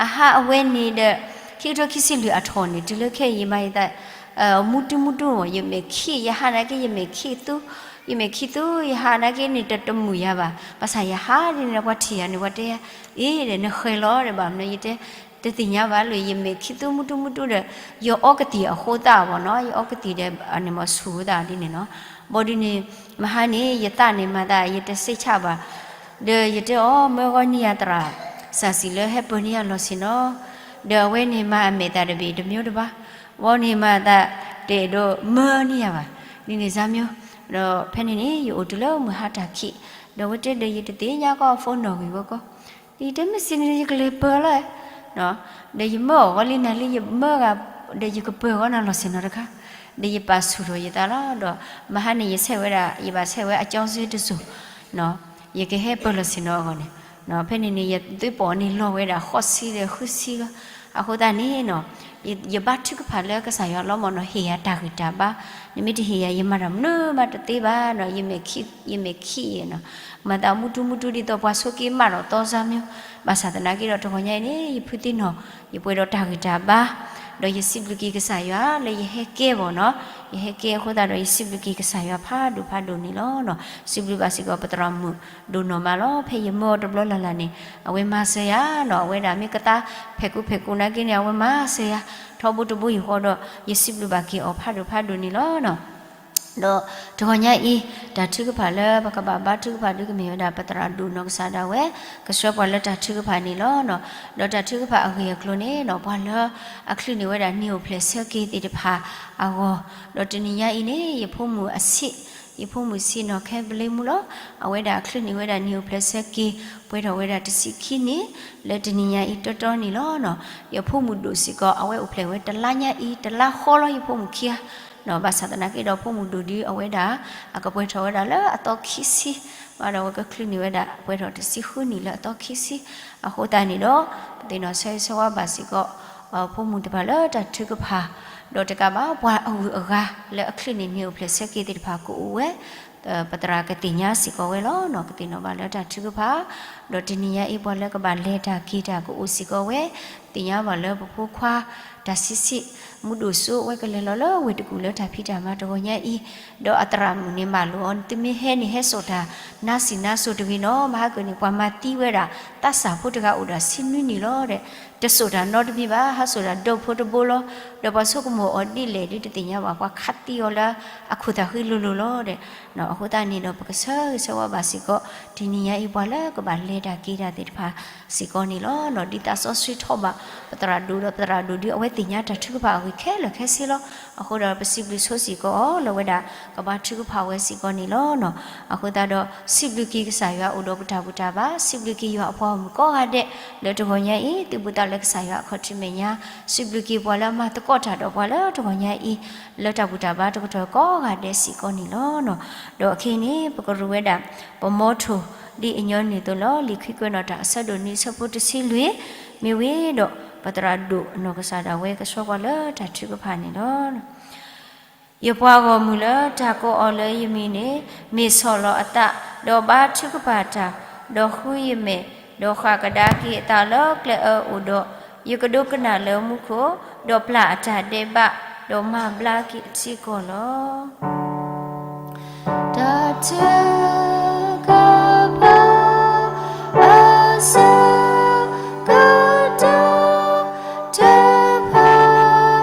အဟါအဝဲန့ၣ်ဒီး ခံကထိခံဆံလွံၢ်အထီၣ်န့ၣ် တုၤလၢခဲအံၤယမၤယသး မူတူမူတူမ့ၢ် ယမဲာ်ခံး ယဟါနာ်က့ ယမဲာ်ခံးသူ, ယမဲာ်ခံးသူ ယဟါနာ်က့န့ၣ် တတမုာ်ယၤဘၣ်, ဘၣ်ဆၣ်ယဟါဒ်န့ၣ် ပှၤထံၣ်ယၤန့ၣ် ပှၤတဲယၤ, အ့ဒီး နဃဲၤလီၤဒီး ဘၣ်မနုၤယတဲ တသ့ၣ်ညါဘၣ်လၢ ယမဲာ်ခံးသူမူတူမူတူဒီး ယအီကသံၣ်အဃိသတးဘၣ်နီၤ, ယအီကသံၣ်ဒီး အန့ၣ်မ့ၢ်ဆူၣ်အသးဒ်န့ၣ်နီၤ, ဘီဒ်န့ၣ် မဟါန့ၣ် ယသးန့ၣ်မၤသး ယတစ့ၢ်ဆၣ်ဘၣ်, ဒီးယတဲအီၤ မၢဂီၤန့ၢ်ယၤသရၣ် စၢ်စံၣ်လၢဟဲပၢၤန့ၢ်ယၤလီၢ်ဆ့ၣ်နီၤ, ဒီးအဝဲန့ၣ်မၤအမဲာ်သးတဘ့ၣ်တမံၤတဘၣ်, ဘီန့ၣ်မၤသးတအဲၣ်ဒိးမၢန့ၢ်ယၤဘၣ်, ဒ်န့ၣ်စၢ်မံၤ, ဒီးဖဲန့ၣ်န့ၣ် ယအိၣ်တုၤလၢမုၢ်ဟါတၢ်ခံး, ဒီးအဝဲတဲဒီး ယတသ့ၣ်ညါကီး အဖိနီၣ်ဂံၢ်ဝဲကီး ဒီးယတဲမ့ၢ်စံးန့ၣ် ယကလဲၤပၢၤလီၤ, ဒီးယမၢအီၤဂီၤလံနၤလံ ယမၢဂၤ, ဒီးယကပၢၤဂီၤနၤလီၢ်ဆ့ၣ်နီၤတခါ, ဒီးယပာ်ဆူၣ်ထီၣ်ယသးလီၤ, ဒီးမဟါန့ၣ် ယဆဲးဝဲဒၣ် ယဘၣ်ဆဲးဝဲအကၠီစ့တစိၤ, ယကဟဲပၢၤလီၢ်ဆ့ၣ်နီၤအဂီၢ်န့ၣ်, ဖဲန့ၣ်န့ၣ် ယသုးပီၣ်န့ၣ်လီၤဝဲဒၣ်ဃိးဆံဒီးဃုဆံလီၤ, အဃိသတးန့ၣ်နီၤ, ယဘါထုကဖၣ်လၢကစၢ်ယွၤလီၤမၢ်နီၤ, ဟ့ၣ်ယၤတၢ်ဂံၢ်တၢ်ဘါ, နမ့ၢ်တဟ့ၣ်ယၤ ယမၤတၢ်မနုၤမးတသ့ဘၣ်နီၤ, ယမဲာ်ခံးနီၤ, မၤသးမူတူမူတူဒ်သိး ပှၤဆိးက့မးဒီးသီစၢ်မံၤ, ဘၣ်ဆၣ်သနာ်က့ဒီး တဂီၤညါအံၤန့ၣ် ယဖုသံနီၢ်, ယပှဲၤဒီးတၢ်ဂံၢ်တၢ်ဘါ, ဒီးယစံးဘျုးက့ၤကစၢ်ယွၤလၢယဟဲကဲဘၣ်နီၤ, ယဟဲကဲအဃိသတးဒီးယစံးဘျုးက့ၤကစၢ်ယွၤဖးဒိၣ်ဖးဒိၣ်န့ၣ်လီၤနီၤ, စံးဘျုးဘၣ်စ့ၢ်ကီးပသရၣ်မုၣ်ဒိၣ်နီၢ်မးလီၤ, ဖဲယမၢအီၤတဘျီလၢ်လၢ်န့ၣ် အဝဲမၤစၢၤယၤနီၤ, အဝဲဒၣ်မ့ၢ်ကသါဖဲးကူဖဲးကူနာ်က့န့ၣ် အဝဲမၤစၢၤယၤ, ထီဘိတဘိယူၢ်ဃီဒီး ယစံးဘျုးဘၣ်က့ၤအီၤဖးဒိၣ်ဖးဒိၣ်န့ၣ်လီၤနီၤ. ဒီးတဂီၤညါအံၤ တၢ်ထုကဖၣ်လၢပကဘၣ်ဘါထုကဖၣ်ဒုးကမ့ၢ်ဝဲဒၣ် ပသရၣ်ဒိၣ်နီၢ်ကစၢ်ဒၣ်ဝဲ ကဆှၢပှၤလၢတၢ်ထုကဖၣ်န့ၣ်လီၤနီၤ. ဒီးတၢ်ထုကဖၣ်အဂ့ၢ်အကျိၤန့ၣ်နီၤ ပှၤလၢအချုးန့ၢ်ဝဲဒၣ်နံၤအိၣ်ဖျဲၣ်ဆၢက့ၤသ့ၣ်တဖၣ်အဂီၢ်, ဒီးတနံၤညါအံၤန့ၣ် ယဖိမုၣ်အဆံး, ယဖိမုၣ်ဆံးနီၢ်ခဲဘျ့မူလီၤ. အဝဲဒၣ်အချုးန့ၢ်ဝဲဒၣ်နံၤအိၣ်ဖျဲၣ်ဆၢက့ၤ ပှဲၤထီၣ်ဝဲဒၣ်တဆံခံနံၣ် လၢတနံၤညါအံၤတီတီန့ၣ်လီၤနီၤ. ယဖိမုၣ်ဒိၣ်စ့ၢ်ကီး အဝဲအိၣ်ဖျဲၣ်ဝဲတလါညါအံၤ တလါဃီလီၤ ယဖိမုၣ်ခံဂၤနီၤ. ဘၣ်ဆၣ်သနာ်က့ဒီး ဖိမုၣ်ဒိၣ်ဒုး အဝဲဒၣ် အကပှဲၤထီၣ်ဝဲဒၣ်လၢအသီခံဆံ, ဘၣ်ဒီးအဝဲကချုးန့ၢ်ဝဲဒၣ် ပှဲၤထီၣ်တဆံဃုနံၣ်လၢအသီခံဆံ. အဃိသတးန့ၣ်ဒီး ပသ့ၣ်နီၣ်ဆၢဂ့ၤဆၢဝါဘၣ်စ့ၢ်ကီး ဖိမုၣ်တဖၣ်လၢတၢ်ထုကဖၣ်, ဒီးတကးဘၣ် ပှၤအဂုၤအဂၤလၢအချုးန့ၢ်နံၤအိၣ်ဖျဲၣ်ဆၢက့ၤသ့ၣ်တဖၣ်ကအိၣ်ဝဲ, ပသရၣ်ကသ့ၣ်ညါစ့ၢ်ကီးဝဲလီၤနီၤ. ကသ့ၣ်နီၣ်ဘၣ်လၢတၢ်ထုကဖၣ်, ဒီးတနံၤညါအံၤ ပှၤလၢကဘၣ်လဲၤတၢ်က့ၤတၢ်ကအိၣ်စ့ၢ်ကီးဝဲ, သ့ၣ်ညါဘၣ်လၢပဖိခွါ တၢ်ဆံးဆံး မူဒိၣ်စိ အဝဲကလဲၤလီၤလၢဝ့ၢ်တကူၣ်လၢတၢ်ဖံးတၢ်မၤတဂီၤညါအံၤ, ဒီးအသရၣ်မုၣ်န့ၣ်မၤလိာ်အီၤ သုမ့ၢ်ဟဲန့ၣ် ဟဲစိာ်တၢ်နါစံၣ်နါစိၤတဂ့ၤနီၤ. မဟါကၢန့ၣ် ပှၤမၤသံဝဲဒၣ် သးစၢ်ဖိတဂၤအိၣ်ဒီးဆံနွံနံၣ်လီၤဒီး, တစိာ်တၢ်နီတမံၤဘၣ်, ဟးစိာ်တၢ်ဒီဖိတဘိလီၤ. ဒီးပှၤဆိကမိၣ်အီၤဒ်လဲၣ်ဒ်တသ့ၣ်ညါဘၣ်, ပှၤခးသံအီၤလၢအခိၣ်သးဃံလိၤလိၤလီၤဒီး, အဃိသတးန့ၣ်ဒီး ပကဆၢဂ့ၤဆၢဝါဘၣ်စ့ၢ်ကီး တနံၤညါအံၤ ပှၤလၢကဘၣ်လဲၤတၢ်က့ၤတၢ်သ့ၣ်တဖၣ်စ့ၢ်ကီးန့ၣ်လီၤ. ဒ်သးစီဆှံထီၣ်ဘၣ် ပသရၣ်ဒိၣ်ဒီး ပသရၣ်ဒိၣ်ဒုး အဝဲသ့ၣ်ညါတၢ်ထုကဖၣ်အဂ့ၢ်ခဲလၢာ်ခဲဆ့လီၤ. အဃိဒီးပစံးဘျုးဆိစ့ၢ်ကီးအီၤ လၢအဝဲဒၣ်ကဘါထုကဖၣ်ဝဲစ့ၢ်ကီးန့ၣ်လီၤ. အဃိသတးဒီး စံးဘျုးက့ၤကစၢ်ယွၤအိၣ်ဒီးပတၢ်ဘူၣ်တၢ်ဘါ, စံးဘျုးက့ၤယွၤအပှၤဂီၢ်မုၢ်ကိးဂၤဒဲး လၢတဂီၤညါအံၤ သုဘူးသးလၢကစၢ်ယွၤအခီၣ်ထံးမဲာ်ညါ, စံးဘျုးက့ၤပှၤလၢအမၤသကိးတၢ်ဒီးပှၤလၢတဂီၤညါအံၤ လၢတၢ်ဘူၣ်တၢ်ဘါတကတီၢ်ကိးဂၤဒဲးစ့ၢ်ကီးန့ၣ်လီၤ. ဒီးအခဲအံၤန့ၣ် ပကရူးဝဲဒၣ် ပမီထိၣ် ဒ်အညီနုၢ်အသိးလီၤ. လံာ်ခံကွဲးနီၣ်တၢ်အဆၢဒိၣ်နွံအဆၢဖိတဆံလွံၢ်, မ့ၢ်ဝံၤဒီး ပသရၣ်ဒိၣ်နီၢ်ကစၢ်ဒၣ်ဝဲကဆှၢပှၤလၢတၢ်ထုကဖၣ်န့ၣ်လီၤ. ယပှၤဂီၢ်မုၢ်လၢတၢ်ကိးအီၤလၢယမံၤန့ၣ် မ့ၢ်ဆီၣ်လီၤအသး, ဒီးဘါထုကဖၣ်တၢ်, ဒီးဃုယမဲာ်, ဒီးဃၣ်ကဒါက့ၤအသးလၢကျဲအၢအိၣ်ဒီး, ယကဒိကနၣ်လၢမူခိၣ်, ဒီးပျၢ်အတၢ်ဒဲးဘး, ဒီးမၤဘျါက့ၤအထံကီၢ်လီၤ. တၢ်ထုကဖၣ် အဆၢကတီၢ်တဖၣ်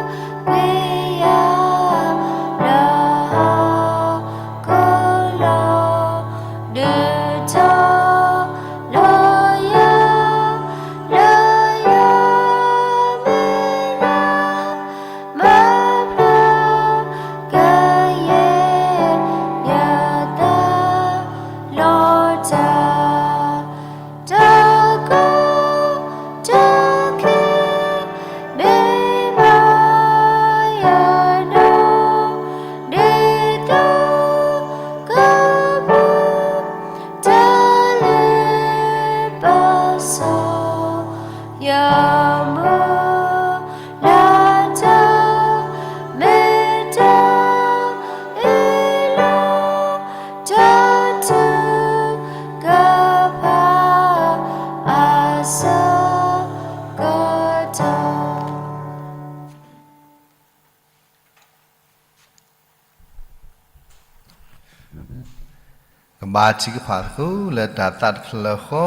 ကဘါထုကဖၣ်သကိးလၢတၢ်သးတဖျၢၣ်ဃီ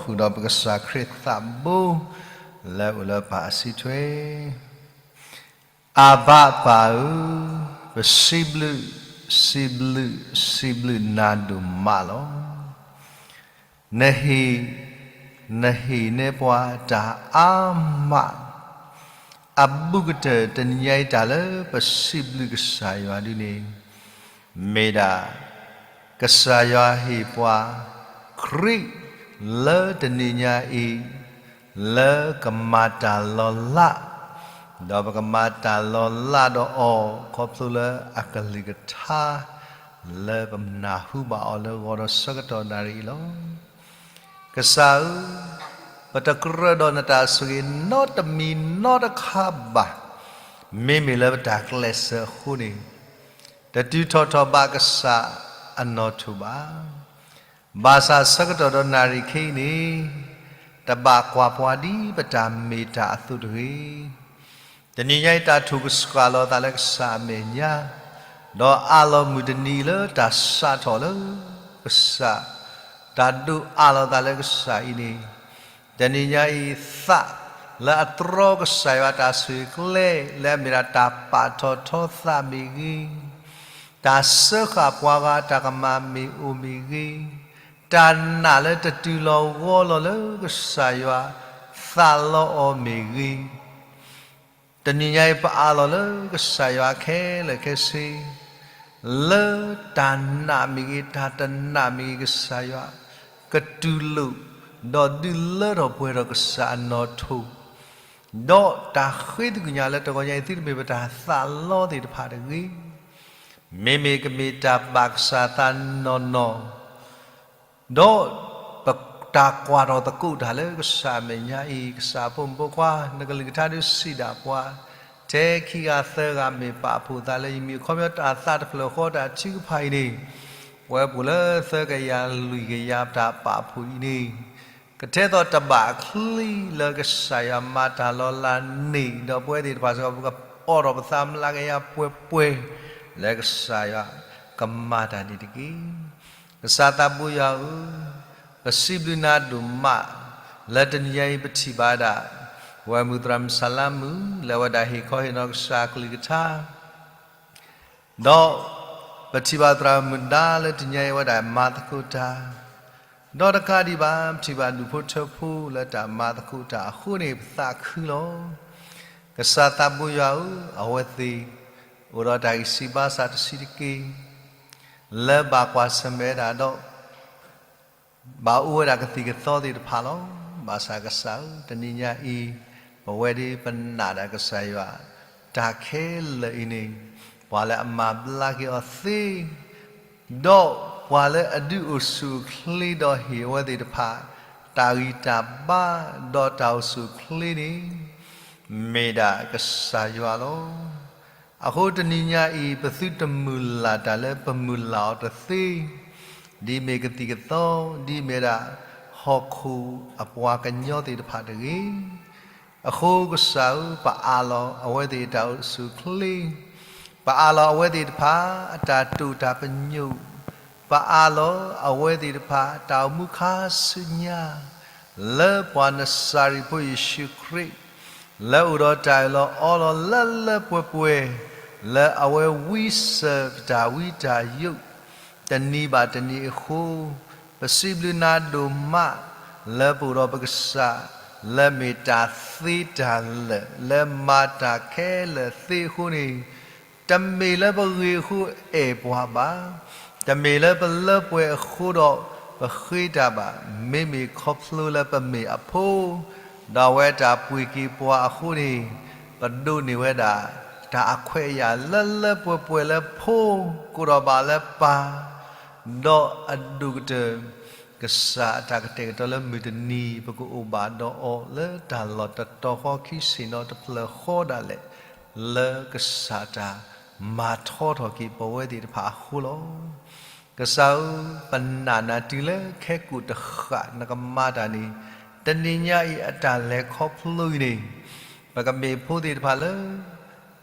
ဃုာ်ဒီးပကစၢ်ခရံာ်သးဘိ လၢအအိၣ်လၢပၢ်အစုထွဲ. အဘၤပၢ်ဧၢ, ပစံးဘျုး, စံးဘျုး, စံးဘျုးနၤဒိၣ်မးလီၤ. နဟ့ၣ်, နဟ့ၣ်နဲပှၤတၢ်အါမး, အဘူးကတၢၢ်တနံၤညါအံၤ တၢ်လၢပစံးဘျုးကစၢ်ယွၤဒ်န့ၣ် မ့ၢ်ဒၣ် ကစၢ်ယွၤဟ့ၣ်ပှၤခရံာ်လၢတနံၤညါအံၤ လၢကမၤတၢ်လီၤလး, ဒီးပကမၤတၢ်လီၤလးဒီးအီၤ ခီဖျိလၢအကလုၢ်ကထါ လၢပနၢ်ဟူဘၣ်အီၤလၢဂီၤဒီးဆၢကတီၢ်နၣ်ရံၣ်အံၤလီၤ. ကစၢ်ဧၢ, ပတကြၢးဒီးနတၢ်ဆိၣ်ဂ့ၤနီတမံၤနီတခါဘၣ်. မ့မ့ၢ်လၢပတၢ်ကျဲးစၢးအဃိန့ၣ် တတုၤထီၣ်ထီၣ်ဘၣ်ကစၢ်အနီၣ်ထိၣ်ဘၣ်. ဘၣ်ဆၣ်ဆၢကတီၢ်ဒီးနၣ်ရံၣ်ခဲအံၤန့ၣ် တဘၣ်ကွၢ်ပှၤဒ်ပတၢ်မ့ၢ်တၢ်အသိးတဂ့ၤ. တနံၤညါအံၤ တၢ်ထိၣ်ကဆှၣ်လီၤသးလၢကစၢ်အမဲာ်ညါ, ဒီးအးလီၤမုၢ်တနံၤလၢတၢ်စးထီၣ်လၢကစၢ်, တၢ်ဒိးအးလီၤသးလၢကစၢ်အံၤန့ၣ်, တနံၤညါအံၤသးလၢအတြီကစၢ်ယွၤတၢ်ဆိၣ်ဂ့ၤကျဲ လၢအမ့ၢ်ဒၣ်တၢ်ပာ်ထီၣ်ထီသးမ့ၢ်ဂ့ၤ, တၢ်စၢဃာ်ပှၤဂၤတၢ်ကမၣ်မ့ၢ်အိၣ်မ့ၢ်ဂ့ၤ, တၢ်နာ်လၢတတုၤလီၤဂီၤလီၤလၢကစၢ်ယွၤသးလီအီၤမ့ၢ်ဂ့ၤ, တနံၤညါအံၤပအးလီၤလၢကစၢ်ယွၤခဲလၢာ်ခဲဆ့, လၢတၢ်နာ်မ့ၢ်ဂ့ၤ တၢ်တနာ်မ့ၢ်ဂ့ၤ ကစၢ်ယွၤကတူၢ်လိာ်, ဒီးဒုးလၢထီၣ်ပှဲၤထီၣ်ကစၢ်အနီၣ်ထိၣ်, ဒီးတၢ်ဃ့သကွံာ်ညါလၢတဂီၤညါအံၤ သုတမ့ၢ်ပတၢ်သးလီသ့ၣ်တဖၣ်တဂ့ၤ, မ့မ့ၢ်ကမ့ၢ်တၢ်ဘၣ်ကစၢ်သးနီၢ်နီၢ် ဒီးပတၢ်ကွၢ်ထီၣ်သကိးတၢ်လၢကစၢ်အမဲာ်ညါအံၤ, ကစၢ်အဖိမုၣ်ဖိခွါ နကလုၢ်ကထါဒုးစံးဒၣ်ပှၤ, ထဲခံဂၤသၢဂၤမ့ၢ်ပာ်ဖှိၣ်သးလၢယမံၤအခီပညီ တၢ်သးတဖျၢၣ်ဃီတၢ်ထုကဖၣ်အံၤန့ၣ်, ပဝဲပှၤလၢသၢကယၤလွံၢ်ကယၤတၢ်ပာ်ဖှိၣ်အံၤန့ၣ်, ကထဲသိးတဘၣ်ချံလၢကစၢ်ယွၤမၤတၢ်လီၤလးန့ၣ်, ဒီးပဝဲသ့ၣ်တဖၣ်စ့ၢ်ကီး ပကအိးထီၣ်ပသးမျးကယၤပှဲၤပှဲၤ လၢကစၢ်ယွၤကမၤတၢ်န့ၣ်တက့ၢ်. ကစၢ်သးဘိယွၤဧၢ, ပစံးဘျုးနၤဒိၣ်မး, လၢတနံၤညါအံၤပထံၣ်ဘၣ်ဒၣ် ပဝဲမုၢ်သရၣ်မုၣ်စၤလါမုၣ် လၢအဝဲဒၣ်ဟ့ၣ်ခီဟ့ၣ်နီၤကစၢ်အကလုၢ်ကထါ, ဒီးပထံၣ်ဘၣ်သရၣ်မုၣ်ဒါလၢတနံၤညါအံၤ အဝဲဒၣ်မၤသကိးတၢ်, ဒီးတကးဒံးဘၣ် ပထံၣ်ဘၣ်ဒူၣ်ဖိထၢဖိလၢတၢ်မၤသကိးတၢ်အဃိန့ၣ် ပသးခုလီၤ. ကစၢ်သးဘိယွၤဧၢ, အဝဲသ့ၣ် အိၣ်ဒီးတၢ်ဂံၢ်စၢ်ဘါစၢ်တဆံးတက့ၢ်, လၢဘၣ်ကွၢ်ဆၢၣ်မဲာ်ဝဲဒၣ်ဒီး ဘၣ်အိၣ်ဝဲဒၣ်ကသံၣ်ကသီသ့ၣ်တဖၣ်လီၤ. ဘၣ်ဆၣ်ကစၢ်ဧၢ, တနံၤညါအံၤ ပဝဲဒၣ်ပနာ်ဒၣ်ကစၢ်ယွၤ တၢ်ခဲလၢာ်အံၤန့ၣ် ပှၤလၢအမၤဘျါက့ၤအီၤသ့ ဒီးပှၤလၢအဒုးအိၣ်ဆူၣ်အိၣ်ချ့ဒီးဟ့ၣ်အဝဲသ့ၣ်တဖၣ် တၢ်ဂံၢ်တၢ်ဘါ ဒီးတၢ်အိၣ်ဆူၣ်အိၣ်ချ့န့ၣ် မ့ၢ်ဒၣ်ကစၢ်ယွၤလီၤ. အဃိတနံၤညါအံၤ ပသုတမုၢ်လၢ်တၢ်လၢပမုၢ်လၢ်အီၤတသ့, ဒ်မ့ၢ်ကသံၣ်ကသီ, ဒ်မ့ၢ်ဒၣ်ဟီၣ်ခိၣ်အပှၤကညီသ့ၣ်တဖၣ်တဂ့ၤ. အဃိကစၢ်ဧၢ, ပအးလီၤအဝဲသ့ၣ်အတၢ်အိၣ်ဆူၣ်အိၣ်ချ့, ပအးလီၤအဝဲသ့ၣ်တဖၣ်အတၢ်တိာ်တၢ်ပညိၣ်, ပအးလီၤအဝဲသ့ၣ်တဖၣ်တၢ်အိၣ်မူခါဆူညါ လၢပှၤနစၤရ့းဖိယ့ၣ်ၡူးခရံာ် လၢအိၣ်ဒီးတၢ်အၢၣ်လီၤအီလီၤလၢလၢပှဲၤပှဲၤ, လၢအဝဲဝံစၢၤပတၢ်ဝံတၢ်ယိး တနံၤဘၣ်တနံၤအဃိ, ပစံးဘျုးနၤဒိၣ်မး လၢပအိၣ်ဒီးပကစၢ် လၢမ့ၢ်တၢ်သ့တၢ်လၢာ် လၢမၤတၢ်ခဲလၢာ်သ့အဃိန့ၣ်, တမ့ၢ်လၢပဂ့ၤအဃိအဲၣ်ပှၤဘၣ်, တမ့ၢ်လၢပလၢပှဲၤအဃိဒီးပဃ့တၢ်ဘၣ်, မ့မ့ၢ်ခီဖျိလၢပမ့ၢ်အဖိ, ဒီးအဝဲတၢ်ပှ့ၤက့ၤပှၤအဃိန့ၣ်, ပဒိးန့ၢ်ဝဲဒၣ် တၢ်အခွဲးအယာ်လၢလၢပှဲၤပှဲၤလၢဖိ ကိးထီၣ်ဘၣ်လၢပၢ်, ဒီးအဒိၣ်ကတၢၢ် ကစၢ်အတၢ်ကတဲာ်ကတီၤလၢမုၢ်တနံၤ ပကအိၣ်ဘၣ်ဒီးအီၤလၢတၢ်လီၢ်တတီၤဃီခံဆ့ၣ်နီၤတဖျၢၣ်ဃီဒၣ်လဲာ်, လၢကစၢ်တၢ်မၤထီထီၣ်က့ၤပဝဲသ့ၣ်တဖၣ်အဃိလီၤ. ကစၢ်ဧၢ, ပနာ်နၤတုၤလၢခဲကိာ်တဃၣ်နကမၤတၢ်န့ၣ်, တနံၤညါအံၤအတၢ်လဲၤခီဖျိအံၤန့ၣ်, ပကမ့ၢ်ဖိသ့ၣ်တဖၣ်လၢ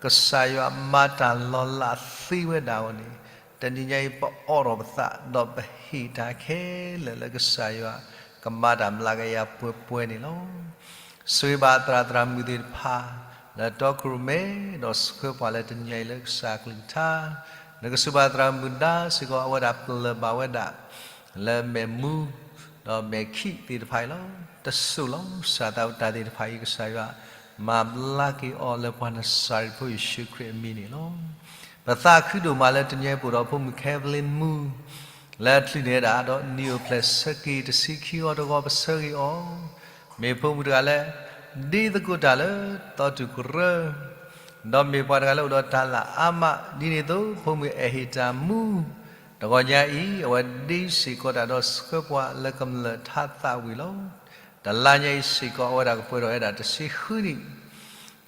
ကစၢ်ယွၤမၤတၢ်လီၤလးသ့ဝဲဒၣ်အဂီၢ်န့ၣ်, တနံၤညါအံၤ ပအိးထီၣ်ပသး ဒီးပဟ့ၣ်တၢ်ခဲလၢာ်လၢကစၢ်ယွၤကမၤတၢ်ဘျါက့ၤယၤပှဲၤပှဲၤန့ၣ်လီၤ. ဆိၣ်ဂ့ၤဘၣ်သရၣ်သရၣ်မုၣ်သ့ၣ်တဖၣ် လၢတီခိၣ်ရိၣ်မဲ ဒီးဆှၢပှၤလၢတနံၤညါအံၤလၢကစၢ်ကလုၢ်ကထါ, နကဆိၣ်ဘၣ်သရၣ်မုၣ်ဒါစ့ၢ်ကီး အဝဲဒၣ်ပျၢၤဘၣ်ဝဲဒၣ် လၢမဲာ်မူ ဒီးမဲာ်ခံးသ့ၣ်တဖၣ်အံၤလီၤ. တစိၢ်လီၤ ကစၢ်သးဝံၣ်တၢ်သ့ၣ်တဖၣ်အံၤ ကစၢ်ယွၤမၤဘျါက့ၤအီၤလၢပှၤနစၤရ့းဖိယ့ၣ်ၡူးခရံာ်အမံၤန့ၣ်လီၤ. ပသးခုဒိၣ်မးလၢတနံၤအံၤပအိၣ်ဒီးဖိမုၣ် Kevlin Moon လၢအချုးန့ၢ်ဝဲဒၣ် ဒီးနံၣ်အိၣ်ဖျဲၣ်ဆၢက့ၤတဆံခံအီၤတဂီၤ ပဆၢဂ့ၤအီၤ, မ့ၢ်ဖိမုၣ်တဂၤလၢ ဒ့သကိးတၢ်လၢသီတူၢ်ကရၢ ဒီးမ့ၢ်ပှၤတဂၤလၢအိၣ်ဒီးတၢ်လၢအါမး, ဒ်န့ၣ်အသိး ဖိမုၣ်အဲၣ်ဟ့ၣ်တၢ်မူ တဂီၤညါအံၤ အဝဲဒ့စ့ၢ်ကီးတၢ်ဒီးဆှၢပှၤလၢကမျၢၢ်ထါသးဝံၣ်လီၤ. တလါညါအံၤစ့ၢ်ကီး အဝဲဒၣ်ကပှဲၤထီၣ်ဝဲဒၣ်တဆံဃုနံၣ်,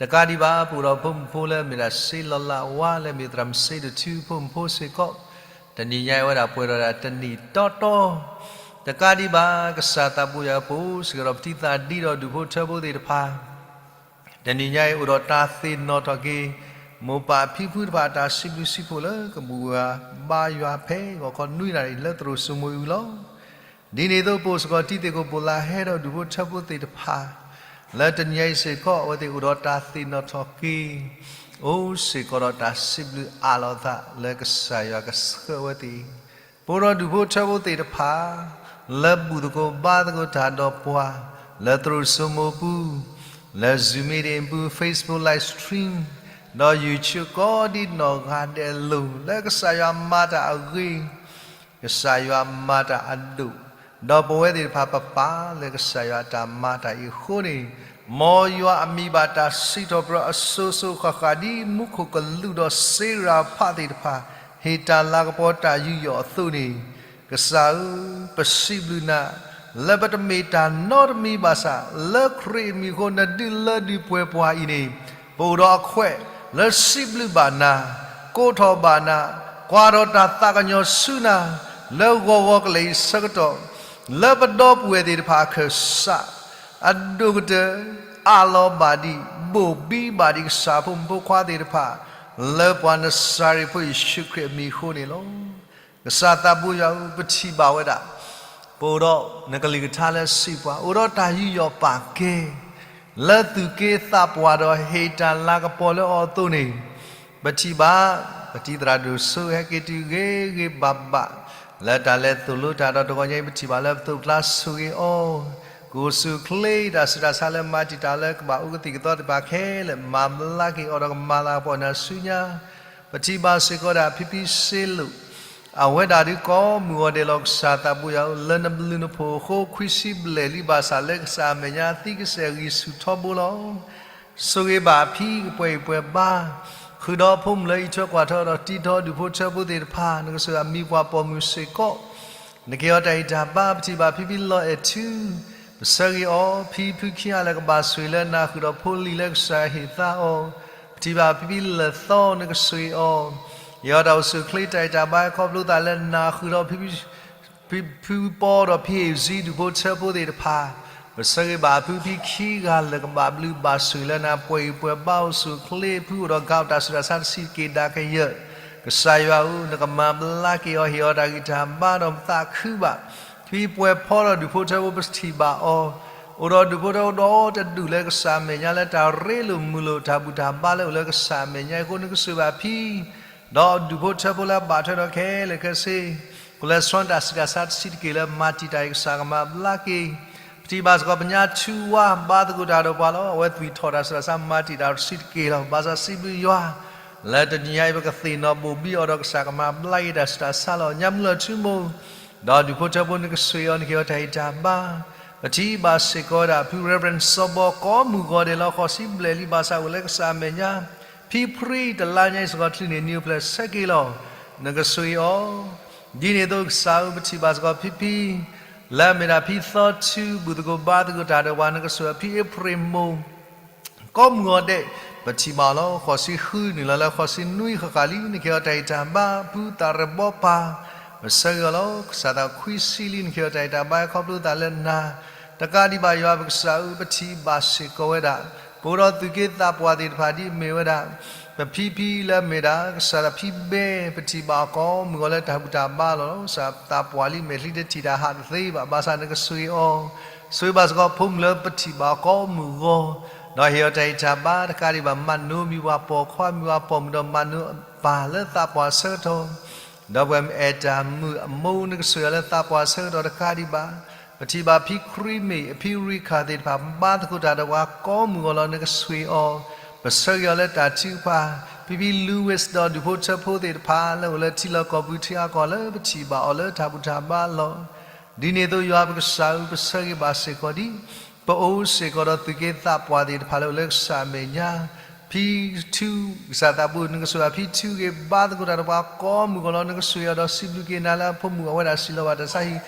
တကးဒံးဘၣ် ပအိၣ်ဒီးဖိမုၣ်ဖိလၢမ့ၢ်ဒၣ်စ့လီၤလးဝါ လၢမ့ၢ်သရၣ်မုၣ်စ့ဒိၣ်ထူ ဖိမုၣ်ဖိစ့ၢ်ကီး, တနံၤညါအံၤအဝဲဒၣ်ပှဲၤထီၣ်ဝဲဒၣ်တနံၣ်တီတီ, တကးဒံးဘၣ် ကစၢ်သးပှၢ်ယွၤပအိၣ်စ့ၢ်ကီးဒီးပတံၤသးဒ်ဒီးဒူၣ်ဖိထၢဖိသ့ၣ်တဖၣ် တနံၤညါအံၤအိၣ်ဒီးတၢ်သ့ၣ်နီၣ်ထီၣ်က့ၤ မိၢ်ပၢ်ဖံဖုတဖၣ်အတၢ်စံးဘျုးစံးဖှိၣ်လၢကဘူၣ်ဘါယွၤဖဲဂီၤခီနွံနၣ်ရံၣ်လၢသရိာ်စိမိၤအံၤလီၤ. ဒ်န့ၣ်အသိးပအိၣ်စ့ၢ်ကီးတံၤသကိးပိာ်လၢဟဲဒီးဒူၣ်ဖိထၢဖိသ့ၣ်တဖၣ် လၢတနံၤညါအံၤစ့ၢ်ကီး အဝဲသ့ၣ်အိၣ်ဒီးတၢ်သ့ၣ်နီၣ်ထီၣ်က့ၤ အိၣ်စ့ၢ်ကီးဒီးတၢ်စံးဘျုးအးလီၤအသးလၢကစၢ်ယွၤကဆှၢအဝဲသ့ၣ် ပအိၣ်ဒီးဒူၣ်ဖိထၢဖိသ့ၣ်တဖၣ် လၢဘူၣ်သကိးဘါသကိးတၢ်ဒီးပှၤ လၢသရိာ်စိမိၤပူၤ, လၢ Zoom meeting ပူၤ, Facebook live stream ဒီး YouTube ကိးဒံနီၢ်ဂၤဒဲးအလိၤ လၢကစၢ်ယွၤမၤတၢ်အဂ့ၤ ကစၢ်ယွၤမၤတၢ်အဒိၣ်, ဒီးပဝဲသ့ၣ်တဖၣ်ပပာ်လၢကစၢ်ယွၤအတၢ်မၤတၢ်အံၤအဃိန့ၣ်, မ်ယွၤအမံၤဘၣ်တၢ်စံးထီၣ်ပတြၢၤအစိၤစိၤဃၣ်ဃၣ်ဒ်မူခိၣ်ကလူးဒီးစ့ရၤဖးသ့ၣ်တဖၣ် ဟ့ၣ်တၢ်လၤကပီၤတၢ်ယူးယီၣ်အသိးန့ၣ်, ကစၢ်ဧၢ, ပစံးဘျုးနၤ လၢပတမ့ၢ်တၢ်နီတမံၤဘၣ်ဆၣ်, လၢခရံာ်အမံၤအဃိ နဒုးလၢဒုးပှဲၤပှၤအံၤန့ၣ်, ပအိၣ်ဒီးအခွဲးလၢစံးဘျုးဘၣ်နၤ, ကိးထီၣ်ဘၣ်နၤ, ကွၢ်ထီၣ်တၢ်သးကညီၤဆူနၤ, လၢဂီၤဂီၤကလဲာ်အံၤဆၢကတီၢ်, လၢပဒီပုၢ်ဝဲၢ်သ့ၣ်တဖၣ်အခၢၣ်စး, အဒိၣ်ကတၢၢ် အးလီၤဘၣ်ဒံး ဘိၣ်ဘံဘၣ်ဒံးကစၢ်ဖိမုၣ်ဖိခွါသ့ၣ်တဖၣ်, လၢပှၤနစၤရ့းဖိယ့ၣ်ၡူးခရံာ်အမံၤအဃိန့ၣ်လီၤ. ကစၢ်သးပှၢ်ယွၤဧၢ, ပထံၣ်ဘၣ်ဝဲဒၣ် ပအိၣ်ဒီးနကလုၢ်ကထါလၢစံးပှၤ အိၣ်ဒီးတၢ်ယူးယီၣ်ပာ်ကဲ လၢသူၣ်က့သးပှၢ်ဒီးဟ့ၣ်တၢ်လၤကပီၤလၢအီၤအသိးန့ၣ်, ပထံၣ်ဘၣ် ပတံၤသရၣ်ဒိၣ်စိဟဲက့ၤတုၤဂ့ၤဂ့ၤဘၣ်ဘၣ် လၢတၢ်လဲၤသိၣ်လိတၢ်ဒီးတဂီၤညါအံၤ ပထံၣ်ဘၣ်လၢပသိးကျါဆိၣ်ဂ့ၤအီၤ, ကအိၣ်ဆူၣ်အိၣ်ချ့တၢ်ဆူးတၢ်ဆါလၢမၤတံာ်တာ်လၢကဘၣ်အိၣ်ကသံၣ်ကသီသ့ၣ်တဖၣ်ခဲလၢာ် မၤဘျါက့ၤအီၤဒီးကမၤလၤကပီၤနၤဆူညါ ပထံၣ်ဘၣ်စ့ၢ်ကီးဒၣ်ဖံဖံစ့လိာ်, အဝဲဒၣ်ဒုးကိးမုၢ်ဂီၤဒဲးလီၤ ကစၢ်သးပှၢ်ယွၤဧၢ, လၢနဘျုးနဖှိၣ်အဃိ ခွံဆံဘျဲၣ်လံဘၣ်ဆၣ်လၢကစၢ်အမဲာ်ညါသံကစဲးဂံၢ်ဆူၣ်ထီဘိလီၤ. ဆိၣ်ဂ့ၤဘၣ်ဖံကပှဲၤဂံၢ်ပှဲၤဘါ, ဃုာ်ဒီးဖိမုၣ်လၢအံးထွဲကွၢ်ထွဲဒီးတံထီဒူၣ်ဖိထၢဖိသ့ၣ်တဖၣ် နကဆိၣ်ဂ့ၤအမံၤပှၢ်ပိာ်မုၣ်စ့ၢ်ကီး နကဟ့ၣ်အီၤတၢ်ဂံၢ်တၢ်ဘါ, ပထံၣ်ဘၣ်ဖံဖံလီၤအဲၣ်ထူ, ပဆၢဂ့ၤအီၤ, ဖံဖုခံဂၤလၢကဘၣ်ဆိၣ်ဂ့ၤလၢနၤဃုာ်ဒီးဖိလံၤလၢကစၢ်ဟ့ၣ်သါအီၤ, ပထံၣ်ဘၣ်ဖံဖံလၢာ်သီနကဆိၣ်ဂ့ၤအီၤ, ယအီၤတၢ်အိၣ်ဆူၣ်အိၣ်ချ့တၢ်ဂံၢ်တၢ်ဘါခီဖျိသးလၢနၤဃုာ်ဒီးဖံဖံ ဖံဖုပီဒီးဖံအ့ၣ်စံဒူၣ်ဖိထၢဖိသ့ၣ်တဖၣ်, ပဆၢဂ့ၤဘၣ်ဖုဖံခံဂၤလၢကဘၣ်ဘျုးဘၣ်ဆိၣ်ဂ့ၤလၢနၤ ပှဲၤဂံၢ်ပှဲၤဘါအိၣ်ဆူၣ်အိၣ်ချ့ ဖုအိၣ်ဒီးကးတၢ်ဆူးတၢ်ဆါတဆံးတက့ၢ်ဒၣ်ကယၢၢ်, ကစၢ်ယွၤဧၢ, နကမၤဘျါက့ၤအီၤ ဟ့ၣ်အီၤတၢ်ဂံၢ်တၢ်ဘါဒီးပသးခုဘၣ်, ဖံပှဲၤဖီဒီးဒူၣ်ဖိထၢဖိပထံၣ်ဘၣ်အီၤ, အိၣ်ဒီးဒူၣ်ဖိထၢဖိဒီတဒူၣ်လၢကစၢ်အမဲာ်ညါလၢတၢ်ရ့လိာ်မုာ်လိာ်တၢ်ဘူၣ်တၢ်ဘါလၢအိၣ်လၢကစၢ်အမဲာ်ညါအဃိ နကဆိၣ်ဂ့ၤဘၣ်ဖံ ဒီးဒူၣ်ဖိထၢဖိလၢအဘၣ်ထွဲဒီးခဲလၢာ်ခဲဆ့, ကလဲၤဆှၢတၢ်ဆူးတၢ်ဆါတဆံးတက့ၢ်လၢမၤတံာ်တာ်အံၤ ကစၢ်ကမၤဘျါက့ၤ, ပထံၣ်ဘၣ်စ့ၢ်ကီးပညါထူဝါဘါသကိးတၢ်ဒီးပှၤလီၤ. အဝဲသွံၣ်ထီၣ်တၢ်ဆူးတၢ်ဆါမၤတံာ်တာ်တဆံးတက့ၢ်လီၤ. ဘၣ်ဆၣ်စံးဘျုးယွၤ လၢတနံၤညါအံၤ ပကသ့ၣ်နီၣ်ဘိၣ်ဘံအီၤဒီးကစၢ်ကမၤဘျါက့ၤတၢ်ဆူးတၢ်ဆါလီၤ. ညါမုၢ်လၢထူမိၢ် ဒီးဒူၣ်ဖိထၢဖိနကဆိၣ်ဂ့ၤအီၤ နကဟ့ၣ်အီၤတၢ်ဂံၢ်တၢ်ဘါ, ပထံၣ်ဘၣ်စ့ၢ်ကီးဝဲဒၣ် ဖု Reverend စီၤဘီ ကိးမုၢ်ဂီၤဒဲးလီၤ ဃိးဆံဘျဲၣ်လံ ဘၣ်ဆၣ်အိၣ်လၢကစၢ်အမဲာ်ညါ, ဖံဖရံ တလါညါအံၤစ့ၢ်ကီး ချုးန့ၢ်နံၣ်အိၣ်ဖျဲၣ်ဆၢက့ၤလီၤ. နကဆိၣ်ဂ့ၤအီၤ, ဒ်န့ၣ်အသိးကစၢ်ဧၢ ပထံၣ်ဘၣ်စ့ၢ်ကီးဖံဖံ လၢအမ့ၢ်ဒၣ်ဖံသီထူ ဘူၣ်သကိးဘါသကိးတၢ်ဒီးပှၤ နကဆိၣ်ဂ့ၤဖံအ့ဖြ့ၣ်မိၢ် ကိးမုၢ်ဂီၤဒဲး, ပထံၣ်ဘၣ်အီၤလီၤ ဃိးဆံဃုနုာ်လီၤလၢဃိးဆံနွံဃၣ်ဃၣ်လံ နကဟ့ၣ်အီၤတၢ်ဂံၢ်တၢ်ဘါ, ဖုသးရ့ဘီပၢ် ပဆၢဂ့ၤအီၤလီၤ ကစၢ်သးခွံဆံလံ နကဟ့ၣ်အီၤတၢ်ဂံၢ်တၢ်ဘါခီဖျိသးလၢနၤ, တကးဒံးဘၣ်ယွၤပကစၢ်ဧၢ ပထံၣ်ဘၣ်စ့ၢ်ကီးဝဲဒၣ် ပအိၣ်ဒီးသူၣ်က့သးပှၢ်သ့ၣ်တဖၣ်ဒ်အမ့ၢ်ဝဲဒၣ် ပဖံဖံလၢအမ့ၢ်ဒၣ် ကစၢ်သးဖံဘဲ ပထံၣ်ဘၣ်အီၤကိးမုၢ်ဂီၤလၢတၢ်ဘူၣ်တၢ်ဘါလီၤ. ကစၢ်သးပှၢ်လံ မဲာ်ချံတထံၣ်တၢ်ဟးတသ့ဘၣ်, ဘၣ်ဆၣ်နကဆိၣ်ဂ့ၤအီၤ, ဆိၣ်ဂ့ၤဘၣ်စ့ၢ်ကီး ဖိမုၣ်လၢပထံၣ်ဘၣ်အီၤကိးမုၢ်ဂီၤ, ဒီးဟ့ၣ်အီၤတၢ်ဂံၢ်တၢ်ဘါတကးဒံးဘၣ် မၤနၢၤမံၤပှၤပိာ်ခွါ မံၤပှၤပိာ်မုၣ်ဒီးမၤနၢၤပၢ်လၢသးပှၢ်အဆၢကတီၢ် ဒီးပှၤမ့ၢ်အဲၣ်တၢ်မုာ်အမိၢ် နကဆိၣ်ဂ့ၤအီၤလၢသးပှၢ်အဆၢကတီၢ်တကးဒံးဘၣ်, ပထံၣ်ဘၣ်ဖံခရံမ့ၢ် အဖံရံခၢၣ်သ့ၣ်တဖၣ် ဘါသကိးတၢ်ဒီးပှၤကိးမုၢ်ဂီၤလီၤ နကဆိၣ်ဂ့ၤအီၤ, ပဆၢဂ့ၤအီၤလၢတၢ်ထုကဖၣ်, ဖံဖံ Louis ဒီးဒူၣ်ဖိထၢဖိသ့ၣ်တဖၣ် လၢအိၣ်လၢထံလီၢ်ကီၢ်ပူၤထံအါကီၢ်လၢပထံၣ်ဘၣ်အီၤလၢတၢ်ဘူၣ်တၢ်ဘါလီၤ. ဒ်န့ၣ်အသိးယွၤပကစၢ်ဧၢ ပဆၢဂ့ၤဘၣ်စ့ၢ်ကီးဒံး, ပအိၣ်စ့ၢ်ကီးဒီးသုးက့သးပှၢ်သ့ၣ်တဖၣ်လၢအိၣ်လၢကစၢ်အမဲာ်ညါ, ဖံထူ ကစၢ်သးဘိ နကဆိၣ်ဂ့ၤအဖံထူဂ့ၤ ဘါသကိးတၢ်ဒီးပှၤကိးမုၢ်ဂီၤလီၤ နကဆိၣ်ဂ့ၤအီၤဒီးစံးဘျုးက့ၤနၤလၢအဖိမုၣ်အဝဲဒၣ်စံးလီၤဘၣ်တၢ်ဆါဟံၣ်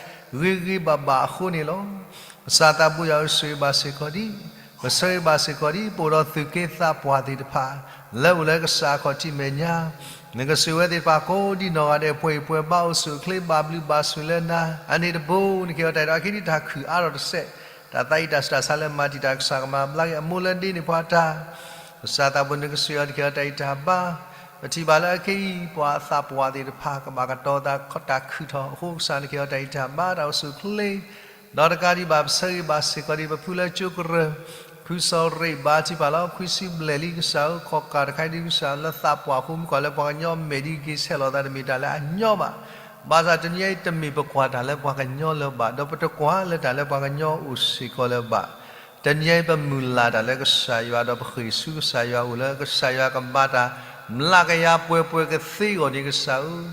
ဂ့ၤဂ့ၤဘၣ်ဘၣ်အဃိန့ၣ်လီၤ. ကစၢ်သးဘိယွၤဧၢ ဆိၣ်ဂ့ၤဘၣ်စ့ၢ်ကီးဒံး, ပဆၢဂ့ၤဘၣ်စ့ၢ်ကီးဒံး ပအိၣ်ဒီးသုးက့သးပှၢ်သ့ၣ်တဖၣ် လၢအိၣ်လၢကစၢ်အခီၣ်ထံးမဲာ်ညါ, နကဆိၣ်ဂ့ၤဝဲသ့ၣ်တဖၣ်ကိးဒံးနီၢ်ဂၤဒဲး ပှဲၤအံၤပှဲၤဘါ အိၣ်ဆူၣ်အိၣ်ချ့ဘၣ်ဘျုးဘၣ်ဆိၣ်လၢနၤ, အန့ၣ်တဘိ နကဟ့ၣ်အီၤတၢ်ဒီးအခံဒ်တၢ်ခုၣ်အါထီၣ်တစဲး, တၢ်သးအံၤတၢ်ဆူးတၢ်ဆါလၢမၤတံာ်တာ်ကစၢ်ကမၤဘျါက့ၤ အမိၢ်လၢဒ့န့ၢ်ပှၤတၢ် ကစၢ်သးဘိ နကဆိၣ်ဂ့ၤအီၤ နကဟ့ၣ်အီၤတၢ်ဂံၢ်တၢ်ဘါ, ပထံၣ်ဘၣ်လၢအခဲအံၤ ပှၤသးပှၢ်သ့ၣ်တဖၣ် ကဘၣ်ကတီၤသးတၢ်ခုၣ်ထီၣ်အဃိ ကစၢ်နကဟ့ၣ်အီၤတၢ်ဂံၢ်တၢ်ဘါ တၢ်အိၣ်ဆူၣ်အိၣ်ချ့, ဒီးတကးဒံးဘၣ် ပဆၢဂ့ၤဘၣ်စ့ၢ်ကီးဒံး ပဖုလၢကၠိကရၢၢ်, ဖုစီၤရ့ၣ် ဘါထုကဖၣ်လီၤ ခွံဆံဘျဲၣ်လံ ကစၢ်ဧၢ ခီၣ်ကၢ်တခါအံၤဒ်ကစၢ်လၢသးပှၢ်အဃိ မ့ၢ်ကွၢ်လၢပှၤကညီအမဲာ်ဒ်က့ၤဆဲးလီၤသးတမ့ၢ်တၢ်လၢအညီဘၣ်, ဘၣ်ဆၣ်တနံၤအံၤတမ့ၢ်ပကွၢ်တၢ်လၢပှၤကညီလၢၤဘၣ် ဒီးပတကွၢ်လၢတၢ်လၢပှၤကညီအိၣ်စ့ၢ်ကီးလၢၤဘၣ်, တနံၤအံၤပမုၢ်လၢ်တၢ်လၢကစၢ်ယွၤ ဒီးပဃ့ၢ်ဆူကစၢ်ယွၤအိၣ်လၢကစၢ်ယွၤကဘါတၢ် မျးကယၤပှဲၤပှဲၤကသ့အဂီၢ်န့ၣ် ကစၢ်ဧၢ,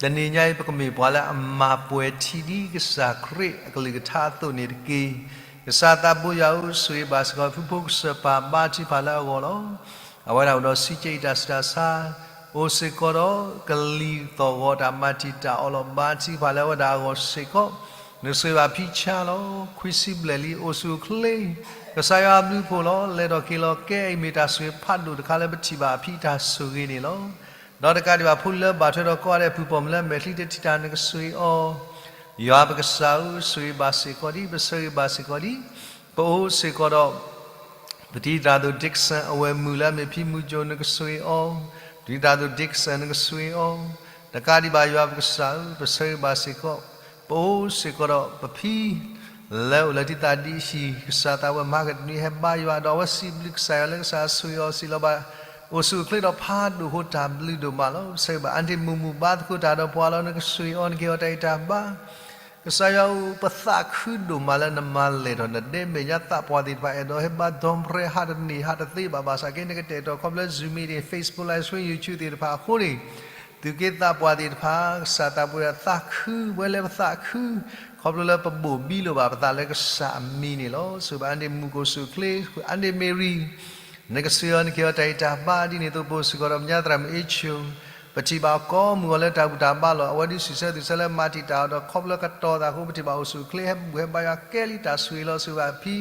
တနံၤညါအံၤ ပကမ့ၢ်ပှၤလၢအမၤပှဲၤထံဒ်ကစၢ်ခရံာ်အကလုၢ်ကထါအသိးန့ၣ်တက့ၢ်. ကစၢ်သးဘိယွၤဧၢ ဆိၣ်ဂ့ၤဘၣ်စ့ၢ်ကီး ဖုဖိကစၢၢ်ပၢ် ဘါထုကဖၣ်လၢအဂီၢ်လီၤ. အဝဲဒၣ်အိၣ်ဒီးစံးကဲအံၤတၢ်ဆူးတၢ်ဆါ, အိၣ်စ့ၢ်ကီးဒီးကလံၤသီၣ်ဂီၤတၢ်မၤတံာ်တာ်အီၤလီၤ. ဘါထုကဖၣ်လၢအဝဲဒၣ်အဂီၢ်စ့ၢ်ကီး, နဆိၣ်ဂ့ၤဘၣ်ဖံဆါလီၤ ခွံဆံဘျဲၣ်လံ အိၣ်ဆူၣ်အိၣ်ချ့ ကစၢ်ယွၤအဘျုးအဖှိၣ်လီၤ. လဲၤထီၣ်က့ၤလီၤကဲအံၤ မ့ၢ်တၢ်ဆိၣ်ဂ့ၤဖးဒိၣ်တခါလၢပထံၣ်ဘၣ်အဖံတၢ်ဆိၣ်ဂ့ၤန့ၣ်လီၤ. ဒီးတကးဒံးဘၣ် ဖိလၢဘၣ်ထွဲဒီးကိးဂၤဒဲး ဖုပိာ်မုၣ်လၢမဲာ်ချံတထံၣ်တၢ် နကဆိၣ်ဂ့ၤအီၤ, ယွၤပကစၢ်ဧၢ ဆိၣ်ဂ့ၤဘၣ်စ့ၢ်ကီးဒံး ပဆၢဂ့ၤဘၣ်စ့ၢ်ကီးဒံး, ပအိၣ်စ့ၢ်ကီးဒီး ပတံၤသရၣ်ဒိၣ် Dickson အဝဲၢ်မုၣ်လၢအမ့ၢ်ဖံမုၢ်ကၠိ နကဆိၣ်ဂ့ၤအီၤ, ပတံၤသရၣ်ဒိၣ် Dickson နကဆိၣ်ဂ့ၤအီၤ, တကးဒံးဘၣ်ယွၤပကစၢ်ဧၢ ပဆၢဂ့ၤဘၣ်စ့ၢ်ကီး, ပအိၣ်စ့ၢ်ကီးဒီးပဖံ လၢအိၣ်လၢတံၤသရၣ်ဒိၣ်ဟံၣ် ကစၢ်သးဝဲမၤကတနွံဟဲဘါယွၤဒီးအဝဲစံးဘျုးကစၢ်ယွၤလၢကစၢ်ဆိၣ်ဂ့ၤအီၤစံးလီၤဘၣ်, အိၣ်ဆူၣ်အိၣ်ချ့ဒီးဖးဒိၣ်ဃိတၢ်ဘျုးဒိၣ်မးလီၤ. ပဆၢဂ့ၤဘၣ် အါတ့ၢ်မုၢ်မုၢ်ဘါသကိးတၢ်ဒီးပှၤလီၤ နကဆိၣ်ဂ့ၤအီၤ နကဟ့ၣ်အီၤတၢ်ဂံၢ်တၢ်ဘါ ကစၢ်ယွၤဧၢ ပသးခုဒိၣ်မးလၢနမၤလဲၢ်ထီၣ်နဒဲမဲာ်ညါသးပှၢ်သ့ၣ်တဖၣ် အဲၣ်ဒိးဟဲဘါဒီမှဲဟးတန့ၢ်ဟးတသ့ဘၣ် ဘၣ်ဆၣ်က့ နကတဲာ်ကတီၤခီဖျိ Zoom meeting, Facebook live stream, YouTube သ့ၣ်တဖၣ်အဃိန့ၣ် သုးက့သးပှၢ်သ့ၣ်တဖၣ် ကစၢ်သးပှၢ်သးခု ဝဲလၢပသးခု ခီဖျိလၢပဘိၣ်ဘံလိာ်ဘၣ်ပသးလၢကစၢ်အမံၤန့ၣ်လီၤ. ဆိၣ်ဂ့ၤဘၣ်အါန့ၢ်မုၢ်ကအိၣ်ဆူၣ်အိၣ်ချ့ အါန့ၢ်မ့ၢ်ရံ နကဆိၣ်ဂ့ၤအီၤ နကဟ့ၣ်အီၤတၢ်ဂံၢ်တၢ်ဘါ ဒ်န့ၣ်အသိးပအိၣ်စ့ၢ်ကီးဒီးပညါသရၣ်မုၣ်အ့ၣ်ဆိ ပထံၣ်ဘၣ်ကိးမုၢ်ဂီၤလၢတၢ်ဘူၣ်တၢ်ဘါလီၤ. အဝဲဒုးဆံးဆၢသုးဆၢလၢမၤတံာ်တာ်အီၤဒီးခီဖျိကတီၤသးအဃိ ပထံၣ်ဘၣ်အိၣ်ဆူၣ်အိၣ်ချ့ ဟဲဘူၣ်ဟဲဘါယွၤကဲလံတၢ်ဆိၣ်ဂ့ၤလီၤ. ဆိၣ်ဂ့ၤဘၣ်ဖံ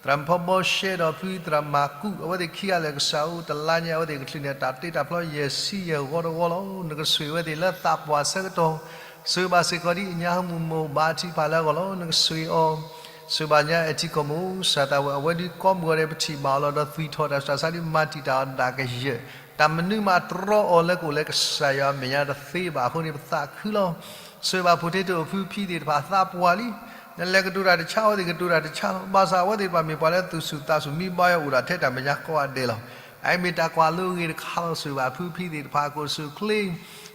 သရၣ်မုၣ်ဖီဘီရှဲဒီးဖံသရၣ်မၤကူး အဝဲသ့ၣ်ခံဂၤလၢာ်ကစၢ်ဧၢ တလါညါ အဝဲသ့ၣ်ကချုးန့ၢ်တၢ်တ့တၢ်ဖျီယဲၢ်ဆံယဲၢ်ဂီၤတဂီၤလီၤ. နကဆိၣ်ဂ့ၤအဝဲသ့ၣ်လၢသးပှၢ်ဆၢကတီၢ် ဆိၣ်ဂ့ၤဘၣ်စ့ၢ်ကီးဒ်အညါဟီမုၢ်မိၢ်ဘါထုကဖၣ်လၢအဂီၢ်လီၤ. နကဆိၣ်ဂ့ၤအီၤ ဆိၣ်ဂ့ၤဘၣ်ညါအဲၣ်ထံကီၢ်မုၢ် ကစၢ်သးဝဲ အဝဲဒုးကိးမုၢ်ဂီၤဒဲး ပထံၣ်ဘၣ်အီၤလီၤ ဒီးသွံၣ်ထီၣ်တၢ်ဆူးတၢ်ဆါဒ်မၤတံာ်တာ်အီၤဒၣ်ကယဲၢ် တၢ်မနုၤမးတြီအီၤလၢကအိၣ်လၢကစၢ်ယွၤအမဲာ်ညါတသ့ဘၣ်အဃိန့ၣ် ပသးခုလီၤ. ဆိၣ်ဂ့ၤဘၣ်ဖိတ့တိၢ်အဖုဖံသ့ၣ်တဖၣ်သးပှၢ်လံ နလဲၤကတိၤတၢ်တဆါ အဝဲသ့ၣ်ကတိၤတၢ်တဆါလီၤ. ဘၣ်ဆၣ်အဝဲသ့ၣ်တဖၣ်မ့ၢ်ပှၤလၢသူၣ်ဆူၣ်သးဆူၣ်မံဘါယွၤအိၣ်ဒၣ်ထဲတၢ်မဲာ်ညါကိးဂၤဒဲးလီၤ. အအံၤမ့ၢ်တၢ်ကွၢ်လိအဂ့ၢ်တခါလီၤ. ဆိၣ်ဂ့ၤဘၣ်ဖုဖံသ့ၣ်တဖၣ်ကအိၣ်ဆူၣ်အိၣ်ချ့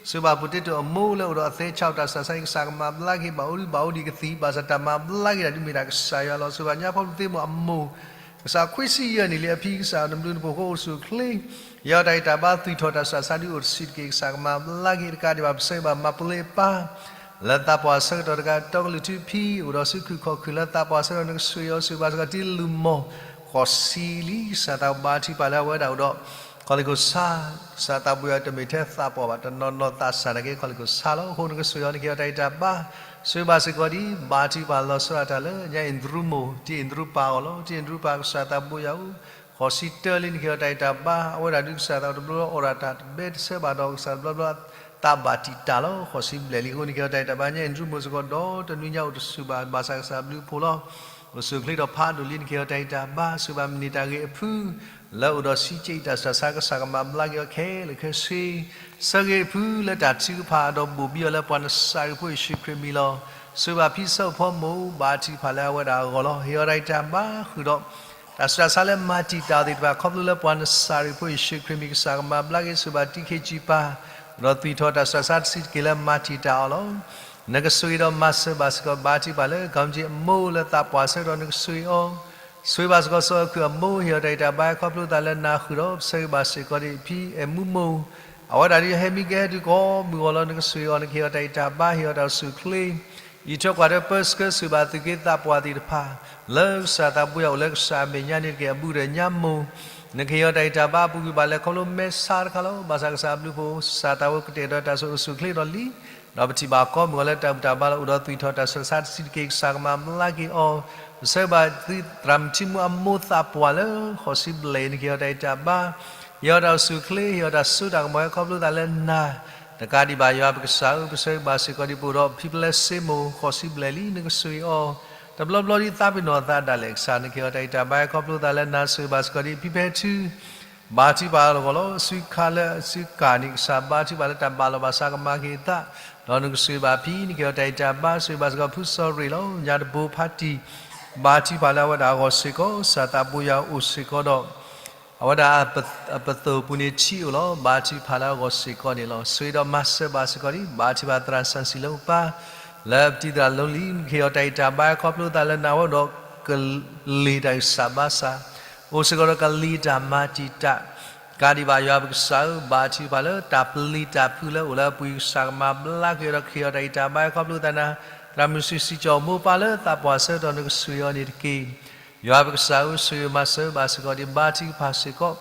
ဆိၣ်ဂ့ၤဘၣ်ဖိတ့တိၢ်အမိၢ်လၢအိၣ်ဒီးအသဲဆါတၢ်ဆူးတၢ်ဆါ ကစၢ်ကမၤဘျါက့ၤ ဘၣ်အိၣ်ဒံးဘၣ်အိၣ်ဒံးကသံၣ် ဘၣ်ဆၣ်တၢ်မၤဘျါက့ၤတၢ်ဒုးမ့ၢ်ဒၣ်ကစၢ်ယွၤလီၤ. ဆိၣ်ဂ့ၤဘၣ်ညါဖိသ့မိၢ်အမိၢ် ကစၢ်ခွံဆံယဲၢ်နံၣ်လံအဖံ ကစၢ်နဘျုးနဖှိၣ်အဃိအိၣ်ဆူၣ်အိၣ်ချ့ ယွၤတၢ်ဂံၢ်တၢ်ဘါသွံၣ်ထီၣ်တၢ်ဆူးတၢ်ဆါဒုးအိၣ်တဆံးတက့ၢ် ကစၢ်ကမၤဘျါက့ၤတကးဒံးဘၣ် ပဆၢဂ့ၤဘၣ်မၤပူၤလ့ပၢ် လၢသးပှၢ်ဆၢကတီၢ်တကး တီကလုာ်ထူဖံ အိၣ်ဒီးစုခုၣ်ခီၣ်ခုၣ်လၢသးပှၢ်ဆၢကတီၢ် နကဆိၣ်ဂ့ၤအီၤ ဆိၣ်ဂ့ၤဘၣ်စ့ၢ်ကီးတံၤလူၢ်မီၢ် ဃိးဆံလံ ကစၢ်သးဘါထုကဖၣ်လၢအဝဲဒၣ်အိၣ်ဒီး ခီလ့ၣ်ခိၣ်ဆါ ကစၢ်သးဘိယွၤတမ့ၢ်ထဲသးပှၢ်ဘၣ် တနီၤနီၤသးစၢ်နာ်က့ ခီလ့ၣ်ခိၣ်ဆါလီၤ. အဃိနကဆိၣ်ဂ့ၤအီၤ နကဟ့ၣ်အီၤတၢ်ဂံၢ်တၢ်ဘါ ဆိၣ်ဂ့ၤဘၣ်စ့ၢ်ကီးဒ် ဘါထုကဖၣ်လီၤဆီဒၣ်တၢ်လၢ ညါအ့ၣ်ဒရူမိၢ် တံၤအ့ၣ်ဒရူပၢ်အဂီၢ်လီၤ. တံၤအ့ၣ်ဒရူပၢ် ကစၢ်သးဘိယွၤဧၢ ဃိးဆံတၢလံ နကဟ့ၣ်အီၤတၢ်ဂံၢ်တၢ်ဘါ အဝဲဒၣ်ဒုးကစၢ်သးတဘျီဘျီအိၣ်ဒၣ်တၢ်တဘဲတဆၢဘၣ်ဒီး ကစၢ်တဘျီဘျီသးဘၣ်တံာ်တာ်လီၤ. ဃိးဆံဘျဲၣ်လံအဃိ နကဟ့ၣ်အီၤတၢ်ဂံၢ်တၢ်ဘါ ညါအ့ၣ်ဒရူမိၢ်စ့ၢ်ကီးဒီး တနွံညါအိၣ်တဆူၣ်ဘၣ် ဘၣ်ဆၣ်ကစၢ်ဘျုးဖှိၣ်လီၤ. အိၣ်ဆူၣ်အိၣ်ချ့ဒီးဖးဒိၣ်လံ နကဟ့ၣ်အီၤတၢ်ဂံၢ်တၢ်ဘါ ဆိၣ်ဂ့ၤဘၣ်မုၢ်နံၤတၢ်ဂ့ၤအဖု လၢအိၣ်ဒီးဆံးက့တၢ်ဆူးတၢ်ဆါ ကစၢ်ကမၤဘျါက့ၤအီၤခဲလၢာ်ခဲဆ့, ဆၢဂ့ၤအဖုလၢတၢ်ထုကဖၣ်ဒီးဘိၣ်ဘံအီၤလၢပှၤနစၤရ့းဖိယ့ၣ်ၡူးခရံာ်မံၤလီၤ. ဆိၣ်ဂ့ၤဘၣ်ဖံဆၢဖိမိၢ် ဘါထုကဖၣ်လၢအဝဲဒၣ်အဂီၢ်လီၤ. ဟ့ၣ်အီၤတၢ်ဂံၢ်တၢ်ဘါဃုာ်ဒီး တၢ်ဆူးတၢ်ဆါလၢမၤတံာ်တာ်အီၤသ့ၣ်တဖၣ် ခီဖျိလၢပှၤနစၤရ့းဖိယ့ၣ်ၡူးခရံာ်မံၤ ကစၢ်ကမၤဘျါက့ၤ ဆိၣ်ဂ့ၤဘၣ်တံခံကံပၤ ဒီးသွံၣ်ထီၣ်တၢ်ဆူးတၢ်ဆါတဆံးတက့ၢ်လၢမၤတံာ်တာ်အီၤလီၤ. နကဆိၣ်ဂ့ၤဒီးမၤစၢၤဘၣ်စ့ၢ်ကီး ဘါထုကဖၣ်လၢ ကီမကၠ့အမိၢ်လၢသးပှၢ်ဆၢကတီၢ် နကဆိၣ်ဂ့ၤအီၤ, ဆိၣ်ဂ့ၤဘၣ်စ့ၢ်ကီးစီၤအၣ်ခုၣ်အမိၢ် ဟ့ၣ်အီၤတၢ်ဂံၢ်တၢ်ဘါ ခီဖျိသးလၢနၤဃုာ်ဒီး ပဆၢဂ့ၤဘၣ်စ့ၢ်ကီးဒ်ဖံအဲၣ်မူမိၢ်, အဝဲဒၣ်ဒ်ဟဲမံကဟဲတုၤကိးမုၢ်ဂီၤလီၤ နကဆိၣ်ဂ့ၤအီၤ နကဟ့ၣ်အီၤတၢ်ဂံၢ်တၢ်ဘါ ဟ့ၣ်အီၤတၢ်အိၣ်ဆူၣ်အိၣ်ချ့ အံးထွဲကွၢ်ထွဲပၢဆှၢ ဆိၣ်ဂ့ၤဘၣ်သူၣ်က့သးပှၢ်သ့ၣ်တဖၣ် လၢကစၢ်သးဘိယွၤအိၣ်လၢကစၢ်အမဲာ်ညါန့ၣ်တက့ၢ် အဘူးဒီးညါမိၢ်, နကဟ့ၣ်အီၤတၢ်ဂံၢ်တၢ်ဘါ ပူၤကွံာ်ဘၣ်လဲၤခီဖျိမဲာ်ဆါတခါလီၤ. ဘၣ်ဆၣ်ကစၢ်အဘျုးအဖှိၣ် ကစၢ်သးဘိကတဲာ်ဒီးတၢ်အိၣ်ဆူၣ်အိၣ်ချ့ဒီးလံ, ဒီးပထံၣ်ဘၣ်ကိးမုၢ်ဂီၤလၢတၢ်ဘူၣ်တၢ်ဘါလီၤ အိၣ်ဒီးသွံၣ်ထီၣ်တၢ်ဆူးတၢ်ဆါတဆံးတက့ၢ် ကစၢ်ကမၤဘျါက့ၤအီၤ, ပဆၢဂ့ၤဘၣ်သုသရၣ်မုၣ်ထံမူအမိၢ်သးပှၢ်လၢ ဃိးဆံဘျဲၣ်အံၤ နကဟ့ၣ်အီၤတၢ်ဂံၢ်တၢ်ဘါ ဟ့ၣ်အီၤတၢ်အိၣ်ဆူၣ်အိၣ်ချ့ ဟ့ၣ်အီၤတၢ်စိတၢ်ကမီၤ ဟဲခီဖျိသးလၢနၤ, တကးဒံးဘၣ်ယွၤပကစၢ်ဧၢ ပဆၢဂ့ၤဘၣ်စ့ၢ်ကီးဒ်ပအိၣ်ဒီးဖံပလဲစ့မိၢ် ဃိးဆံဘျဲၣ်လံ နကဆိၣ်ဂ့ၤအီၤ, တဘျီဘျီဒ်သးပ့ၤနီၣ်သးဒၣ်လဲာ် ကစၢ်နကဟ့ၣ်အီၤတၢ်ဂံၢ်တၢ်ဘါ ဟဲခီဖျိသးလၢနၤ ဆိၣ်ဂ့ၤဘၣ်စ့ၢ်ကီးဒ်ဖံဖဲထူ ဘါထုကဖၣ်အဂီၢ်လီၤ. အစုခါလၢအစုကၢ်န့ၣ် ကစၢ်ဘါထုကဖၣ်လၢတၢ်ဘၣ်လီၤဘၣ်စးကမၤက့ၤအသး, ဒီးနကဆိၣ်ဂ့ၤဘၣ်ဖံ နကဟ့ၣ်အီၤတၢ်ဂံၢ်တၢ်ဘါ ဆိၣ်ဂ့ၤဘၣ်စ့ၢ်ကီးဖုစီၤရ့ၣ်လီၤ ညါတဘိဖါတံၢ်, ဘါထုကဖၣ်လၢအဝဲဒၣ်အဂီၢ်စ့ၢ်ကီး ကစၢ်သးဘိယွၤအိၣ်စ့ၢ်ကီးဒီး အဝဲဒၣ်အပသိၣ်ပူၤန့ၣ်ထံအိၣ်လီၤ. ဘါထုကဖၣ်လၢအဂီၢ်စ့ၢ်ကီးန့ၣ်လီၤ. ဆိၣ်ဂ့ၤဒီးမၤစၢၤဘၣ်စ့ၢ်ကီးဒ် ဘါထုကဖၣ်သရၣ်စီဆှံလၢအိၣ်ပၢ် လၢပတံၤသရၣ်လီလံ နကဟ့ၣ်အီၤတၢ်ဂံၢ်တၢ်ဘါ ခီဖျိသးလၢနၤဝဲဒီး ကလံၤတၢ်ဂံၢ်စၢ်ဘါစၢ်, အိၣ်စ့ၢ်ကီးဒီးကလံၤတၢ်မၤတံာ်တာ်, တကးဒံးဘၣ်ယွၤပကစၢ်ဧၢ ဘါထုကဖၣ်လၢတၢ်ပျံၤတၢ်ဖုးလၢအိၣ်လၢအပူၤ ကစၢ်ကမၤဘျါက့ၤဒီးကဟ့ၣ်အီၤတၢ်ဂံၢ်တၢ်ဘါ ခီဖျိသးနၤ, သရၣ်မုၣ်စုစံကၠီၣ်မိၢ်ပၢ်လၢသးပှၢ်ဆၢကတီၢ် နကဆိၣ်ဂ့ၤအီၤန့ၣ်တက့ၢ်. ယွၤပကစၢ်ဧၢ ဆိၣ်ဂ့ၤမၤစၢၤဘၣ်စ့ၢ်ကီးဒ် ဘါထုကဖၣ်စ့ၢ်ကီး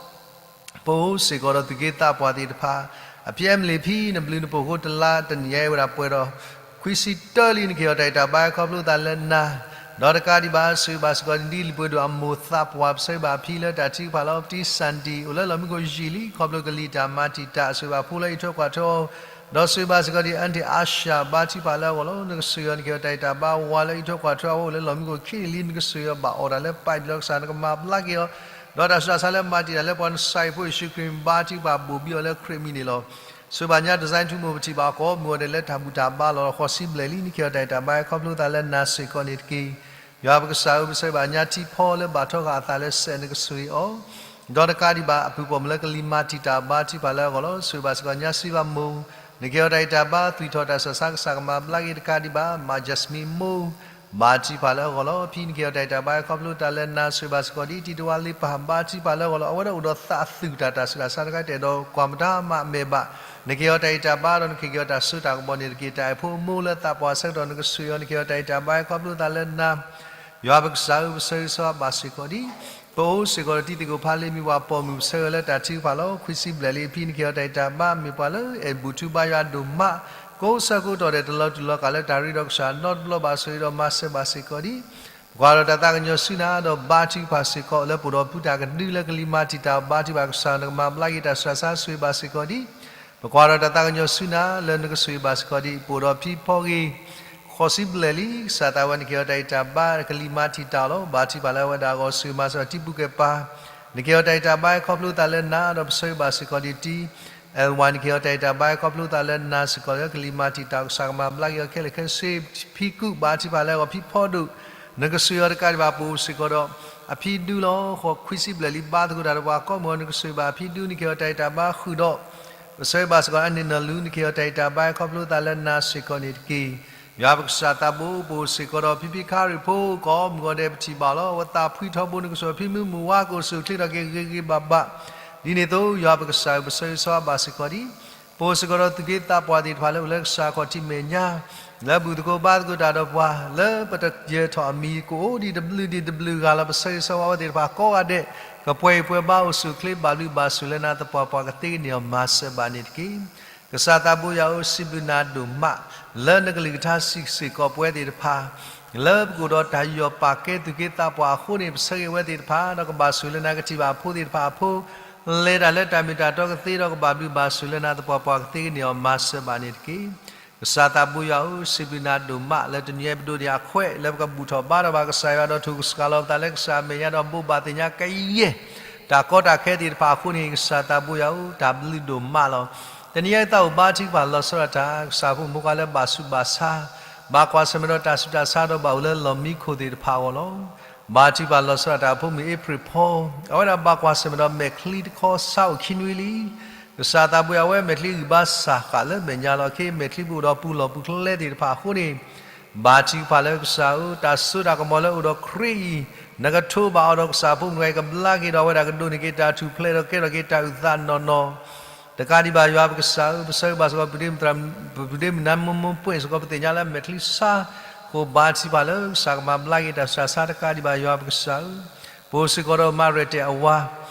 ပအိၣ်စ့ၢ်ကီးဒီးသူၣ်က့သးပှၢ်သ့ၣ်တဖၣ်, အဖံအမလ့ၣ်ဖံ နဘျုးနဖှိၣ်ဃိတလါတနံၣ်ညါအံၤဝဲဒၣ်ပှဲၤဒီး ခွံဆံတၢလံ နကဟ့ၣ်အီၤတၢ်ဂံၢ်တၢ်ဘါ ခီဖျိသးလၢနၤ, ဒီးတကးဒံးဘၣ် ဆိၣ်ဂ့ၤဘၣ်စ့ၢ်ကီးဒ်လံာ်ပှ့ၤဒိၣ်အမိၢ်သးပှၢ် ပဆၢဂ့ၤဘၣ်ဖံလၢတၢ်ထုကဖၣ်လီၤ ပတံၢ်စၣ်တံၢ် အိၣ်လၢလီၢ်မံခိၣ်ယံာ်လံ ခီဖျိကလံၤတၢ်မၤတံာ်တာ် ဆိၣ်ဂ့ၤဘၣ်ဖိလၢအံးထွဲကွၢ်ထွဲအီၤ, ဒီးဆိၣ်ဂ့ၤဘၣ်စ့ၢ်ကီးဒ် အၣ်တ့ၣ်အါၡၢ် ဘါထုကဖၣ်လၢအဂီၢ်လီၤ နကဆိၣ်ဂ့ၤအီၤ နကဟ့ၣ်အီၤတၢ်ဂံၢ်တၢ်ဘါ ဝၤလၢအံးထွဲကွၢ်ထွဲအီၤအိၣ်လၢလီၢ်မံခိၣ်ခံနံၣ်လံ နကဆိၣ်ဂ့ၤအီၤဘၣ်အီၣ်တၢ်လၢပၢ်လီၤ ကစၢ်နကမၤဘျါက့ၤအီၤ, ဒီးတၢ်ဆူးတၢ်ဆါလၢမၤတံာ်တာ်လၢပှၤနစၤရ့းဖိယ့ၣ်ၡူးခရံာ်မံၤ ဘါထုကဖၣ်ဘိၣ်ဘံအီၤလၢခရံာ်မံၤန့ၣ်လီၤ. ဆိၣ်ဂ့ၤဘၣ်ညါ ဒီးစဲထူမိၢ် ပထံၣ်ဘၣ်ကိးမုၢ်ဂီၤဒဲးလၢတၢ်ဘူၣ်တၢ်ဘါလီၤ ဃိးဆံဘျဲၣ်လံ နကဟ့ၣ်အီၤတၢ်ဂံၢ်တၢ်ဘါ ခီဖျိသးလၢနၤစ့ၢ်ကီးန့ၣ်တက့ၢ်. ယွၤပကစၢ်ဧၢ ပဆၢဂ့ၤဘၣ်ညါထံဖီလၢဘၣ်ထီဃာ်အသးလၢစဲး နကဆိၣ်ဂ့ၤအီၤ, ဒီးတကးဒံးဘၣ် အပုၢ်ပိာ်မုၣ်လၢကလံၤမၤတံာ်တာ် ဘါထုကဖၣ်လၢအဂီၢ်လီၤ ဆိၣ်ဂ့ၤဘၣ်စ့ၢ်ကီးညါစံဘၣ်မိၢ်, နကဟ့ၣ်အီၤတၢ်ဂံၢ်တၢ်ဘါ သွံၣ်ထီၣ်တၢ်ဆူးတၢ်ဆါ ကစၢ်ကမၤဘျါက့ၤ တကးဒံးဘၣ် မၤယၤစမံမိၢ် ဘါထုကဖၣ်လၢအဂီၢ်လီၤ. ဖံ နကဟ့ၣ်အီၤတၢ်ဂံၢ်တၢ်ဘါ ခီဖျိတၢ်လၢနၤ ဆိၣ်ဂ့ၤဘၣ်စ့ၢ်ကီးဒ်တံၤတဝါလ့ပၢ် ဘါထုကဖၣ်လၢအဂီၢ်လီၤ. အဝဲဒၣ်အိၣ်ဒီးသးအသူၣ်တၢ် တၢ်ဆူးတၢ်ဆါတခါ တအဲၣ်ဒိးကွၢ်မတၤမးအမဲာ်ဘၣ်, နကဟ့ၣ်အီၤတၢ်ဂံၢ်တၢ်ဘါဒီး နကဟ့ၣ်က့ၤအီၤတၢ်စိတၢ်ကမီၤန့ၣ်တက့ၢ်. တၢ်အဲၣ်ဖိအမိၢ်လၢသးပှၢ်ဆၢကတီၢ် နကဆိၣ်ဂ့ၤအီၤ နကဟ့ၣ်အီၤတၢ်ဂံၢ်တၢ်ဘါ ခီဖျိသးလၢနၤ ယွၤပကစၢ်ဧၢ ပဆၢဂ့ၤဆၢဝါဘၣ်စ့ၢ်ကီးဒ် ပအိၣ်စ့ၢ်ကီးဒီးတံၤသကိးဖးလ့မံၤဝဲပိာ်မုၣ် ပဆၢဂ့ၤလၢတၢ်ထုကဖၣ်လီၤ ခွံဆံဘျဲၣ်လံ အဖံ နကဟ့ၣ်အီၤတၢ်ဂံၢ်တၢ်ဘါ မ့ၢ်ပှၤလၢအဲၣ်ဘူၣ်ထူဘါယွၤဒိၣ်မး ကိးဆၢကိးတီၢ်ဒဲး တလီၤတူာ်လီၤကာ်လၢတၢ်ရ့ဒီးကစၢ်နီတဘျီဘၣ် ဆိၣ်ဂ့ၤဒီးမၤစၢၤဘၣ်စ့ၢ်ကီးဒ် ပကွၢ်ဒီးတၢ်သးကညီၤဆူနၤ ဒီးဘါထုကဖၣ်စ့ၢ်ကီး လၢပအိၣ်ဒီးဖုတၢ်ကဒုလၢကလံၤမၤတံာ်တာ် ဘါထုကဖၣ်ကစၢ် နကမၤဘျါက့ၤတၢ်ဆူးတၢ်ဆါ ဆိၣ်ဂ့ၤဘၣ်စ့ၢ်ကီးဒ် ပကွၢ်ဒီးတၢ်သးကညီၤဆူနၤ လၢနကဆိၣ်ဂ့ၤဘၣ်စ့ၢ်ကီးဒ် ပအိၣ်ဒီးဖံဖီဂ့ၤ ဃိးဆံဘျဲၣ်လံ ကစၢ်သးဝဲ နကဟ့ၣ်အီၤတၢ်ဂံၢ်တၢ်ဘါ ကလံၤမၤတံာ်တာ်လီၤ ဘါထုကဖၣ်လၢအဝဲဒၣ်အဂီၢ် ဆိၣ်ဂ့ၤမၤစၢၤတံၤပူၤကဲပၤ နကဟ့ၣ်အီၤတၢ်ဂံၢ်တၢ်ဘါ ခီဖျိသးလၢနၤ ဒီးပဆၢဂ့ၤဘၣ်စ့ၢ်ကီးဒ်တံၤ အဲၣ်ဝါ နကဟ့ၣ်အီၤတၢ်ဂံၢ်တၢ်ဘါ ခီဖျိသးလၢနၤစ့ၢ်ကီးလၢကလံၤမၤတံာ်တာ် ကစၢ်ကမၤဘျါက့ၤအီၤခဲလၢာ်ခဲဆ့ ဖံကူး ဘါထုကဖၣ်လၢအဂီၢ် ဖံဖီဒိၣ် နကဆိၣ်ဂ့ၤအီၤတကးဒံးဘၣ် ပအိၣ်စ့ၢ်ကီးဒီး အဖံဒူလီၤ ဃိးခွံဆံဘျဲၣ်လံ ဘါသကိးတၢ်ဒီးပှၤကိးမုၢ်ဂီၤ နကဆိၣ်ဂ့ၤဘၣ်အဖံဒူ နကဟ့ၣ်အီၤတၢ်ဂံၢ်တၢ်ဘါဃုာ်ဒီး ပဆၢဂ့ၤဘၣ်စ့ၢ်ကီး အန့ၣ်နီၢ်လူ နကဟ့ၣ်အီၤတၢ်ဂံၢ်တၢ်ဘါ ခီဖျိသးလၢနၤစ့ၢ်ကီးန့ၣ်တက့ၢ်. ယွၤပကစၢ်သးဘိ ပအိၣ်စ့ၢ်ကီးဒီးဖံဖံခါရံၣ်ဖိ ကိးမုၢ်ဂီၤဒဲး ပထံၣ်ဘၣ်လီၤ အဝဲသးဖှံထီဘိ နကဆိၣ်ဂ့ၤဖံမုၢ်မုၢ်ဝါ ကအိၣ်ဆူၣ်အိၣ်ချ့ထီၣ်က့ၤဂ့ၤဂ့ၤဘၣ်ဘၣ် ဒ်န့ၣ်အသိး ယွၤပကစၢ်ဧၢ ပဆၢဂ့ၤဆၢဝါဘၣ်စ့ၢ်ကီးဒ် ပအိၣ်စ့ၢ်ကီးဒီးသူၣ်က့သးပှၢ်သ့ၣ်တဖၣ်လၢအိၣ်လၢကစၢ်ခီၣ်ထံးမဲာ်ညါ လၢဘူၣ်သကိးဘါသကိးတၢ်ဒီးပှၤ လၢပတယၢၤထီၣ်အမံၤ ကအိၣ်ဒံးတဘျုးဒံးတဘျုးဂၤလီၤ ပဆၢဂ့ၤဆၢဝါဝဲသ့ၣ်တဖၣ်ကိးဂၤဒဲး ကပှဲၤဂံၢ်ပှဲၤဘါ အိၣ်ဆူၣ်အိၣ်ချ့ ဘၣ်ဘျုးဘၣ်ဆိၣ်လၢနၤ သပှၢ်ပှၢ်ကသ့ကန့ၢ်အီၤ မၤစၢၤဘၣ်န့ၣ်တက့ၢ်. ကစၢ်သးဘိယွၤဧၢ စံးဘျုးနၤဒိၣ်မး လၢနကလုၢ်ကထါစံးစ့ၢ်ကီးပဝဲသ့ၣ်တဖၣ် လၢပကအိၣ်ဒီးတၢ်ယီၢ်ပာ်ကဲသူၣ်က့သးပှၢ်အဃိန့ၣ် ပဆၢဂ့ၤဝဲသ့ၣ်တဖၣ် ဒီးကဘၣ်ဆိၣ်လၢနၤ ကထံၣ်ဘၣ်အဖိသ့ၣ်တဖၣ်အဖိ လဲၤတၢ်လၢတၢ်မ့ၢ်တၢ်တီကသ့ဒီး ကဘၣ်ဘျုးဘၣ်ဆိၣ်လၢနၤ သပှၢ်ပှၢ်ကသ့ကန့ၢ်အီၤ မၤစၢၤဘၣ်န့ၣ်တက့ၢ်. ကစၢ်သးဘိယွၤဧၢ, စံးဘျုးနၤဒိၣ်မး လၢတနံၤအံၤပဒိးန့ၢ်အခွဲး လၢပကဘူၣ်ထီၣ်ဘါထီၣ်ဘၣ်ကစၢ်ယွၤဒီးထိၣ်ကစှၤလီၤပသးလၢကစၢ်အမဲာ်ညါဒီးဘိးဘၣ်သ့ၣ်ညါကယဲၢ် တၢ်ကီတၢ်ခဲသ့ၣ်တဖၣ်အဃိန့ၣ် ကစၢ်သးဘိယွၤဧၢ, တၢ်ဘျုးဒိၣ်မးလီၤ. တနံၤအံၤသးအိၣ်ဘါထုကဖၣ်လီၤဆီဒၣ်တၢ် ကစၢ်ဖိမုၣ်ဖိခွါလၢဘၣ်ဆူးဘၣ်ဆါ ဘၣ်ကွၢ်ဆၢၣ်မဲာ်ဒီးတၢ်ဆူးတၢ်ဆါဒီးဘၣ်အိၣ်လၢလီၢ်မံခိၣ်သ့ၣ်တဖၣ်အဂီၢ်လီၤ. ဘါထုကဖၣ်လီၤဆီဒၣ်တၢ်အဖိမုၣ်အ့ဖြ့ၣ်ဖီ, အဝဲဒၣ်ဘၣ်ကွၢ်ဆၢၣ်မဲာ်ဒီးမဲာ်ချံတခီဆါအိၣ်ခံနွံလံ. ကစၢ်သးဘိယွၤ အဝဲမဲာ်ချံဂံၢ်ဘါစၢ်ဃာ်လၢမဲာ်ညါလီၤ. ခဲအံၤမဲာ်ချံပူၤအိၣ်ဒီးပူၤလီၢ်ပူၤကျဲသ့ၣ်တဖၣ်အဃိန့ၣ် ဘါထုကဖၣ်လၢကစၢ်ဧၢ, တၢ်စိတၢ်ကမီၤလၢအိၣ်ဒီးခရံာ်အံၤ နကထိးဘၣ်အီၤဒီးကစၢ်ဖိမုၣ်တဂၤအံၤ ကဘျါက့ၤဒီးအဝဲဒၣ်ကဒိးန့ၢ်က့ၤတၢ်ထူၣ်ဖျဲးဒီးကဲထီၣ်က့ၤတၢ်အုၣ်သးနီၢ်နီၢ် တကးဒံးဘၣ်ယွၤပကစၢ်ဧၢ, ပဆၢဂ့ၤဘၣ်စ့ၢ်ကီး ပဒ့မုၣ်နါမိၢ်မိၢ်ပှဲၤစ့ၢ်ကီး ပသ့ၣ်ညါလၢမဲာ်ချံဆါ, အဃိဘါထုကဖၣ်လၢကစၢ်ကမၤဘျါက့ၤတၢ်ဆူးတၢ်ဆါ တကးဒံးဘၣ်ယွၤပကစၢ်ဧၢ. ပအိၣ်စ့ၢ်ကီးဒီးမၤရဲၣ်တဲာ်အဝၤ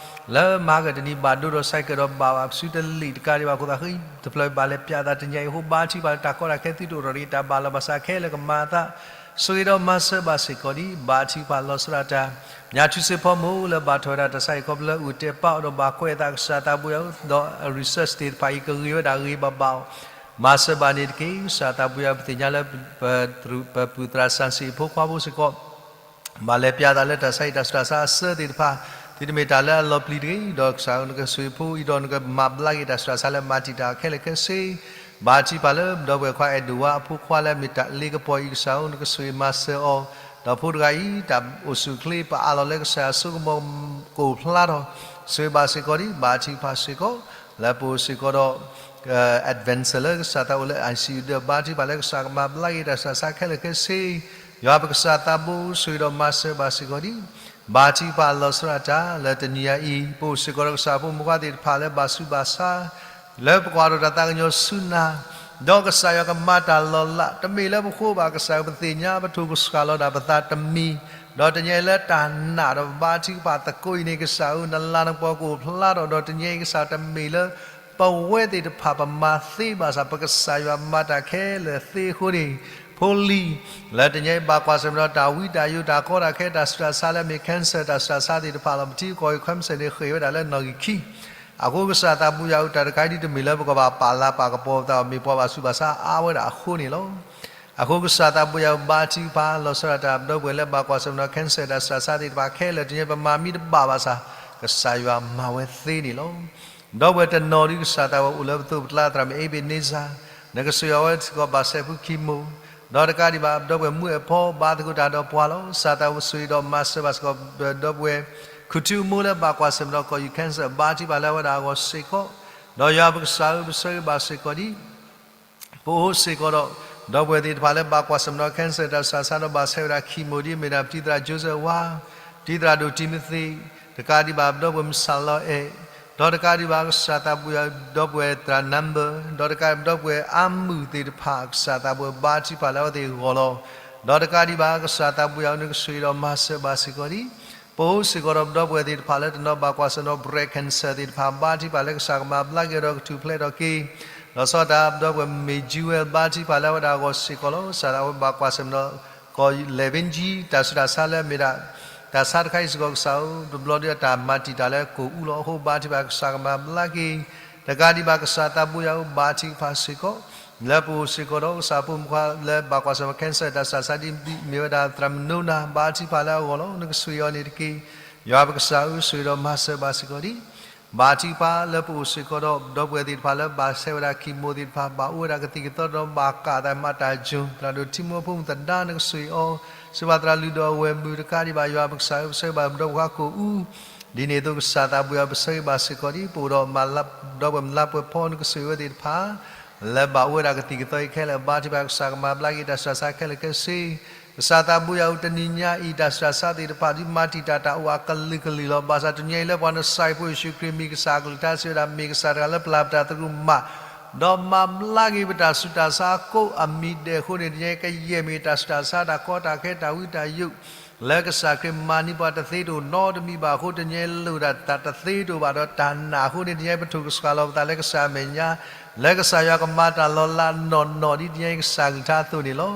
လၢမၤဟါကတနံၤဘၣ်ဒိဒီးဆဲးကဲးဒီးဘၣ်ဘၣ်ပစုတလံာ် တကးဒံးဘၣ်အဃိသတးဃံ တဖျၢၣ်ဘၣ်လဲၤပၠးသးတနံၤအံၤအဃိ ဘါထုကဖၣ်လၢတၢ်ကီတၢ်ခဲသုတအိၣ်ထီၣ်တဂ့ၤ တၢ်ဘၣ်လီၤဘၣ်စးခဲလၢာ်ကမၤအသး ဆိၣ်ဂ့ၤဒီးမၤစၢၤဘၣ်စ့ၢ်ကီးဒံး ဘါထုကဖၣ်လီၤဆီဒၣ်တၢ် ညၣ်ထူစ့ဖိမုၣ်လၢဘၣ်ထီၣ်ဝဲဒၣ်တၢ်ဆါဟံၣ်ခီဖျိလၢအအိၣ်တဲာ်ပာ်အီၤဒီး ဘၣ်ကွဲးအသး ကစၢ်သးဘိယွၤဧၢ, ဒီးအ research သ့ၣ်တဖၣ်အံၤ ကဂ့ၤဝဲဒၣ်ဂ့ၤဘၣ်ဘၣ်အီၤ, မၤစၢၤဘၣ်န့ၣ်တက့ၢ်. ကစၢ်သးဘိယွၤ ပသ့ၣ်ညါလၢ ပပုၢ်သရၣ်စၣ်စံၣ်အဖိခွါဖိစ့ၢ်ကီး ဘၣ်လဲၤပၠးသးလၢတၢ်ဆါဟံၣ်တၢ်ဆူးတၢ်ဆါအဆၢသ့ၣ်တဖၣ်, သုတမ့ၢ်တၢ်လၢအလီၤပျံၤတဂ့ၤ, ဒီးကစၢ်ဧၢ နကဆိၣ်ဂ့ၤဖိအံၤဒီးနကမၤဘျါက့ၤတၢ်ဆူးတၢ်ဆါလၢမၤတံာ်တာ်ခဲလၢာ်ခဲဆ့, ဘါထုကဖၣ်လၢဒီပုၢ်ဝဲၢ်ခွါအဲၣ်ဒိၣ်ဝါအဖိခွါလၢအမ့ၢ်တၢ်လ့ကပီၤအံၤ ကစၢ်ဧၢ နကဆိၣ်ဂ့ၤမၤစၢၤအီၤ, ဒီးဖိတဂၤအံၤ တၢ်အိၣ်ဆူၣ်အိၣ်ချ့ ပအးလီၤလၢကစၢ်ယွၤအစိကမီၤကအိၣ်ဖျါထီၣ်, ဆိၣ်ဂ့ၤဘၣ်စ့ၢ်ကီးဒံး ဘါထုကဖၣ်စ့ၢ်ကီး, လၢပအိၣ်စ့ၢ်ကီးဒီး advance လၢကစၢ်သးအိၣ်လၢ ICU ဒီး ဘါထုကဖၣ်လၢကစၢ်ကမၤဘျါက့ၤတၢ်ဆူးတၢ်ဆါခဲလၢာ်ခဲဆ့, ယွၤပကစၢ်သးဘိ ဆိၣ်ဂ့ၤဒီးမၤစၢၤဘၣ်စ့ၢ်ကီးဒံး, ဘါထုကဖၣ်လီၤဆီဒၣ်တၢ် လၢတနံၤအံၤ ပအိၣ်စ့ၢ်ကီးဒီးကစၢ်ဖိမုၣ်ဖိခွါသ့ၣ်တဖၣ်လၢဘၣ်ဆူးဘၣ်ဆါ လၢပကွၢ်ထီၣ်တၢ်သးကညီၤဆူနၤ, ဒီးကစၢ်ယွၤကမၤတၢ်လီၤလး တမ့ၢ်လၢပဃိဘၣ် ကစၢ်ဧၢ ပသ့ၣ်ညါပထိၣ်ကဆှၣ်လီၤဒၣ်ပသးတမံၤ, ဒီးတနံၤအံၤလၢတၢ်နာ်ဒီးပဘါထုကဖၣ်သကိးအံၤန့ၣ် ကစၢ်ဧၢ နလၤနကပီၤကအိၣ်ဖျါထီၣ် ဒီးတနံၤအံၤကစၢ်တမ့ၢ်လၢ ပဝဲသ့ၣ်တဖၣ်ပမၤသ့ဘၣ်ဆၣ် ပကစၢ်ယွၤမၤတၢ်ခဲလၢာ်သ့အဃိန့ၣ်, ဖိလံၤ လၢတနံၤအံၤဘၣ်ကွၢ်ဆၢၣ်မဲာ်ဒီးတၢ်ဝံတၢ်ယိး တၢ်ကီတၢ်ခဲ တၢ်ဆူးတၢ်ဆါလၢအမ့ၢ် cancer တၢ်ဆူးတၢ်ဆါသ့ၣ်တဖၣ်လီၤ. ပထံကီၢ်အံၤ cancer န့ၣ် ဃ့ၢ်ဝဲဒၣ်လၢနီၣ်ဂံၢ်ခံ, အဃိကစၢ်သးဘိယွၤဧၢ တၢ်တခါအံၤဒ်တမ့ၢ်လၢပကဘၣ်ပာ်လၤပာ်ကပီၤပသး မ့ၢ်ပှၤဘၣ်ဆူးဘၣ်ဆါအါဝဲဒၣ်အဃိန့ၣ်လီၤ. အဃိကစၢ်သးဘိယွၤဧၢ ဘါထုကဖၣ်လီၤဆီဒၣ်တၢ် ပဒီပုၢ်ဝဲၢ်လၢဘၣ်ကွၢ်ဆၢၣ်မဲာ်ဒီး cancer တၢ်ဆူးတၢ်ဆါသ့ၣ်တဖၣ်ခဲလၢာ် တနံၤအံၤပမၤမံတဘၣ်ဘၣ်ဆၣ် ကစၢ်ယွၤမၤဝဲသ့န့ၣ်လီၤ. ဒီပုၢ်ဝဲၢ်တနီၤဒ်ကစၢ်သးဝဲအိၣ်လၢပသိးပကျါ သရၣ်မုၣ် Ebenezer နကဆိၣ်ဂ့ၤအဝဲစ့ၢ်ကီးဘၣ်စဲးဖု chemo, ဒီးတကးဒံးဘၣ် ပဒီပုၢ်ဝဲၢ်မူအဲၣ်ဖီ ဘါသကိးတၢ်ဒီးပှၤလီၤ. ကစၢ်သးဝဲဆိၣ်ဂ့ၤဒီးမၤစၢၤဘၣ်စ့ၢ်ကီး ပဒီပုၢ်ဝဲၢ် ခူၣ်ထူအမိၢ်လၢဘၣ်ကွၢ်ဆၢၣ်မဲာ်ဒီးကီၢ်ယူၢ် cancer ဘါထုကဖၣ်လၢအဝဲဒၣ်အဂီၢ်စ့ၢ်ကီး, ဒီးယွၤပကစၢ်ဧၢ ပဆၢဂ့ၤဘၣ်စ့ၢ်ကီးဒံး ပအိၣ်စ့ၢ်ကီးဒီး ဒီပုၢ်ဝဲၢ်သ့ၣ်တဖၣ်လၢဘၣ်ကွၢ်ဆၢၣ်မဲာ်ဒီး cancer တၢ်ဆူးတၢ်ဆါဒီးဘၣ်ဆဲးဝဲဒၣ် chemo ဒ်အမ့ၢ်ဒၣ် ပတံၤသရၣ် Joseph ဝါ, ပတံၤသရၣ်ဒိၣ်တံၤမသ့း, တကးဒံးဘၣ် ပဒီပုၢ်ဝဲၢ်မုၢ်ဆၣ်လီၤအဲၣ်, ဒီးတကးဒံးဘၣ် ကစၢ်သးဘိယွၤ ဒီပုၢ်ဝဲၢ်သရၣ် Number, ဒီးတကးဒံး ပဒီပုၢ်ဝဲၢ်အါမုၢ်သ့ၣ်တဖၣ် ကစၢ်သးဘိယွၤ ဘါထုကဖၣ်လၢအဝဲသ့ၣ်အဂီၢ်လီၤ. ဒီးတကးဒံးဘၣ် ကစၢ်သးဘိယွၤ နကဆိၣ်ဂ့ၤဒီးမၤစၢၤဘၣ်စ့ၢ်ကီးဒံး ပအိၣ်စ့ၢ်ကီးဒီးပဒီပုၢ်ဝဲၢ်သ့ၣ်တဖၣ်လၢတနီၤဘၣ်ကွၢ်ဆၢၣ်မဲာ်ဒီး breast cancer သ့ၣ်တဖၣ် ဘါထုကဖၣ်လၢကစၢ်ကမၤဘျါက့ၤဒီးကထူၣ်ဖျဲးထီၣ်က့ၤ, လီၤဆီဒၣ်တၢ် ပဒီပုၢ်ဝဲၢ်မ့ၢ် Jewel ဘါထုကဖၣ်လၢအဝဲဒၣ်အဂီၢ်စ့ၢ်ကီးလီၤ. ကစၢ်သးဝဲဘၣ်ကွၢ်ဆၢၣ်မဲာ်ဒီး ကီၢ် လၢၢ်ဘ့ကၠံ တၢ်ဆူးတၢ်ဆါလၢအမ့ၢ်ဒၣ် တၢ်ဆါတခါအံၤစ့ၢ်ကီး ကစၢ်ဧၢ တဘျီဒီးတၢ်မၤတံာ်တာ်လၢကိၣ်အူလီၤ. အဃိဘါထုကဖၣ်ကစၢ်ကမၤဘျါက့ၤ, တကးဒံးဘၣ် ကစၢ်သးဘိယွၤဧၢ ဘါထုကဖၣ်စ့ၢ်ကီး လၢပအိၣ်စ့ၢ်ကီးဒီး ကစၢ်ဖိမုၣ်ဖိခွါလၢဘၣ်ကွၢ်ဆၢၣ်မဲာ် cancer တၢ်ဆူးတၢ်ဆါဒ်မ့ၢ်ဝဲဒၣ် သရၣ်မုၣ်နိနၤ ဘါထုကဖၣ်လၢအဂီၢ်လီၤ. နကဆိၣ်ဂ့ၤအီၤန့ၣ်တက့ၢ်. ယွၤပကစၢ်ဧၢ ဆိၣ်ဂ့ၤဒီးမၤစၢၤဘၣ်စ့ၢ်ကီးဒံး ဘါထုကဖၣ်လၢပအိၣ်စ့ၢ်ကီးဒီး ပဒီပုၢ်ဝဲၢ်သ့ၣ်တဖၣ်လၢဘၣ်ဆဲးဝဲဒၣ် chemo သ့ၣ်တဖၣ် ဘၣ်အိၣ်ဝဲဒၣ်ကသံၣ်ကသီဒီးဘၣ်ကးသးမၤတၢ်ကၠိၤ သရၣ်ဒိၣ်ထံမိၢ်ဖိမုၣ်သဒါ နကဆိၣ်ဂ့ၤအီၤ, စံးဘၣ်သရၣ်လုၢ်ဒီးအဝဲၢ်မုၣ် တကးဒံးဘၣ် ယွၤပကစၢ်ဧၢ ပဆၢဂ့ၤဘၣ်ပဒီပုၢ်ဝဲၢ်ကိၣ်အူ ဒ်န့ၣ်အသိး ကစၢ်သးဘိယွၤ ပဆၢဂ့ၤဘၣ်စ့ၢ်ကီးဒံး ပအိၣ်ဒီး ပဒီပုၢ်ဝဲၢ်မုၢ်လါပှဲၤဖီ နကဆိၣ်ဂ့ၤဝဲသ့ၣ်တဖၣ် လၢဘၣ်အိၣ်ဝဲဒၣ်ကသံၣ်ကသီအံၤခဲလၢာ် ဘါထုကဖၣ် ကစၢ်ကမၤဘျါက့ၤတၢ်ဆူးတၢ်ဆါခဲလၢာ်ခဲဆ့ ကစၢ်သးဘိယွၤဧၢ တနံၤညါအံၤ တၢ်ဆူးတၢ်ဆါသ့ၣ်တဖၣ် ဒ်မၤတံာ်တာ်တၢ်အိၣ်အကလုာ်ကလုာ်လီၤ. ဘၣ်ဆၣ်တနံၤညါအံၤလၢပှၤနစၢ်ဖိယ့ၣ်ၡူးခရံာ်မ့ၢ်ကစၢ်အကလုၢ်ကထါ စံးဝဲဒၣ်မ့ၢ်ကစၢ်တဂၤလၢပျၢ်ပတၢ်သရူးမး ဒီးမၤဘျါက့ၤပတၢ်ဆူးတၢ်ဆါကိးအမံၤဒဲးအဃိန့ၣ် တနံၤညါအံၤကယဲၢ်မ့ၢ်တၢ်ဆူးတၢ်ဆါ တၢ်ကီတၢ်ခဲ တၢ်ဝံတၢ်ယိး လၢကစၢ်ခရံာ်မၤန့ၢ်ပှၤတသ့တအိၣ်နီတမံၤဘၣ်အဃိ တနံၤညါအံၤလိၣ်ဒၣ်တၢ်တသ့တအိၣ်ဘၣ်ဒီး တၢ်နာ်အဃိန့ၣ် တနံၤညါအံၤပထိၣ်ကဆှၣ်လီၤပသးလၢကစၢ်အမဲာ်ညါ လၢကစၢ်ယွၤကမၤတၢ်လီၤလးနီၢ်နီၢ်ဒ်တနံၤညါအံၤကစၢ်ကလုၢ်ကထါအသိးန့ၣ်လီၤ.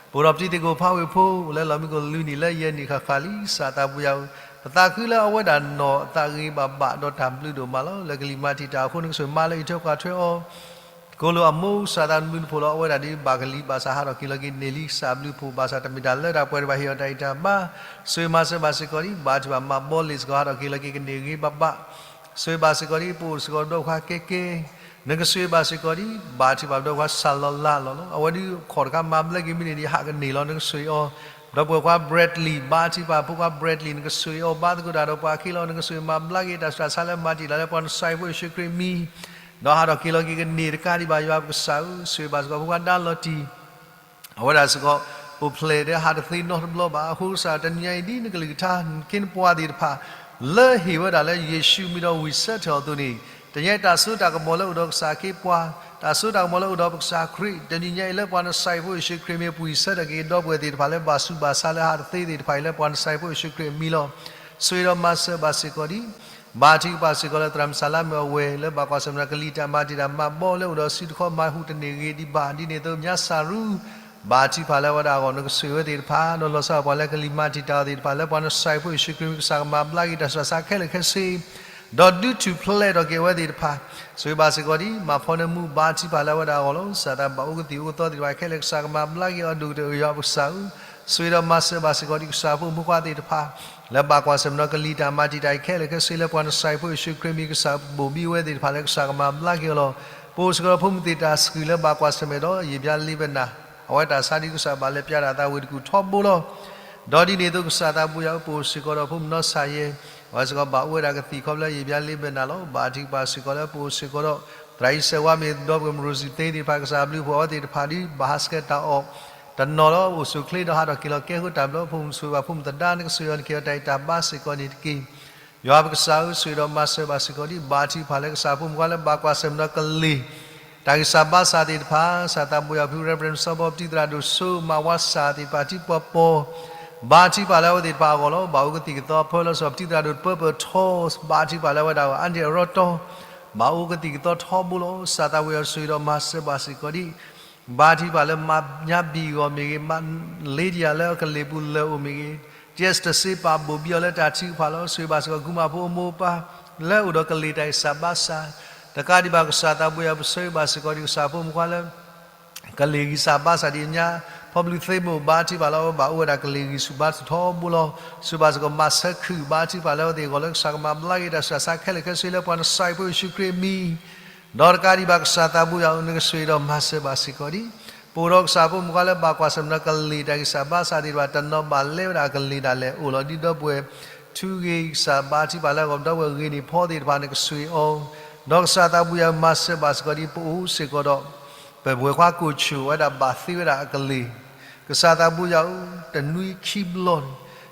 ပအိၣ်ဒီးပတံၤသကိးဖးဝ့ၢ်ဖိ အိၣ်လၢလီၢ်မံခိၣ်လွံၢ်နံၣ်လၢယဲၢ်နံၣ်ဃၣ်ဃၣ်လံ ကစၢ်သးဘိယွၤဧၢ ပသးခုလၢအဝဲဒၣ်နီၢ်အသးဂ့ၤဘၣ်ဘၣ်ဒီးတၢ်ဘျုးဒိၣ်မးလီၤ. လၢကလံၤမၤတံာ်တာ်အဃိ နကဆိၣ်မၤလၢအံးထွဲကွၢ်ထွဲအီၤ ကိၣ်လိာ်အမိၢ် ကစၢ်သးဘျုးနဖိလီၤ. အဝဲဒၣ်ဒ်ဘၣ်ကလံၤဘၣ်ဆၣ် ဟးထီၣ်က့ၤလီၤက့ၤန့ၢ်လံ ကစၢ်ဘျုးနဖိ ဘၣ်ဆၣ်တမ့ၢ်တၢ်လၢတၢ်ပှဲၤဒံးဘၣ် ဟ့ၣ်အီၤတၢ်အံးတၢ်ဘါ, ဆိၣ်ဂ့ၤမၤစၢၤဘၣ်စ့ၢ်ကီးဒံး ဘါထုကဖၣ်မၤဘီလ့ၣ်စ့ၢ်ကီး ဟးထီၣ်က့ၤလီၤက့ၤကန့ၢ်ဂ့ၤဘၣ်ဘၣ်, ဆိၣ်ဂ့ၤဘၣ်စ့ၢ်ကီးဒံး ပအိၣ်စ့ၢ်ကီးဒီးပှၤကဲကဲ နကဆိၣ်ဂ့ၤဘၣ်စ့ၢ်ကီးဒံး ဘါထုကဖၣ်ဒီးပှၤစၢ်လီၤလးလီၤလီၤ. အဝဲဒ်ခီၣ်တခါမၤဘျါက့ၤမ့ၢ်န့ၣ်ဒံး ဟးကန့ၢ်လီၤ နကဆိၣ်ဂ့ၤအီၤ, ဒီပုၢ်ဝဲၢ်ခွါ Bradley ဘါထုကဖၣ် ဖိခွါ Bradley နကဆိၣ်ဂ့ၤအီၤ ဘါသကိးတၢ်ဒီးပှၤခံလီၤ နကဆိၣ်ဂ့ၤမၤဘျါက့ၤ တၢ်ဆူးတၢ်ဆါလၢမၤတံာ်တာ်လၢပှၤနစၢ်ဖိယ့ၣ်ၡူးခရံာ်မံၤ ဒီးဟးထီၣ်က့ၤလီၤက့ၤကန့ၢ်တကးဒံးဘၣ် ယွၤပကစၢ်ဧၢ, ဆိၣ်ဂ့ၤဘၣ်စ့ၢ်ကီး ဖိခွါဒါလီၤတံၢ် အဝဲဒၣ်စ့ၢ်ကီး အိၣ်ဖျဲၣ်ဒီးဟးတသ့နီတဘျီဘၣ်. အဃိကစၢ်တနံၤညါအံၤ ဒ်နကလုၢ်ကထါ နခ့နပှၤသ့ၣ်တဖၣ် လၢဟ့ၣ်ဝဲဒၣ်လၢယ့ၣ်ၡူးမံၤဒီးဝံၣ်ဆၢထၢၣ်အီၤအသိးန့ၣ်, တနံၤညါအံၤ တၢ်စိတၢ်ကမီၤလၢအိၣ်ဒီးကစၢ်ခ့ပှၤ, တၢ်စိတၢ်ကမီၤလၢအိၣ်ဒီးပကစၢ်ခရံာ် တနံၤညါအံၤလၢပှၤနစၢ်ဖိယ့ၣ်ၡူးခရံာ်မံၤ ပှံၢ်ဆၢထၢၣ်က့ၤဒီပုၢ်ဝဲၢ်သ့ၣ်တဖၣ်လၢဘၣ်ဆူးဘၣ်ဆါလၢဟးတသ့သ့ၣ်တဖၣ်အံၤ လၢပှၤနစၢ်ဖိယ့ၣ်ၡူးခရံာ်အမံၤလီၤ. ဆိၣ်ဂ့ၤဒီးမၤစၢၤဘၣ်စ့ၢ်ကီးဒံး ဘါထုကဖၣ်စ့ၢ်ကီးလၢသရၣ်မုၣ်စၢ်လါမုၣ်အဝဲၢ် လၢဘၣ်ကွၢ်ဆၢၣ်မဲာ်ဒီးကလံၤတၢ်မၤတံာ်တာ်မၤဘီလၢအိၣ်ဒီးစုတခီမၤဟူးတန့ၢ်ဂ့ၤဒံးဘၣ် ဒ်န့ၣ်အသိး ညါစၢ်ရူ ဘါထုကဖၣ်လၢအဝဲဒၣ်အဂီၢ် နကဆိၣ်ဂ့ၤဝဲသ့ၣ်တဖၣ် ဒီးလီၤဆီဒၣ်ပှၤလၢကလံၤမၤတံာ်တာ်အီၤသ့ၣ်တဖၣ် လၢပှၤနစၢ်ဖိယ့ၣ်ၡူးခရံာ်မံၤ ကစၢ်ကမၤဘျါက့ၤတၢ်ဆူးတၢ်ဆါခဲလၢာ်ခဲဆ့ ဒီးဒုးထူၣ်ဖျဲးထီၣ်က့ၤအဝဲသ့ၣ်တဖၣ်, ဆိၣ်ဂ့ၤဘၣ်စ့ၢ်ကီးဒံး မၤဖီနၢမူဘါထုကဖၣ်လၢအဝဲဒၣ်အဂီၢ်လီၤ. ကစၢ်သးဘၣ်အိၣ်ကသံၣ်အိၣ်ကသီသ့ၣ်တဖၣ်ခဲလၢာ် ကစၢ်ကမၤဘျါက့ၤအီၤ ဒိၣ်ကတၢၢ်ယွၤပကစၢ်ဧၢ, ဆိၣ်ဂ့ၤဒီးမၤစၢၤဘၣ်စ့ၢ်ကီးဒံး ကစၢ်ဖိမုၣ်ဖိခွါသ့ၣ်တဖၣ် လၢဘၣ်ကွၢ်ဆၢၣ်မဲာ်ဒီးကလံၤတၢ်မၤတံာ်တာ်အံၤခဲလၢာ်ခဲဆ့ လၢပှၤနစၢ်ဖိယ့ၣ်ၡူးခရံာ်မံၤ ကစၢ်ဘိၣ်ဘံဝဲသ့ၣ်တဖၣ်လၢကစၢ်ကမၤဘျါက့ၤအီၤလီၤ. ပအိၣ်စ့ၢ်ကီးဒီးဖိမုၣ်သ့ၣ်တၢ်စကူၣ်လၢဘၣ်ကွၢ်ဆၢၣ်မဲာ်ဒီး ယံာ်ဘျါလ့ဘနၣ်, အဝဲတၢ်ဆါဒ်ကစၢ်ဘၣ်လဲၤပျးဒၣ်သးဝ့ၢ်တကူၣ်ထီဘိလီၤ. ဒီးဒ်န့ၣ်အသိး ကစၢ်သးဘိယွၤဧၢ ပအိၣ်စ့ၢ်ကီးဒီးဖိမုၣ်နီၢ်ဆၣ်ယဲၢ်, အဝဲစ့ၢ်ကီးဘၣ်အိၣ်ဝဲဒၣ်ကသံၣ်ခီဖျိလၢယံာ်ဘျါလ့ဘနၣ်လီၤ. ဘါထုကဖၣ်စ့ၢ်ကီးလၢပအိၣ်စ့ၢ်ကီးဒီး သရၣ်အံၤစၢၤဝါမ့ၢ်ဒီပုၢ်ဝဲၢ်မုၣ်ရိစံသ့သ့ၣ်တဖၣ် ကစၢ်ဘျုးဖှိၣ်အဝဲသ့ၣ်တဖၣ်ဒ် ဘၣ်ဟးဆှဲးတၢ်အီၣ် တနီၤလၢအိၣ်ဆူၣ်အိၣ်ချ့ဒီးဟးထီၣ်က့ၤလီၤကဲဃုာ်တၢ်ဘျၢ ဖိမုၣ်ဆိၣ်ဂ့ၤဘၣ်ဖိမုၣ်သဒါ နကဆိၣ်ဂ့ၤအီၤ နကဟ့ၣ်အီၤတၢ်အံးတၢ်ဘါစ့ၢ်ကီးန့ၣ်တက့ၢ်. ယွၤပကစၢ်ဧၢ ဆိၣ်ဂ့ၤဒီးမၤစၢၤဘၣ်စ့ၢ်ကီးဒံး ဘါထုကဖၣ်လၢကစၢ်ဖိမုၣ်ဖိခွါလၢဘၣ်ကွၢ်ဆၢၣ်မဲာ်ဒီးကလံၤ တၢ်ဂံၢ်စၢ်ဘါစၢ်သ့ၣ်တဖၣ် ကစၢ်သးဘိယွၤဖု Reverend စီၤဘီပတံသရၣ်ဒိၣ်စိ မၤဝါစၢ်သ့ၣ်တဖၣ် ထံပှၤပီၤ ဘါထုကဖၣ်လၢအဝဲသ့ၣ်တဖၣ်အဂီၢ်လီၤ. ဘၣ်အိၣ်ကသံၣ်ကသီဖၢလၢစီၤပတံသရၣ်ဒိၣ်တပၢပၢၢ်ထီ ဘါထုကဖၣ်လၢအဝဲဒၣ်အဂီၢ် အါန့ၢ်အရီတီ ဘၣ်အိၣ်ကသံၣ်ကသီထီဘိလီၤ. ကစၢ်သးဘိယွၤဆိၣ်ဂ့ၤဒီးမၤစၢၤဘၣ်စ့ၢ်ကီးဒံး ဘါထုကဖၣ်လၢမါညါဘံၣ်အဂီၢ်မ့ၢ်ဂ့ၤ, မါလ့ဒံယၤလၢအကလံၤပူၤလၢအိၣ်မ့ၢ်ဂ့ၤ, ကဲစတစ့ပာ်ဘိၣ်ဘံအီၤလၢတၢ်ထုကဖၣ်လီၤ. ဆိၣ်ဂ့ၤဘၣ်စ့ၢ်ကီး ကုမၤဖိအမိၢ်အပၢ် လၢအိၣ်ဒီးကလံၤတၢ်ဂံၢ်စၢ်ဘါစၢ်, တကးဒံးဘၣ် ကစၢ်သးဘိယွၤ ပဆိၣ်ဂ့ၤဘၣ်စ့ၢ်ကီးဒံး ကစၢ်ဖိမုၣ်ဖိခွါလၢ ကလံၤဂံၢ်စၢ်ဘါစၢ်ဒ်အညါ ဖီဘျုးသ့မိၢ် ဘါထုကဖၣ်လၢအဝဲဘၣ်အိၣ်ဝဲဒၣ်ကလံၤဂံၢ်ဆူၣ်ဘါဆူၣ်ထီဘိလီၤ. ဆိၣ်ဂ့ၤဘၣ်စ့ၢ်ကီး မၤဆၢခုၣ် ဘါထုကဖၣ်လၢအဝဲသ့ၣ်အဂီၢ်လၢ ကစၢ်ကမၤဘျါက့ၤတၢ်ဆူးတၢ်ဆါခဲလၢာ်ခဲဆ့လၢပှၤနစၢ်ဖိယ့ၣ်ၡူးခရံာ်အမံၤ ဒီးတကးဒံးဘၣ် ကစၢ်သးဘိယွၤဧၢ နကဆိၣ်ဂ့ၤဒီးမၤစၢၤဘၣ်စ့ၢ်ကီးဒံး ပအိၣ်ဒီးကစၢ်ဖိမုၣ်ဖိခွါလၢဘၣ်ကွၢ်ဆၢၣ်မဲာ်ဒီးကလံၤ တၢ်ဂံၢ်စၢ်ဘါစၢ်သ့ၣ်တဖၣ် တနီၤဘၣ်လဲဝဲဒၣ်အကလံၤဒၣ်လဲာ် အိၣ်လီၤဒ်ဒီပုၢ်ဝဲၢ် ထူဂ့ၤ ကစၢ်ဘါထုကဖၣ်လၢအဂီၢ် ဒီပုၢ်ဝဲၢ်ဂ့ၤန့ၢ်ဖီသ့ၣ်တဖၣ် နကဆိၣ်ဂ့ၤအီၤ ဒီးကစၢ်သးဘိယွၤဧၢ မၤစၢၤဘၣ်စ့ၢ်ကီးဒံး ပအိၣ်စ့ၢ်ကီးဒီး ပဝဲၢ်ခွါကိၣ်ဆိၣ် အဝဲဒၣ်ဘၣ်သ့ဝဲဒၣ်အကလံၤ ကစၢ်သးဘိယွၤဧၢ တနွံခံဘျီန့ၣ်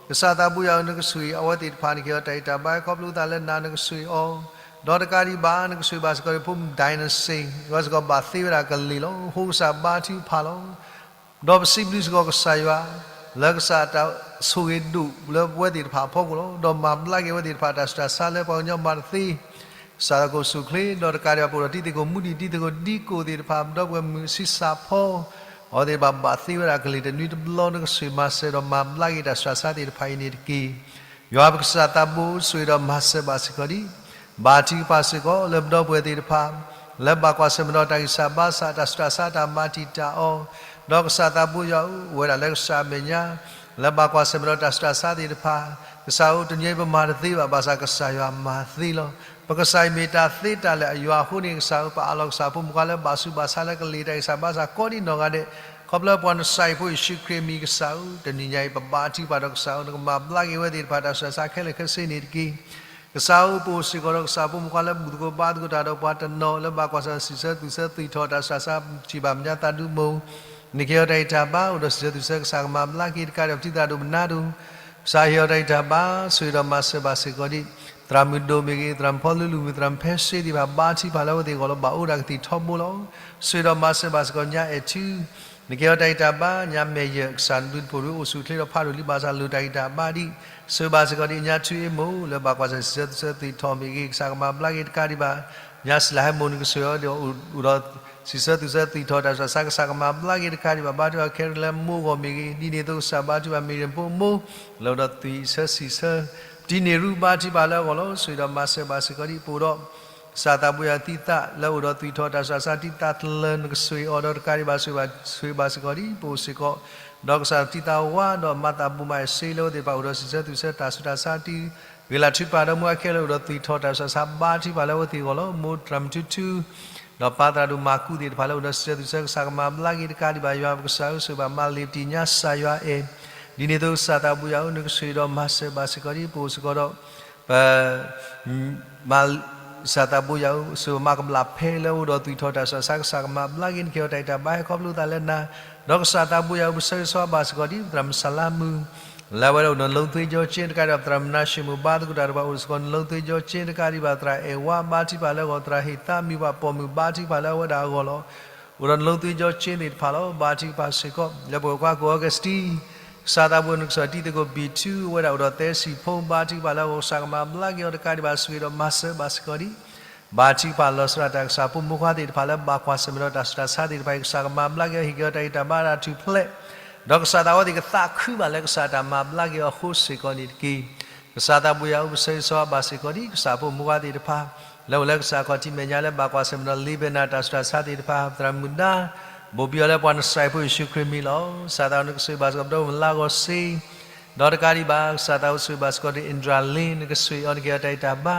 ကစၢ်သးဘိယွၤဧၢ နကဆိၣ်ဂ့ၤအဝဲသ့ၣ်တဖၣ် နကဟ့ၣ်အီၤတၢ်ဂံၢ်တၢ်ဘါ ခီဖျိသးလၢနၤ နကဆိၣ်ဂ့ၤအီၤ ဒီးတကးဒံးဘၣ် နကဆိၣ်ဂ့ၤဘၣ်စ့ၢ်ကီးဒံး ဖိမုၣ် ဒိုင်နစ့ၣ် အဝဲစ့ၢ်ကီးဘၣ်သ့ဝဲဒၣ်အကလံၤလီၤ. အဃိကစၢ်ဘါထုကဖၣ်လီၤ ဒီးပစံးဘျုးစ့ၢ်ကီးကစၢ်ယွၤ လၢကစၢ်တၢ်ဆိၣ်ဂ့ၤဒိၣ်လၢပဝဲသ့ၣ်တဖၣ်အဖီခိၣ်လီၤ. ဒီးမၤဘျါက့ၤအဝဲသ့ၣ်တဖၣ် တၢ်ဆူးတၢ်ဆါလၢပှၤကညီမၤတသ့ ကစၢ်သးခိၣ်ဆူၣ်ချ့ ဒီးတကးဒံးဘၣ် ပအိၣ်ဒီးတံၤသကိးမုၢ်ဒံး တံၤသကိးဒံကိးသ့ၣ်တဖၣ် ဒီပုၢ်ဝဲၢ်မုၣ်ဆံးစၢ်ဖီ အဝဲသ့ၣ်တဖၣ်ဘၣ်သ့ဝဲဒၣ်အကလံၤတနွံတဘျီ နကဆိၣ်ဂ့ၤမၤစၢၤဒီးမၤဘျါက့ၤတၢ်ဆူးတၢ်ဆါသ့ၣ်တဖၣ်အံၤန့ၣ်တက့ၢ်. ယွၤပကစၢ်သးဘိ ဆိၣ်ဂ့ၤဒီးမၤစၢၤဘၣ်စ့ၢ်ကီးဒံး ဘါထုကဖၣ်စ့ၢ်ကီးလၢပဒီပုၢ်ဝဲၢ်သ့ၣ်တဖၣ် လၢဘၣ်ကွၢ်ဆၢၣ်မဲာ်ဒီးတၢ်ဂံၢ်စၢ်ဘါစၢ် တၢ်ဆူးတၢ်ဆါ တၢ်မၤတံာ်တာ်အီၤ ဒီးကစၢ်သးဘိယွၤဧၢ အိၣ်ဝဲဒၣ်လၢကစၢ်အမဲာ်ညါ လၢဘၣ်ကွၢ်ဆၢၣ်မဲာ်ဒီးတၢ်ဆူးတၢ်ဆါသ့ၣ်တဖၣ် ကစၢ်ဧၢ တနံၤအံၤပမၤတသ့ဘၣ် ဘၣ်ဆၣ်ကစၢ်ယွၤမၤသ့လီၤ. ပကစၢ်အံၤမ့ၢ်တၢ်သ့တၢ်လၢာ်အယွၤအဃိန့ၣ် ကစၢ်ဧၢ ပအးလီၤကစၢ်ဖိမုၣ်ဖိခွါလၢဘၣ်ဆူးဘၣ်ဆါလၢကလံၤတၢ်ဂံၢ်စၢ်ဘါစၢ်ကိးဒံးနီၢ်ဂၤဒဲး ခီဖျိပှၤနစၢ်အံၤဖိယ့ၣ်ၡူးခရံာ်အမံၤ ကစၢ်ဧၢ တနံၤညါအံၤ ပဘါထုကဖၣ်ဒီးကစၢ်ဧၢ နကမၤဘျါက့ၤဝဲသ့ၣ်တဖၣ် တၢ်ဆူးတၢ်ဆါခဲလၢာ်ခဲဆ့န့ၣ်တက့ၢ်. ကစၢ်ဧၢ ပအိၣ်စ့ၢ်ကီးဒီးကစၢ်ဖိမုၣ်ဖိခွါလၢဘူၣ်သကိးဘါသကိးတၢ်ဒီးပှၤတနီၤ လၢဘၣ်ကွၢ်ဆၢၣ်မဲာ် စံးဆၢသူၣ်ဆၢသွံၣ်ထီၣ် တၢ်ဆူးတၢ်ဆါ ထံၣ်ဘၣ်မဲာ်ညါသးဒူမုၢ် နကဟ့ၣ်အီၤတၢ်ဂံၢ်တၢ်ဘါ အိၣ်ဒီးစံးဆၢသူၣ်ဆၢ ကစၢ်ကမၤဘျါက့ၤတကးဒံး ပတံၤသရၣ်ဒိၣ်ပနါဒိၣ် ကစၢ်ဟ့ၣ်အီၤတၢ်ဂံၢ်တၢ်ဘါ ဆိၣ်ဂ့ၤဒီးမၤစၢၤဘၣ်စ့ၢ်ကီးဒံး သရၣ်မုၣ်ဒိၣ်မ့ၢ်ဂ့ၤ သရၣ်မုၣ်ဖီလူလူမ့ၢ် သရၣ်မုၣ်ဖဲစ့သ့ၣ်တဖၣ် ဘါထုကဖၣ်လၢအဝဲသ့ၣ်အဂီၢ်လၢ ဘၣ်အိၣ်ဒၣ်ကသံၣ်ထီဘိလီၤ. ဆိၣ်ဂ့ၤဒီးမၤစၢၤဘၣ်စ့ၢ်ကီးညါအဲၣ်ထူ နကဟ့ၣ်အီၤတၢ်ဂံၢ်တၢ်ဘါ ညါမဲာ်ယၢၢ် ကစၢ်နဘျုးနဖှိၣ်ဒုးအိၣ်ဆူၣ်အိၣ်ချ့ဒီးဖးဒိၣ်လံ ဘၣ်ဆၣ်လိၣ်တၢ်ဂံၢ်တၢ်ဘါဒံး ဆိၣ်ဂ့ၤဘၣ်စ့ၢ်ကီးဒံးညါထူအ့မိၢ် လၢဘၣ်ကွၢ်ဆၢၣ်မဲာ် စံးဆၢသူၣ်ဆၢသွံၣ်ထီၣ်မ့ၢ်ဂ့ၤ ကစၢ်ကမၤဘျါက့ၤတကးဒံးဘၣ် ညါစလၢဟဲမိၢ် နကဆိၣ်ဂ့ၤအီၤဒီးအိၣ်ဒီး စံးဆၢသူၣ်ဆၢသွံၣ်ထီၣ် တၢ်ဆူးတၢ်ဆါ ကစၢ်ကမၤဘျါက့ၤတကးဒံးဘၣ် ဘါထုကဖၣ်ခဲလၢာ်လၢမိၢ်အဂီၢ်မ့ၢ်ဂ့ၤ ဒ်န့ၣ်အသိးကစၢ်ဘါထုကဖၣ် မ့ၢ်ရ့ၣ်ဖိအမိၢ် လၢအိၣ်ဒီးသွံၣ်ဆၢစံးဆၢ တံၤန့ၢ်ရူ ဘါထုကဖၣ်လၢအဂီၢ်လီၤ. ဆိၣ်ဂ့ၤဒီးမၤစၢၤဘၣ်စ့ၢ်ကီးဒံး ပအိၣ်ဒီး ကစၢ်သးဘိယၤသံသးလၢအိၣ်ဒီးသွံၣ်ထီၣ်တၢ်ဆူးတၢ်ဆါတံၢ်သးတလၢာ် နကဆိၣ်ဂ့ၤအီၤဒီးတကးဒံးဘၣ် ဆိၣ်ဂ့ၤဘၣ်စ့ၢ်ကီးဒ်ပအိၣ်စ့ၢ်ကီး, ဒီးကစၢ်သံသးဝါ ဒီးမၤသးဘူးမၤစ့လၢအဝဲသ့ၣ်တဖၣ်အိၣ်ဒီးစံးဆၢသူၣ်ဆၢတၢ်ဆူးတၢ်ဆါတံၢ် ဂ့ၤလၢထုကဖၣ်ဒီးမူအခဲလၢာ်အိၣ်ဒီးသွံၣ်ထီၣ်တၢ်ဆူးတၢ်ဆါ ဘါထုကဖၣ်လၢအဝဲသ့ၣ်အဂီၢ်လီၤ. မိၢ်သရၣ်မုၣ်ထူထူ ဒီးပၢ်သရၣ်ဒိၣ်မၤကူးသ့ၣ်တဖၣ်လၢအိၣ်ဒီးစံးဆၢသူၣ်ဆၢ ကစၢ်ကမၤဘျါက့ၤတကးဒံးဘၣ် ယွၤပကစၢ်ဧၢ ဆိၣ်ဂ့ၤဘၣ်မၤလ့ၤပတံၢ်ညါ ကစၢ်ယွၤအဲၣ်, ဒ်န့ၣ်အသိးကစၢ်သးဘိယၤဧၢ နကဆိၣ်ဂ့ၤဒီးမၤစၢၤဘၣ်စ့ၢ်ကီးဒ်ပအိၣ်စ့ၢ်ကီးဒီး ပ မၤ ကစၢ်သးဘိယၤဧၢ ဆိၣ်ဂ့ၤမၤကဘျၣ်ဖဲလၢအအိၣ်ဒီးသွံၣ်ထီၣ်တၢ်ဆူးတၢ်ဆါ ကစၢ်ကမၤဘျါက့ၤ နကဟ့ၣ်အီၤတၢ်ဂံၢ်တၢ်ဘါ ဟဲခီဖျိသးလၢနၤ, ဒီးကစၢ်သးဘိယၤဧၢ ပဆၢဂ့ၤဆၢဝါဘၣ်စ့ၢ်ကီးဒ် သရၣ်မုၣ်စလါမုၣ် လၢအဝဲဒၣ်အိၣ်ဒီးနလုံးသွေးကြောကျဉ်တကးဒံးဘၣ် သရၣ်မုၣ်နါၡ့ၣ်မိၣ် ဘါသကိးတၢ်ဒီးပှၤအိၣ်စ့ၢ်ကီးနလုံးသွေးကြောကျဉ်တကးဒံးဘၣ် သရၣ်အဲၣ်ဝါ ဘါထုကဖၣ်လၢအဂီၢ် သရၣ်ဟ့ၣ်သါ မံၤပှၢ်ပိာ်မုၣ် ဘါထုကဖၣ်လၢအဝဲဒၣ်အဂီၢ်လီၤ. အိၣ်ဒီးနလုံးသွေးကြောကျဉ်သ့ၣ်တဖၣ်လီၤ ဘါထုကဖၣ်စ့ၢ်ကီး လၢပှၤကွၢ်ကိးအီကစတံ ကစၢ်သးဘိယၤဧၢ နကဆိၣ်ဂ့ၤတံၤသကိးဘံၣ်ထူ အဝဲဒၣ်အိၣ်ဒီးသဲစံၣ်ဖိ ဘါထုကဖၣ်လၢအဂီၢ် ကစၢ်ကမၤဘျါက့ၤအီၤတကးဒံးဘၣ် ဆိၣ်ဂ့ၤဒီးမၤစၢၤဘၣ်စ့ၢ်ကီးဒ် ဘါထုကဖၣ်လီၤဆီဒၣ်တၢ် ကစၢ်ဖိမုၣ်ဖိခွါသ့ၣ်တဖၣ်လၢဘၣ်ကွၢ်ဆၢၣ်မဲာ်ဒီးတၢ်ဆူးတၢ်ဆါသ့ၣ်တဖၣ်အံၤ ကစၢ်ကမၤဘျါက့ၤအီၤ ဟ့ၣ်က့ၤအီၤတၢ်ဂံၢ်တၢ်ဘါတၢ်ထူၣ်ဖျဲး, ဒီးကစၢ်သးဝဲသ့ၣ်ကသးခုဘၣ်လၢကစၢ်တၢ်မၤဘျါက့ၤအီၤအဃိစ့ၢ်ကီးန့ၣ်တက့ၢ်. ကစၢ်သးဘိယၤဧၢ ပဆၢဂ့ၤဆၢဝါဘၣ်စ့ၢ်ကီးဒ် ကစၢ်ဖိမုၣ်ဖိခွါသ့ၣ်တဖၣ် လၢအိၣ်လၢကစၢ်ခီၣ်ထံးမဲာ်ညါလၢဘၣ်ကွၢ်ဆၢၣ်မဲာ်ဒီးလ့ဘဲနၢ်တၢ်ဆူးတၢ်ဆါသ့ၣ်တဖၣ် သရၣ်မုၣ်ဒါ ဘိၣ်ဘံၣ်အီၤလၢပှၤနစရးဖိယ့ၣ်ၡူးခရံာ်မံၤလီၤ. ကစၢ်သးဘိယၤဧၢ နကဆိၣ်ဂ့ၤဘၣ်စ့ၢ်ကီးပဒီပုၢ်ဝဲၢ်လါဂီၤစ့ ဒီးတကးဒံးဘၣ် ကစၢ်သးဘိယၤဧၢ ဆိၣ်ဂ့ၤဘၣ်စ့ၢ်ကီးဒ် အ့ဒြၤလ့ နကဆိၣ်ဂ့ၤအီၤ နကဟ့ၣ်အီၤတၢ်ဂံၢ်တၢ်ဘါ,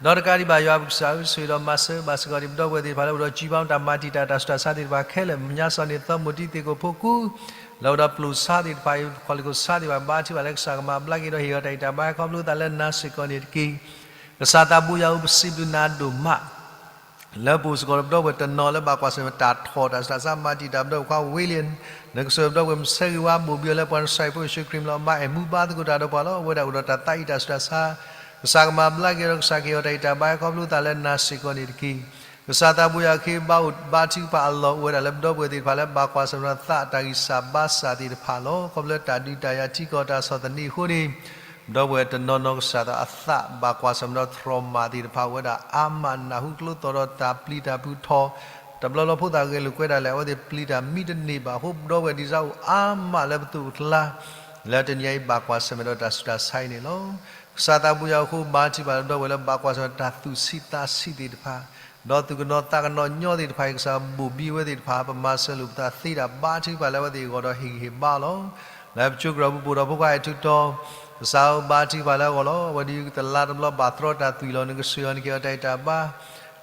ဒီးတကးဒံးဘၣ် ယွၤပကစၢ်ဧၢ ဆိၣ်ဂ့ၤဒီးမၤစၢၤဘၣ်စ့ၢ်ကီးဒ်ပဒီပုၢ်ဝဲၢ်သ့ၣ်တဖၣ်လၢအိၣ်ဒီး ကၠံဘီ တၢ်မၤတံာ်တာ်တၢ်ဆူးတၢ်ဆါသ့ၣ်တဖၣ်ခဲလၢာ် မညါစီၤန့ၣ်သီမိၤတံသ့ၣ်ကိးဖိကူ လၢအိၣ်ဒီးပျိၢ်ဆါသ့ၣ်တဖၣ်အံၤ ခီၣ်လ့ၢ်ခိၣ်ဆါသ့ၣ်တဖၣ် ဘါထုကဖၣ်လၢ ကစၢ်ကမၤဘျါက့ၤဒီးဟ့ၣ်အီၤတၢ်ဂံၢ်တၢ်ဘါ ဟဲခီဖျိသးလၢနၤစ့ၢ်ကီးန့ၣ်တက့ၢ်. ကစၢ်သးဘိယၤဧၢ ပစံးဘျုးနၤဒိၣ်မး လၢပအိၣ်စ့ၢ်ကီးဒီးပဒီပုၢ်ဝဲၢ်တနီၤလၢဘၣ်ကွၢ်ဆၢၣ်မဲာ်တၢ်ထီၣ်တၢ်ဆူးတၢ်ဆါ မၤတံာ်တာ်ပဒီပုၢ်ဝဲၢ်ခွါဝ့လံ, နကဆိၣ်ဂ့ၤပဒီပုၢ်ဝဲၢ် မဆၢဂ့ၤဝါ ဘိၣ်ဘံၣ်အီၤလၢပှၤနစရးဖိယ့ၣ်ၡူးခရံာ်မံၤလီၤ. မၤအဲၣ်မူဘါသကိးတၢ်ဒီးပှၤလီၤ. အဝဲဒၣ်အိၣ်ဒီးတၢ်သးအံၣ်တၢ်ဆူးတၢ်ဆါ ကစၢ်ကမၤဘျါက့ၤဒီး ကစၢ်ကဟ့ၣ်အီၤတၢ်ဂံၢ်တၢ်ဘါ ဟဲခီဖျိသးလၢနၤစ့ၢ်ကီးန့ၣ်တက့ၢ်. ကစၢ်သးဘိယၤဧၢ ကဟ့ၣ်ဘါအိၣ်ဘါထုကဖၣ်အလီၢ် အိၣ်ဝဲဒၣ်လၢပဒီပုၢ်ဝဲၢ်သ့ၣ်တဖၣ်လၢဘၣ်ကွၢ်ဆၢၣ်မဲာ်ဒီးသးတၢ်ဂံၢ်စၢ်ဘါစၢ်သ့ၣ်တဖၣ်လီၤ. ခီဖျိလၢတၢ်ဒုးတၢ်ယၤထံကီၢ်တၢ်ဆီၣ်သနံးအဃိန့ၣ် ပဒီပုၢ်ဝဲၢ်တနီၤနီၤ ကစၢ်သးအသးဘၣ်ကွၢ်ဆၢၣ်မဲာ်ဒီး trauma သ့ၣ်တဖၣ် အိၣ်ဝဲဒၣ်အါမး နၢ်ဟူကျိသီၣ်ဒီးတၢ်ပျံၤတၢ်ဖုးထီၣ် တဘျီဘျီဖိသၣ်ဂဲၤလိာ်ကွဲဒၣ်လဲာ် အဝဲသ့ၣ်ပျံၤတၢ်မံတန့ၢ်ဘၣ်အဃိ ပဒီပုၢ်ဝဲၢ်ဒ်စၢ်အိၣ်အါမးလၢပသူၣ်ပကျါ လၢတနံၤအံၤဘၣ်ကွၢ်ဆၢၣ်မဲာ်ဒီးတၢ်ဆူးတၢ်ဆါအံၤန့ၣ်လီၤ. ကစၢ်သးဘိယၤဧၢ အဃိဘါထုကဖၣ်လၢပဒီပုၢ်ဝဲၢ်လၢဘၣ်ကွၢ်ဆၢၣ်မဲာ် တၢ်သူၣ်ဆံးသးဆံးသ့ၣ်တဖၣ် ဒီးသူၣ်ကနိးသးကနိးညီသ့ၣ်တဖၣ်အံၤ ကစၢ်ဘိၣ်ဘံၣ်ဝဲသ့ၣ်တဖၣ် ပမၤစၢၤလိာ်ပသးသ့တၢ်ဘါထုကဖၣ်လၢအဝဲသ့ၣ်အဂီၢ်ဒီးဟ့ၣ်ဂံၢ်ဟ့ၣ်ဘါလီၤ. လၢပကၠိကရၢၢ်ပူၤ ပအိၣ်ဒီးဖိခွါအဲၣ်ထူးတီၤ ကစၢ်ဧၢ ဘါထုကဖၣ်လၢအဂီၢ်လီၤ. အဝဲဒၣ်တလါတဘျီဘၣ်သရီတၢ်သွံၣ်လီၤ နကဆိၣ်ဂ့ၤအီၤ နကဟ့ၣ်အီၤတၢ်ဂံၢ်တၢ်ဘါ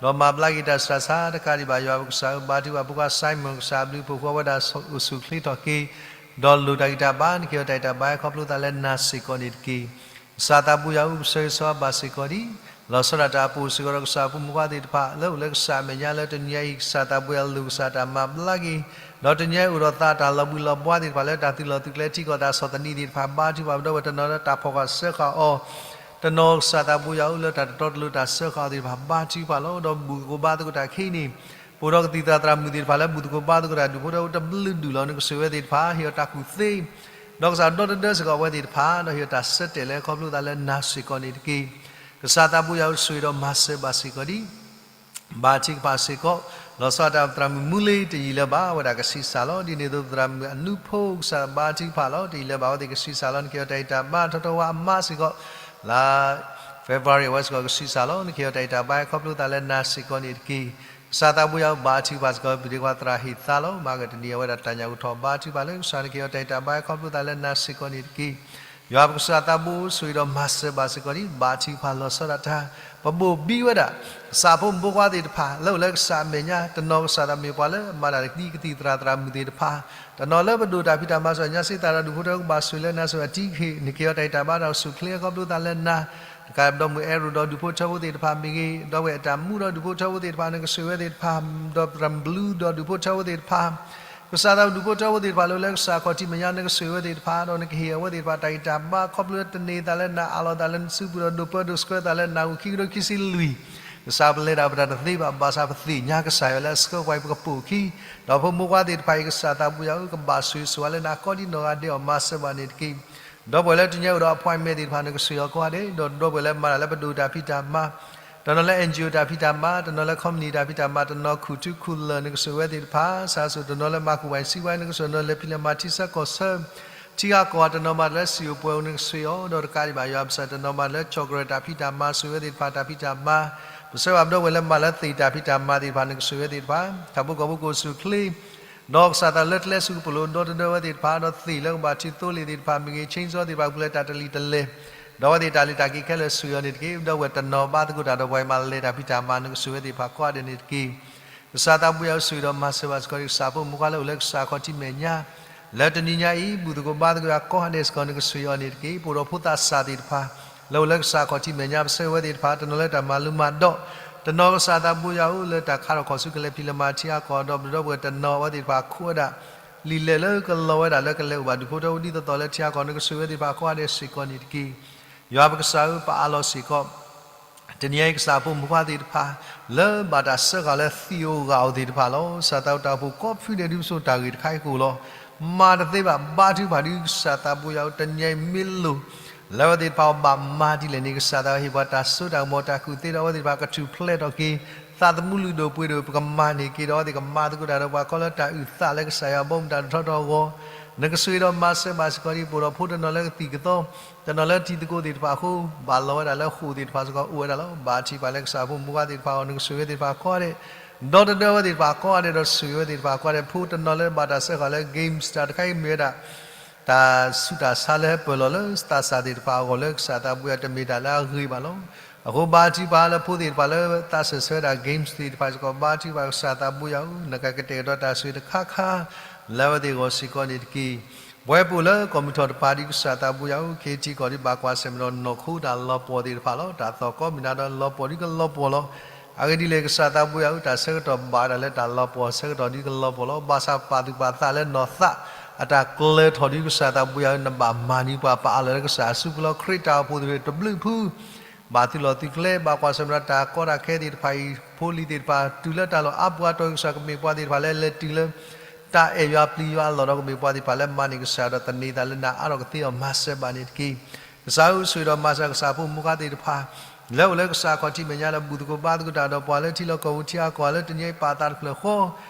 ဒီးမၤဘျါက့ၤတၢ်ဆူးတၢ်ဆါတကးဒံးဘၣ် ယွၤပကစၢ်ဧၢ ဘါထုကဖၣ်ဖိခွါ Simon ကစၢ်ဘျုးဖှိၣ်ဖိ အဝဲဒၣ်အိၣ်ဆူၣ်အိၣ်ချ့ထီၣ်က့ၤ ဒီးလိၣ်တၢ်ဂံၢ်တၢ်ဘါ နကဟ့ၣ်အီၤတၢ်ဂံၢ်တၢ်ဘါ ဟဲခီဖျိသးလၢနၤစ့ၢ်ကီးန့ၣ်တက့ၢ်. ကစၢ်သးဘိယၤဧၢ ပဆၢဂ့ၤဆၢဝါဘၣ်စ့ၢ်ကီးဒ် လီၤဆီဒၣ်တၢ်အပူၤစ့ၢ်ကီးဒီးကစၢ်ဖိမုၣ်ဖိခွါသ့ၣ်တဖၣ် လၢအိၣ်လၢကစၢ်အမဲာ်ညါလၢတနံၤအံၤ ကစၢ်သးဘိယၤဧၢ လိၣ်ကစၢ်တၢ်မၤဘျါက့ၤ ဒီးတနံၤအံၤအိၣ်ဒီးသးတၢ်လီၤဘှံးလီၤဘှါသ့ၣ်တဖၣ်လၢတၢ်သုးလီၢ်သုးကျဲထံကီၢ်တၢ်ဆီၣ်သနံးသ့ၣ်တဖၣ် ဘါထုကဖၣ် ပဒီပုၢ်ဝဲၢ်တနီၤလၢတၢ်ဖီၣ်ဃာ်စၢဃာ်အီၤ တနီၤကစၢ်သးဘိယၤဧၢ လၢတၢ်တတီတလိၤတၢ်စၢဃာ်အီၤသ့ၣ်တဖၣ် ဘါထုကဖၣ်လီၤ. ဒီးဘူၣ်သကိးဘါသကိးတၢ်ခဲအံၤန့ၣ် ပအိၣ်ဒီးကသံၣ်သရၣ်သရၣ်မုၣ်သ့ၣ်တဖၣ်လၢဘူၣ်သကိးဘါသကိးတၢ် ဒူၣ်ဖိထၢဖိတဘျုးဒူၣ်လီၤ နကဆိၣ်ဂ့ၤဝဲသ့ၣ်တဖၣ် ဟ့ၣ်အီၤတၢ်ကူၣ်သ့ ဒီးကစၢ်ဒီတဒၢစ့ၢ်ကီးအဝဲသ့ၣ်တဖၣ် ဒီးဟ့ၣ်အီၤတၢ်ဆၢတဲာ်လၢခီဖျိသးလၢနၤစ့ၢ်ကီးန့ၣ်တက့ၢ်. ကစၢ်သးဘိယၤဧၢဆိၣ်ဂ့ၤဒီးမၤစၢၤဘၣ်စ့ၢ်ကီးဒ် ဘါထုကဖၣ်စ့ၢ်ကီး လီၤဆီဒၣ်တၢ်သရၣ်မုၣ်မူလ့တယံာ်လၢၤဘၣ် အဝဲဒၣ်ကဆံးစၢ်လီၤ. ဒ်န့ၣ်အသိးသရၣ်မုၣ်အနူဖိကစၢ်ဘါထုကဖၣ်လီၤ တယံာ်လၢၤဘၣ် အဝဲသ့ၣ်ကဆံးစၢ်လီၤ နကဟ့ၣ်အီၤတၢ်ဂံၢ်တၢ်ဘါထီထီဝါအမါစ့ၢ်ကီး လါ February အဝဲစ့ၢ်ကီးကဆံးစၢ်လီၤ နကဟ့ၣ်အီၤတၢ်ဂံၢ်တၢ်ဘါဟဲခီဖျိသးလၢနၤစ့ၢ်ကီးန့ၣ်တက့ၢ်. ကစၢ်သးဘိယၤဧၢ ဘါထုကဖၣ်စ့ၢ်ကီး ပဒ့ခွါသရၣ်ဟ့ၣ်သါလီၤ မၤကတနံၤအဝဲဒၣ်တၢ်ညၣ်အိၣ်ထီၣ် ဘါထုကဖၣ်လၢကစၢ် နကဟ့ၣ်အီၤတၢ်ဂံၢ်တၢ်ဘါဟဲခီဖျိသးလၢနၤစ့ၢ်ကီးန့ၣ်တက့ၢ်. ယွၤပကစၢ်သးဘိဆိၣ်ဂ့ၤဒီးမၤစၢၤဘၣ်စ့ၢ်ကီးဒ် ဘါထုကဖၣ်လီၤဆီဒၣ်တၢ် ပဘိၣ်ဘံၣ်ဝဲဒၣ် ကစၢ်ဖိမုၣ်ဖိခွါသ့ၣ်တဖၣ် လၢအိၣ်လၢကစၢ်အမဲာ်ညါ တနီၤကစၢ်သးမ့ၢ်ပှၤလၢမၤတၢ်တကဒံကသံၣ်သရၣ်သရၣ်မုၣ်သ့ၣ်တဖၣ် တနီၤလၢပဒိၣ်တၢ်ဖံးတၢ်မၤစ့ၢ်ကီး ညါစ့သးဒီးဒူၣ်ဖိထၢဖိကဘၣ်ဆိၣ်လၢနၤစ့ၢ်ကီး အတံၤကဟ့ၣ် နကဟ့ၣ်အီၤတၢ်ဂံၢ်တၢ်ဘါဒီးအိၣ်ဆူၣ်အိၣ်ချ့ခီဖျိသးလၢနၤ တကးဒီးပဒီမုၣ်အဲၣ်ရိၣ်ဒီးဒူၣ်ဖိထၢဖိသ့ၣ်တဖၣ်မ့ၢ်ဂ့ၤ ဒီပုၢ်ဝဲၢ်အတၢ်မူဒီးဒူၣ်ဖိထၢဖိသ့ၣ်တဖၣ် နကဆိၣ်ဂ့ၤဝဲသ့ၣ်တဖၣ် ဒီးသရၣ်မုၣ်ဘျူးဒီးဒူၣ်ဖိထၢဖိသ့ၣ်တဖၣ် ကစၢ်သးဒူၣ်ဖိထၢဖိသ့ၣ်တဖၣ်လၢအိၣ်လၢကစၢ်ခီၣ်ထံးမဲာ်ညါ နကဆိၣ်ဂ့ၤဝဲသ့ၣ်တဖၣ် ဒီးနကဟ့ၣ်အဝဲသ့ၣ်တဖၣ်တၢ်ဂံၢ်တၢ်ဘါ ခီဖျိတန့ၢ်သးလၢနၤ အးလီၤသးလၢနစုပူၤဒီးဒိးပၢဒိးဆှၢသးလၢနၢ်ဟူခံကထိခံဆံလွံၢ် ကစၢ်ပလဲၤတၢ်ပတၢ်တသ့ဘၣ် ဘၣ်ဆၣ်ပသ့ၣ်ညါကစၢ်ယွၤလၢအဆှၢပှၤအံၤပကပိာ်အခံ ဒီးဖိမုၣ်ဖိခွါသ့ၣ်တဖၣ်အံၤ ကစၢ်သးဘိယၤဧၢ ကဘၣ်ဆိၣ်ဂ့ၤဆိၣ်ဝါလၢနၤကိးဒ်နီၢ်ဂၤဒဲးအီၤ မၤစၢၤဘၣ်န့ၣ်တက့ၢ်. ဒီပုၢ်ဝဲၢ်လၢတနံၤအံၤအိၣ်ဒီး appointment သ့ၣ်တဖၣ် နကဆိၣ်ဂ့ၤအီၤကိးဂၤဒဲး ဒီးဒီပုၢ်ဝဲၢ်လၢမၤတၢ်လၢပဒိၣ်တၢ်ဖံးတၢ်မၤ တနီၤလၢ NGO တၢ်ဖံးတၢ်မၤ တနီၤလၢ company တၢ်ဖံးတၢ်မၤ တနီၤခူၣ်ထူခူၣ်လၢာ် နကဆိၣ်ဂ့ၤဝဲသ့ၣ်တဖၣ် စးစူၤ တနီၤလၢမၤကူၣ်ဝဲဆံဝဲ နကဆိၣ်ဂ့ၤ တနီၤလၢဖံးလဲၤမၤထံဆၢကီၢ်ဆၢ ထံဂၤကီၢ်ဂၤ တနီၤမၤတၢ်လၢစံၣ်အိၣ်ပှဲၤအိၣ် နကဆိၣ်ဂ့ၤအီၤ ဒီးတကးဒံးဘၣ် ယွၤပကစၢ် တနီၤမၤတၢ်လၢ ကၠီၣ်ကရၢၣ် တၢ်ဖံးတၢ်မၤ ဆိၣ်ဂ့ၤဝဲသ့ၣ်တဖၣ် တၢ်ဖံးတၢ်မၤ ပဆၢဂ့ၤဘၣ်ပဒီပုၢ်ဝဲၢ်လၢမၤလၢသ့ၣ်တၢ်ဖံးတၢ်မၤသ့ၣ်တဖၣ် နကဆိၣ်ဂ့ၤဝဲသ့ၣ်တဖၣ်, ထးဖိကီၢ်ဖိကအိၣ်ဆူၣ်အိၣ်ချ့, ဒီးကစၢ်သးလၢကျဲဆူကပိာ်လိၤဒီတဒၢဝဲသ့ၣ်တဖၣ်, ဒီးသ့ၣ်လၢကဘၣ်ထုးသိလ့ၣ်သ့ၣ်တဖၣ်မ့ၢ်ဂ့ၤ, ခ့စီသ့ၣ်တဖၣ်ပူၤလၢတၢ်တလံာ်တလဲၢ်, ဒီးအဝဲသ့ၣ်တၢ်လံၣ်တၢ်က့ၤခဲလၢာ်ဆိၣ်ဂ့ၤအီၤန့ၣ်တက့ၢ်. ပဒီပုၢ်ဝဲၢ်တနီၤဘါသကိးတၢ်ဒီးပှၤအံၤမၤလဲၤတၢ်ဖံးတၢ်မၤ နကဆိၣ်ဂ့ၤဝဲသ့ၣ်တဖၣ်ကိးဂၤဒဲးန့ၣ်တက့ၢ်. ကစၢ်သးဘိယွၤဧၢ, ဆိၣ်ဂ့ၤဒီးမၤစၢၤဘၣ်စ့ၢ်ကီး ကစၢ်ဖိမုၣ်ခွါလၢအိၣ်လၢကစၢ်ခီၣ်ထံးမဲာ်ညါ လၢတနံၤညါအံၤ ဘူၣ်သကိးဘါသကိးယွၤကိးဂၤဒဲးစ့ၢ်ကီး နကဆိၣ်ဂ့ၤအီၤန့ၣ်တက့ၢ်. ပအိၣ်ဒီးဖိသးစၢ်သ့ၣ်တဖၣ် လၢအိၣ်လၢကစၢ်ခီၣ်ထံးမဲာ်ညါ ပဆၢဂ့ၤဝဲသ့ၣ်တဖၣ် တနီၤလၢတၢ်မၤလိမၤဒိး, တနီၤကစၢ်သးဘိယွၤဧၢ လၢတၢ်ခါထီၣ်ခီၣ်ဆူကလဲၤဖံးလဲၤမၤထံအါကီၢ်, ဒီးပဒီပုၢ်ဝဲၢ်တနီၤအဝဲသ့ၣ်တဖၣ်ခိးဝဲဒၣ် လံာ်လဲၢ်လၢကလီၤဝဲဒၣ်လၢကလဲၤအိၣ်ဘၣ်ဒူၣ်ဖိထၢဖိဒ်သိးသိးလၢထံအါကီၢ် နကဆိၣ်ဂ့ၤဝဲသ့ၣ်တဖၣ်ကိးဂၤဒဲးစ့ၢ်ကီးန့ၣ်တက့ၢ်. ယွၤပကစၢ်ဧၢ, ပအးလီၤစ့ၢ်ကီး တနံၤအံၤကစၢ်ဖိမုၣ်ခွါသ့ၣ်တဖၣ် လၢဘၣ်တၢ်စၢဃာ်လၢသံၣ်ဧိၤဂၢၢ်ဧိၤသ့ၣ်တဖၣ်လီၤ. ကစၢ်သးဝဲတၢ်အိၣ်ဖှိၣ်ကိးဖုဒဲးဒုးပစိာ်တၢ်ဂ့ၢ်တခါအံၤကအိၣ်လီၤ. မၤတသ့ဘၣ် ဘါထုကဖၣ်ဒုးကစၢ်သးဘိယွၤဧၢ, တနံၤအံၤမ့ၢ်လိၣ် လၢအဝဲသ့ၣ်တဖၣ်အဘၣ်မၤဒ်လဲၣ်န့ၣ် ကစၢ်သးဝဲဟ့ၣ်ပှၤတၢ်စိတၢ်ကမီၤတၢ်ကူၣ်သ့ဒီး အဝဲသ့ၣ်တဖၣ်ကထူၣ်ဖျဲးထီၣ်က့ၤ သးသမူလုၢ်ဒိၣ်ပှ့ၤဒိၣ် ပကမၤန့ၢ်က့ၤဒီး အဝဲသ့ၣ်ကမၤသကိးတၢ်ဒီးပှၤခီလၢတၢ်အုၣ်သးလၢကစၢ်ယွၤဘီမုၢ်တၢ်တထီထီၣ်အဂီၢ် နကဆိၣ်ဂ့ၤဒီးမၤစၢၤဘၣ်စ့ၢ်ကီးဒ် ပအိၣ်ဒီးဖိတနီၤလၢကသံၣ်ကသီ တနီၤလၢတံၤသကိးသ့ၣ်တဖၣ်အဃိ ဘၣ်လီၤဝဲဒၣ်လၢဃိာ်သ့ၣ်တဖၣ်စ့ၢ်ကီးအိၣ်ဝဲဒၣ်လီၤ. ဘၣ်ထံးပှၤလၢကစၢ်ဖိမုၣ်ခွါသ့ၣ်တဖၣ်အဂီၢ် နကဆိၣ်ဂ့ၤဝဲသ့ၣ်တဖၣ်ကိးဂၤဒဲး, ဒီတဒၢဝဲသ့ၣ်တဖၣ်ကိးဂၤဒဲး ဒီးဆိၣ်ဂ့ၤဝဲသ့ၣ်တဖၣ်ကိးဂၤဒဲး, ဖိတနီၤလၢဘၣ်တၢ်စၢဃာ်လၢ games တၢ်တခါအံၤမ့ၢ်ဝဲဒၣ် တၢ်ဆူးတၢ်ဆါလၢဟဲပၢၢ်လီၤလၢသးစၢ်သ့ၣ်တဖၣ်အဂီၢ်လၢကစၢ်သးဘိယွၤတမ့ၢ်တၢ်လၢအဂ့ၤဘၣ်လီၤ. အဃိဘါထုကဖၣ်လၢဖိသ့ၣ်တဖၣ်လၢသးစၢၢ်ဆၢဝဲဒၣ် games သ့ၣ်တဖၣ်စ့ၢ်ကီး ဘါထုကဖၣ်ကစၢ်သးဘိယွၤဧၢ, နကကတဲာ်ကတီၤတၢ်ဆိၣ်ဂ့ၤတခါခါ လၢအဝဲသ့ၣ်အဂီၢ်စ့ၢ်ကီးန့ၣ်တက့ၢ်. ပဝဲပအိၣ်လၢကီၢ်မုၢ်ထီၣ်တပၤဒ်ကစၢ်သးဘိယွၤဧၢ, KTC ကီၢ်ဒ်ဘၣ်ကွၢ်ဆၢၣ်မဲာ်ဒီးနီၢ်ခိတၢ်လီၤပှီၢ်သ့ၣ်တဖၣ်လီၤ. တၢ်သီၣ်ကီမ့ၢ်နၤဒီးလီၤပှီၢ်ဒ်ကလီၤပှီၢ်လီၤ. အဂ့ၢ်ဒ်လဲၣ်ကစၢ်သးဘိယွၤဧၢ, တၢ်ဆၢကတီၢ်ဘၣ်ဝဲဒၣ်လၢတၢ်လီၤပှီၢ်ဆၢကတီၢ်ဒ်ကလီၤပှီၢ်လီၤ. ဘၣ်ဆၣ်ပာ်သူၣ်ပာ်သးလၢနီၢ်သးအတၢ်ကျၢၤထီၣ်ဒ်ကစၢ်သးဘိယွၤဧၢ, နဘၣ်မၤန့ၢ်ပှၤ ပအးလီၤလၢကစၢ်အစုပူၤလီၤ. ခရံာ်တၢ်အိၣ်ဖှိၣ်သ့ၣ်တဖၣ်တဘျုးဖု ဘၣ်သုးလီၢ်သုးကျဲ ဘၣ်ကွၢ်ဆၢၣ်မဲာ်ဒီးတၢ်ကီတၢ်ခဲသ့ၣ်တဖၣ်အံၤ ဖိလံၤသ့ၣ်တဖၣ် တုၤလၢတၢ်လီၢ်အါပူၤအါတီၤ ကစၢ်ကမ့ၢ်ပှၤသ့ၣ်တဖၣ်လၢလဲၤတုၤလၢ တၢ်အဲၣ်ယွၤပျံၤယွၤအလီၢ်ဒီးကမ့ၢ်ပှၤသ့ၣ်တဖၣ်လၢမၤန့ၢ်ကစၢ်ဒီးသန့ၤသးလၢနၤအါထီၣ်ကသ့အီၤ မၤစၢၤဘၣ်န့ၣ်တက့ၢ်. ကစၢ်ဧၢ, ဆိၣ်ဂ့ၤဒီးမၤစၢၤကစၢ်ဖိမုၣ်ခွါသ့ၣ်တဖၣ် လၢအိၣ်လၢကစၢ်ခီၣ်ထံးမဲာ်ညါလၢ ဘူၣ်သကိးဘါသကိးတၢ်ဒီးပှၤလၢထံလီၢ်ကီၢ်ပူၤထံအါကီၢ်လၢတနံၤအံၤပာ်သးတဖျၢၣ်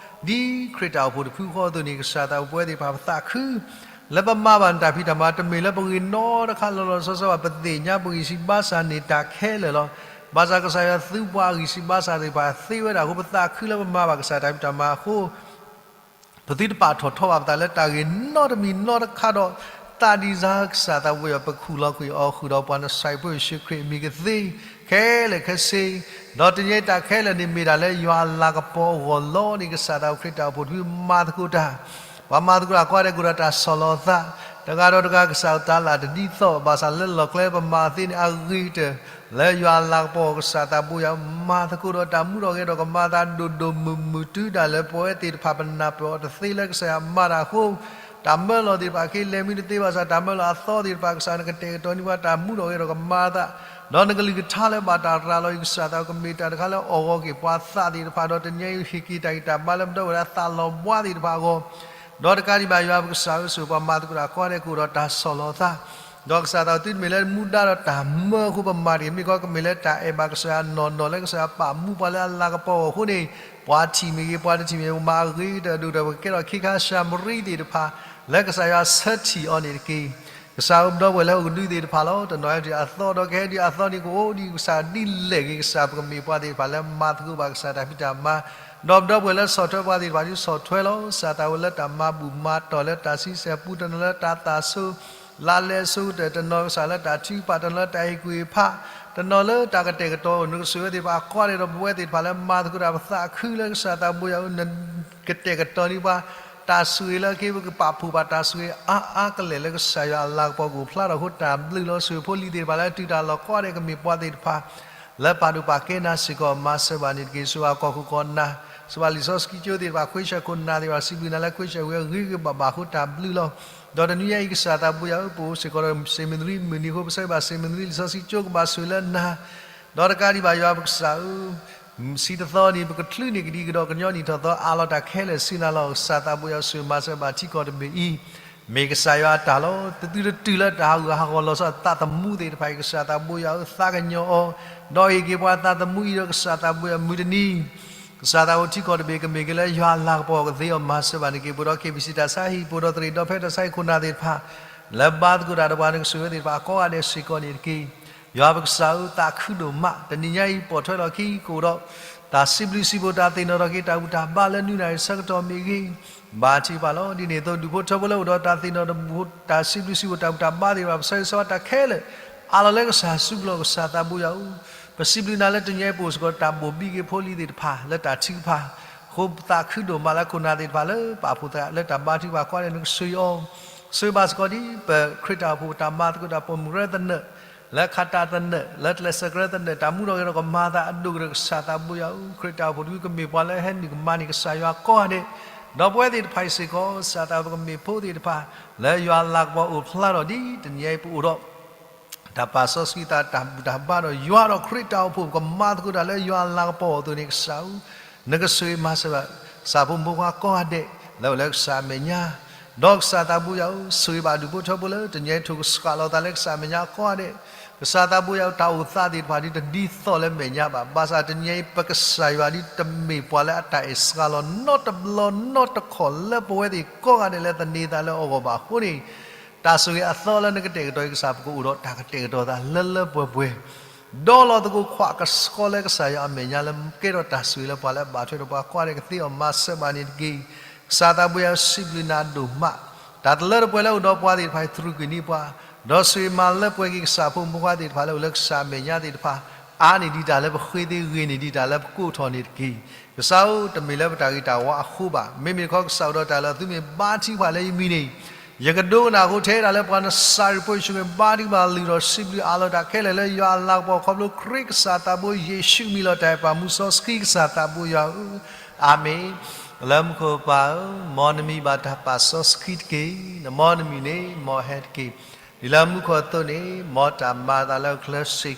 ဃီ ဒ်ခရံာ်တၢ်အိၣ်ဖှိၣ်တဖုဃီအသိးန့ၣ် ကစၢ်သးအိၣ်ပဝဲသ့ၣ်တဖၣ်ပသးခု လၢပမၤဘၣ်နတၢ်ဖံးတၢ်မၤ တမ့ၢ်လၢပဂ့ၤနီတခါလီၤလီၤဆီဆီဘၣ်. ပသ့ၣ်ညါပဂံၢ်စၢ်ဘါစၢ်န့ၢ်တၢ်ခဲလၢာ်လီၤ. ဘၣ်ဆၣ်ကစၢ်ယွၤသူပှၤအဂံၢ်စၢ်ဘါစၢ်သ့ၣ်တဖၣ်သ့ဝဲဒၣ်အဃိ ပသးခုလၢပမၤဘၣ်ကစၢ်တၢ်ဖံးတၢ်မၤအဃိ ပသုတပာ်ထီၣ်ထီဘၣ်ပသးလၢတၢ်ဂ့ၤနီတမံၤနီတခါဒီး သးဒ်စၢ်ကစၢ်သးဘိယွၤ ပခူၣ်လီၤကွံာ်အီၤဃုာ်ဒီးပှၤနစၢ်ဖိယ့ၣ်ၡူးခရံာ်အမံၤကသ့ ခဲလၢာ်ခဲဆ့ ဒီးတနံၤအံၤတၢ်ခဲလၢာ်န့ၣ်မ့ၢ်တၢ်လၢယွၤအလၤကပီၤအဂီၢ်လီၤန့ၣ် ကစၢ်သးအိၣ်ခရံာ်တၢ်အိၣ်ဖှိၣ်တဖုမၤသကိးတၢ် ပှၤမၤသကိးတၢ်ကိးဂၤဒဲးကအိၣ်ဒီးတၢ်ဆီၣ်လီၤသး တဂၤဒီးတဂၤကစၢ်အတၢ်လၢတဒ်သိး ဘၣ်ဆၣ်လၢလီၢ်ကျဲပမၤသ့န့ၣ် အဂ့ၤကတၢၢ် လၢယွၤအလၤကပီၤကစၢ်သးဘိယွၤမၤသကိးဒီးတၢ်မူထီၣ်ဂဲၤထီၣ်ကမၤသးဒိၣ်ဒိၣ်မုၢ်မုၢ်တုၤဒၣ်လၢပဝဲသ့ၣ်တဖၣ်ပနၢ်ပၢၢ်အီၤတသ့လၢကစၢ်ယွၤမၤတၢ်အဃိ တၢ်မၢလီၤသ့ၣ်တဖၣ်ခဲအံၤလဲၤမံတသ့ဘၣ်ဆၣ် တၢ်မၢလီၤအသီသ့ၣ်တဖၣ်ကစၢ်နကတဲာ်ကတီၤန့ၢ်ပှၤတၢ်မူထီၣ်ဂဲၤထီၣ်ကမၤသး ဒီးနကလုၢ်ကထါလၢဘၣ်တၢ်ရၤလီၤအံၤကစၢ်သးကမ့ၢ်တၢ်တခါလၢအီၣ်ဂီၤက့ၤပှၤသးသ့ၣ်တဖၣ် ဒီးတနံၤအံၤဟ့ၣ်က့ၤတၢ်ဂံၢ်တၢ်ဘါလၢပဒီပုၢ်ဝဲၢ်လၢသးလီၤဘှါသ့ၣ်တဖၣ်အဂီၢ် ဒီးတကးဒံးဘၣ်ယွၤပကစၢ်ဧၢ ဆိၣ်ပှၤမၤသကိးတၢ်ကိးဂၤဒဲးကအိၣ်ဒီးတၢ်ဆီၣ်လီၤသး ဒီးကစၢ်သးသုတမ့ၢ်လၢမူဒါဒီးတၢ်မၢအဃိပမၤတဂ့ၤ မ့ၢ်ခီကမ့ၢ်လၢတၢ်အဲၣ်ဘၣ်ကစၢ်ယွၤနီၢ်နီၢ်လၢကစၢ်ယွၤပာ်မူပှၤလၢအလၤကပီၤအဂီၢ်အဃိန့ၣ် ပှၤထံၣ်မ့ၢ်ဂ့ၤ ပှၤတထံၣ်မ့ၢ်ဂ့ၤ ပမၤအဂ့ၤကတၢၢ်ဒိၣ်ကတၢၢ် ပကကဲထီၣ်ခ့ခါၡၤမရံသ့ၣ်တဖၣ် လၢကစၢ်ယွၤဆၢထံၣ်အီၤန့ၣ်တက့ၢ်. ကစၢ်ဧၢ ပဒီပုၢ်ဝဲၢ်လၢအိၣ်ကဒုသ့ၣ်တဖၣ်လီၤ. တနီၤဟဲဒ်အသီဒီးကဟဲဒ်အသီန့ၣ် ကအိၣ်ဒ်ကစၢ်ဒ်လဲၣ်ဂ့ၤ ကစၢ်ပကမ့ၢ်ပှၤသ့ၣ်တဖၣ်လၢမၤသကိးဘၣ်ကစၢ်တၢ်ဖံးတၢ်မၤ ဒီးပဒီပုၢ်ဝဲၢ်လၢဆီၣ်ထွဲပှၤသ့ၣ်တဖၣ်ဒ်ဆီၣ်ထွဲလီၤ. ကစၢ်သးဝဲလၢတၢ်မၤဘူၣ်မၤတီၢ်လၢတၢ်ဆံဆဲၣ်ပူၤ တနီၤလၢတၢ်သၣ်ဆိ လါလဲအဆိကတၢၢ် တနီၤကစၢ်လၢတၢ်ထုကဖၣ် တနီၤလၢတၢ်ဟ့ၣ်ကူၣ်ဟ့ၣ်ဖး တနီၤလၢတၢ်ကတဲာ်ကတီၤ နကဆိၣ်ဂ့ၤသ့ၣ်တဖၣ်အဃိဒီး ပဝဲသ့ၣ်တဖၣ်လၢမၤသကိးတၢ် ပသးခုလၢကစၢ်သးဘိယွၤဧၢ နကတဲာ်ကတီၤန့ၢ်ပှၤ တၢ်ဆိၣ်ဂ့ၤလၢအက့ ပကပာ်ဖှိၣ်ဘၣ်တၢ်ဆိၣ်ဂ့ၤအါအါကလဲာ်လၢကစၢ်ယွၤအလၤကပီၤ ကအိၣ်ဖျါထီၣ်အဃိ တၢ်ဘျုးလီၤ. ဆိၣ်ဂ့ၤဖိလံၤသ့ၣ်တဖၣ်လၢအတုၤတၢ်လီၢ်ကိးဂၤဒဲး ကမ့ၢ်ပှၤသ့ၣ်တဖၣ် လၢပာ်ဒိၣ်ပာ်ကဲနၤစ့ၢ်ကီး မၤစၢၤဘၣ်န့ၣ်တက့ၢ်. ဆိၣ်ဂ့ၤကီၢ်ခိၣ်ကီၢ်နၢ် ဆိၣ်ဂ့ၤလံာ်စီဆှံကၠိသ့ၣ်တဖၣ် ခွဲးဆၢခိၣ်နၢ်သ့ၣ်တဖၣ် စံးဘျုးနၤလၢခွဲးဆၢဝံၤအဂ့ၤဂ့ၤဘၣ်ဘၣ်အဃိ တၢ်ဘျုးလီၤ. ဒီးတနွံညါအံၤ ကစၢ်သးဘိယွၤဧၢ ပအိၣ်စ့ၢ်ကီးဒီး စ့ၣ်မုၢ်နွံမုၢ်နံၤအဃိ ပဆၢဂ့ၤဘၣ်စ့ၣ်မုၢ်နွံလံာ်စီဆှံကၠိကဘၣ်ဆိၣ်ဂ့ၤလၢနၤ ဒီးတကးဒံးဘၣ် ယွၤပကစၢ်ဧၢ, ဆံတသီန့ၣ် ပကချုးန့ၢ်ကဒံကဒီး ကညီနံၣ်ထီၣ်သီ အးလီၤတၢ်ခဲလၢာ်ဆူနၤလီၤ. ကစၢ်သးဘိယွၤ ဆိၣ်ဂ့ၤမၤစၢၤဘၣ်ထံကီၢ်တဘ့ၣ်အံၤ မ့ၢ်ကစၢ်ယွၤအတၢ်လီၤ. တသုတတုၤလၢတၢ်ဟးဂူာ်ဟးဂီၤလီၤဆီ သးသမူသ့ၣ်တဖၣ်အံၤ ကစၢ်သးဘိယွၤဧၢ သးကညီၤအီၤ, ဒီးဟ့ၣ်က့ၤပှၤသးသမူအံၤဒီး ကစၢ်သးဘိယွၤ မုၢ်တနံၤ ကစၢ်သးအိၣ်ထံကီၢ်တဘ့ၣ် ကမ့ၢ်က့ၤလၢယွၤအလၤကပီၤကသ့အီၤ မၤစၢၤဘၣ်န့ၣ်တက့ၢ်. ပအိၣ်ဒီး KBC တၢ်ဆါဟံၣ် ပအိၣ်ဒီးသရ့ၣ်ဒီဖဲတၢ်ဆါဟံၣ်ခိၣ်နၢ်သ့ၣ်တဖၣ် လၢဘါသကိးတၢ်ဒီးပှၤ နကဆိၣ်ဂ့ၤသ့ၣ်တဖၣ် ကိးဂၤဒဲးစ့ၢ်ကီးန့ၣ်တက့ၢ်. ယွၤပကစၢ်ဧၢ, သးခုဒိၣ်မး, တနံၤညါအံၤပိာ်ထွဲလီၤခံကိးဒီး တၢ်စံးဘျုးစံးဖှိၣ် တၢ်သ့ၣ်နီၣ်ထီၣ်က့ၤ တၢ်ဘူၣ်တၢ်ဘါလၢနွံနၣ်ရံၣ်ဆၢကတီၢ်မ့ၢ်ဂ့ၤ, ဘါထုကဖၣ်လီၤ. ဒ်န့ၣ်အသိး ဒူၣ်ဖိထၢဖိလၢအိၣ်ဒီးတၢ်သ့ၣ်နီၣ်တဘူၣ် တၢ်စံးဘျုးစံးဖှိၣ် တၢ်ဘူၣ်တၢ်ဘါသ့ၣ်တဖၣ် ပဆၢဂ့ၤဆၢဝါတၢ်ခဲလၢာ် အးလီၤလၢကစၢ်စုပူၤလီၤ. ကစၢ်သးဘိယွၤဧၢ, ပစံးဘျုးနၤလၢတနံၤညါအံၤ ပအိၣ်စ့ၢ်ကီး တၢ်ဘိၣ်ဘံက့ၤဖိလံၤသ့ၣ်တဖၣ် လၢတၢ်ထုကဖၣ်, အဃိပသးခုဒိၣ်မးလၢခိၣ်နၢ်သ့ၣ်တဖၣ်လၢပာ်ဖှိၣ်သးလၢတၢ်ဘါထုကဖၣ်ကိးဂၤဒဲး နကဆိၣ်ဂ့ၤအီၤ, ဆိၣ်ဂ့ၤဘၣ်စ့ၢ်ကီးဒ်ပခရံာ်တၢ်အိၣ်ဖှိၣ် တၢ်မၤသကိးတၢ်ပိာ်မုၣ်ကရၢသနၢၣ် လၢခးတၢ်သနၢၣ် လၢကျဲးစၢးကရၢသနၢၣ် တၢ်မူထီၣ်ဂဲၤထီၣ်ကမၤသးအဒိၣ်ကတၢၢ် ကစၢ်သးဘိယွၤဧၢ, ခရံာ်တၢ်အိၣ်ဖှိၣ်တဖုကမ့ၢ်ပှၤလၢဟဲနုာ်ကမၤန့ၢ်ကစၢ်ယွၤကိးဂၤဒဲး, ဒီးပဝဲသ့ၣ်တဖၣ်အံၤစ့ၢ်ကီး ကစၢ်သးဘိကမ့ၢ်ဖိသ့ၣ်တဖၣ် လၢယွၤလၤကပီၤအိၣ်ဖျါထီၣ်ဒ်တနံၤညါအံၤပအိၣ်ဒီး တၢ်ပာ်စီဆှံသး တၢ်ဘူၣ်တၢ်ဘါဒီးယွၤဒီးခရံာ်တၢ်အိၣ်ဖှိၣ် ပကမၤသကိးတၢ်လၢယွၤအလၤကပီၤအသိးန့ၣ် ကစၢ်ဧၢ, နကဆိၣ်ဂ့ၤမၤစၢၤဘၣ် ကစၢ်ဖိမုၣ်ဖိခွါကိးဂၤဒဲး လၢအိၣ်လၢကစၢ်အမဲာ်ညါ, ဒီးကစၢ်သးဘိယွၤဧၢ, ဆိၣ်ဂ့ၤဘၣ်ဒူၣ်ဖိထၢဖိလၢတနံၤညါအံၤ ထိၣ်ကစှၤလီၤသးလၢကစၢ်အမဲာ်ညါကိးဂၤဒဲး, ကစၢ်သးဘိယွၤဧၢ, တၢ်အိၣ်သးသ့ၣ်တဖၣ်ဒ်တဒ်သိးလၢမဲာ်ညါဘၣ်, ဘၣ်ဆၣ်တနံၤညါအံၤ ပကစၢ်ယွၤဒ်တမ့ၢ်ပှၤလၢအတၢ်အဲၣ်စှၤလီၤ နီတဘျီနီတခီၣ်လၢပဝဲသ့ၣ်ကိးဂၤဒဲး လၢသန့ၤသးလၢအဂီၢ်ဘၣ်အဃိန့ၣ်, တၢ်ဆိၣ်ဂ့ၤအသီလၢနကတဲာ်ကတီၤအံၤ ကစၢ် ပကအိၣ်ဒီးတၢ်ကတဲာ်ကတီၤသးလၢလၢပှဲၤပှဲၤ, ဒီးလီၤသကိးခွးကဆှီလၢကစၢ်ယွၤအမဲာ်ညါလၢ ကဲထီၣ်တၢ်ဆိၣ်ဂ့ၤလၢပှၤလၢအဘၣ်ထွဲဒီးပှၤကိးဂၤဒဲး ကသ့အီၤမၤစၢၤဘၣ်န့ၣ်တက့ၢ်. ကစၢ်သးဘိယွၤဧၢ, စံးဘျုးနၤဒိၣ်မး, တၢ်တလၢတပှဲၤလၢအိၣ်ဒီးပှၤသ့ၣ်တဖၣ် သရူးကွံာ်န့ၢ်ပှၤ, ဒီးဆိၣ်ဂ့ၤမၤလၢပှဲၤက့ၤ ကစၢ်ဖိမုၣ်ဖိခွါသ့ၣ်တဖၣ်လၢအိၣ်လၢကစၢ်အမဲာ်ညါသ့ၣ်တဖၣ်, အါန့ၢ်ဒံးတၢ်လၢပဃ့သ့, ဂ့ၤန့ၢ်ဒံးတၢ်လၢပကိးထီၣ်န့ၣ်တက့ၢ်. ကစၢ်ဧၢ, တမ့ၢ်လၢပတၢ်ဂ့ၤတၢ်ဝါအဃိဘၣ်, မ့မ့ၢ်တခီ ကစၢ်အိၣ်ဒီးတၢ်လၢအသုမ့ၢ်ဘါထုကဖၣ် လၢယမံၤန့ၣ်, ယကဒိကနၣ်အဃိ ထဲဒၣ်လၢပှၤနစၤရ့းဖိယ့ၣ်ၡူးခရံာ် ဘါထုကဖၣ်လုၢ်ထီၣ်စံးဘျုးအးလီၤတၢ်ခဲလၢာ်လၢယွၤအလၤကပီၤ ခီဖျိခရံာ်ကစၢ်သးဘိယ့ၣ်ၡူးအမံၤလီၤ. တၢ်အဲၣ်ပှၤမူစီဆှံ ကစၢ်သးဘိယွၤဧၢ, အၤမ့ၣ်. လၢမူခိၣ်ပၢ်ဧၢ, မ်နမံၤဘၣ်တၢ်ပာ်စီဆှံတက့ၢ်. နမ်နမံၤန့ၣ် မ်အဟဲတက့ၢ်. ဒ်လၢမူခိၣ်အသိးန့ၣ် မ်တၢ်မၤအသးလၢအချၢစ့ၢ်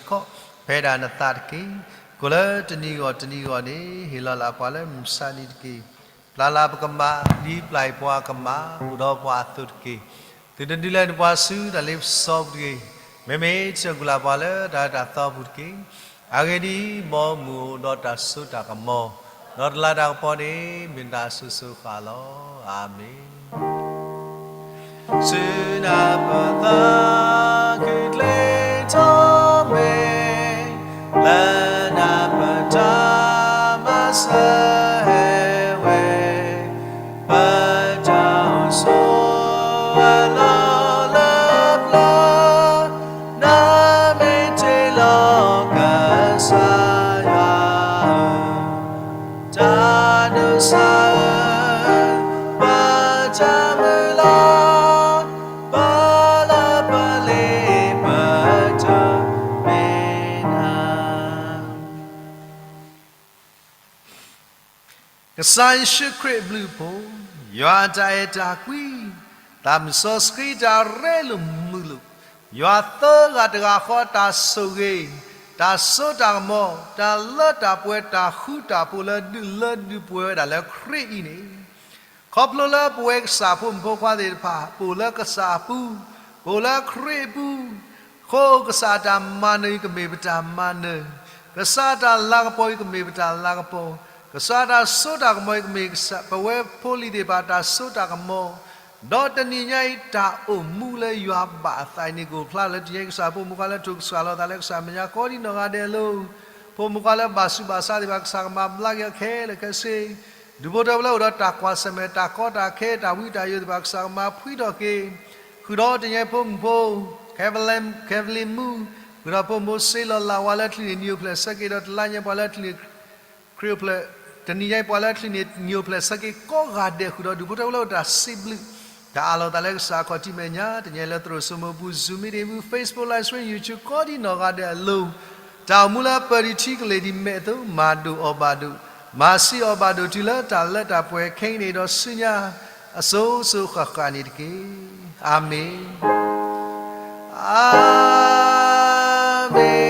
ကီး ဖဲဒၣ်နသးတက့ၢ်. ကိၣ်လၢတနံၤဂီၢ်တနံၤဂီၢ်န့ၣ် ဟ့ၣ်လီၤလၢ်ပှၤလၢမုၢ်မဆါတနံၤတက့ၢ်. ပျၢ်လၢ်ပကမၢ် ဒ်ပျၢ်အံၤပှၤကမၢ် အိၣ်ဒီးပှၤအသိးတက့ၢ်. သုတဒုးလဲန့ၢ်ပှၤဆူတၢ်လ့ပစီပူၤတဂ့ၤ. မ့မ့ၢ်ဆၢကုၢ်လၢ်ပှၤလၢတၢ်အၢတၢ်သီပူၤတက့ၢ်. အဂ့ၢ်ဒ်အံၤ, မ်မုၢ်အိၣ်ဒီးတၢ်စိတၢ်ကမီၤ, ဒီးတလၤတၢ်ကပီၤန့ၣ် မ့ၢ်နတၢ်အစိၤစိၤဃၣ်လီၤ. အၤမ့ၣ်. ဆူနၤပသးခုကျဲထီၣ်မ့ၢ်, လၢနၤပတၢ်မၤစၢၤဟဲဝဲ, ပတၢ်အိၣ်ဆိး အလီၢ်လၢပျၢၤ, နမ့ၢ်တ့လီၤကစၢ်ယွၤဧၢ, တၢ်ဒိးစၢ်ဧၢ, ပတၢ်မုၢ်လၢ်, ပလၢပလ့ပတၢ်မ့ၢ်နၤ ကစၢ်ယ့ၣ်ၡူးခရံာ်အဘျုးအဖှိၣ်, ယွၤအတၢ်အဲၣ်တၢ်ကွံ, သးမုၢ်စီဆှံတၢ်ရဲလိာ်မုာ်လိာ်, ယွၤသၢဂၤတဂၤဃီတၢ်ဆိၣ်ဂ့ၤ, တၢ်စိတၢ်ကမီၤ, တၢ်လၢတၢ်ပှဲၤ တၢ်ဃူတၢ်ဖိးလၢဒုးလၢဒုးပှဲၤဝဲဒၣ်လၢခရံာ်အံၤန့ၣ်, ခီဖျိလၢပဝဲကစၢ်ဖိမုၣ်ဖိခွါသ့ၣ်တဖၣ် ပအိၣ်လၢကစၢ်အပူၤ, ပအိၣ်လၢခရံာ်အပူၤ, အဃိကစၢ်တၢ်မၤနၢၤအံၤကမ့ၢ်ပတၢ်မၤနၢၤ, ကစၢ်တၢ်လၤကပီၤအံၤကမ့ၢ်ပတၢ်လၤကပီၤ, ကစၢ်တၢ်စိတၢ်ကမီၤအံၤကမ့ၢ်ပဝဲဖိလံၤသ့ၣ်တဖၣ်တၢ်စိတၢ်ကမီၤ, ဒီးတနံၤညါအံၤတၢ်အိၣ်မူလၢယွၤဘၣ်အသးအံၤန့ၣ် ကအိၣ်ဖျါလၢတနံၤညါအံၤ ကစၢ်ဖိမုၣ်ခွါလၢထိၣ်ကစှၤလီၤသးလၢကစၢ်မဲာ်ညါကိးဒ်နီၢ်ဂၤဒဲးအလိၤ, ဖိမုၣ်ခွါလၢဘၣ်ဆူးဘၣ်ဆါသ့ၣ်တဖၣ် ကစၢ်ကမၤဘျါက့ၤအီၤခဲလၢာ်ခဲဆ့, ဒူၣ်ဖိထၢဖိလၢအိၣ်ဒီးတၢ်ကွၢ်ဆၢၣ်မဲာ် တၢ်ကီတၢ်ခဲ တၢ်ဝံတၢ်ယိာ်သ့ၣ်တဖၣ် ကစၢ်ကမၤဖှံထီၣ်က့ၤ, ဃုာ်ဒီးတနံၤညါအံၤဖိမုၣ်ဖိ ခဲဖလ့မူ, ဃုာ်ဒီးဖိမုၣ်ဖိစ့လီၤလၢ်ဝါလၢချံန့ၣ် နံၤအိၣ်ဖျဲၣ်ဆၢက့ၤ ဒီးတလါညါပှၤလၢချံန့ၣ် ခရံာ်အိၣ်ဖျဲၣ်, တနံၤညါအံၤပှၤလၢချံန့ၣ် နံၤအိၣ်ဖျဲၣ်ဆၢက့ၤကိးဂၤဒဲး ဃုာ်ဒီးဒူၣ်ဖိထၢဖိလၢအိၣ်တၢ်စံးဘျုး, တၢ်အးလီၤသးလၢကစၢ်အခီၣ်ထံးမဲာ်ညါ တနံၤညါလၢသရိာ်စိမိၤပူၤ Zoom meeting ပူၤ Facebook live stream YouTube ကိးဒ်နီၢ်ဂၤဒဲးအလိၤ, တၢ်အိၣ်မူလၢပၢၢ်ဒံးထံကလ့ၢ်ဒံးမဲာ်အသိး မၤဒိၣ်အီၣ်ဘၣ်ဒိၣ်, မၤဆံးအီၣ်ဘၣ်ဒိၣ်တုၤလၢတၢ်လၢတၢ်ပှဲၤခဲအံၤန့ၣ်ဒီးဆူညါ အစိၤစိၤဃၣ်ဃၣ်န့ၣ်တက့ၢ်. အၤမ့ၣ်. အၤမ့ၣ်, အၤမ့ၣ်,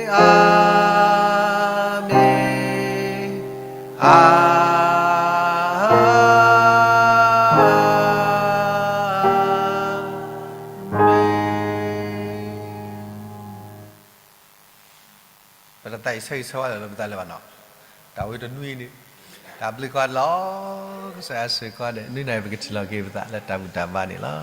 အၤမ့ၣ်. ပတသးအံၤဆၢဂ့ၤဆၢဝါလၢပသးလၢၤဘၣ်နီၤ, တၢ်ဝံတနွံန့ၣ်, တၢ်ဘျုးကိးဂၤဒဲးလီၤ, ကစၢ်ယွၤဆိၣ်ဂ့ၤကိးဂၤဒဲး, နွံနၣ်ရံၣ်ပကထံၣ်လိာ်က့ၤပသးလၢတၢ်ဘူၣ်တၢ်ဘါန့ၣ်လီၤ.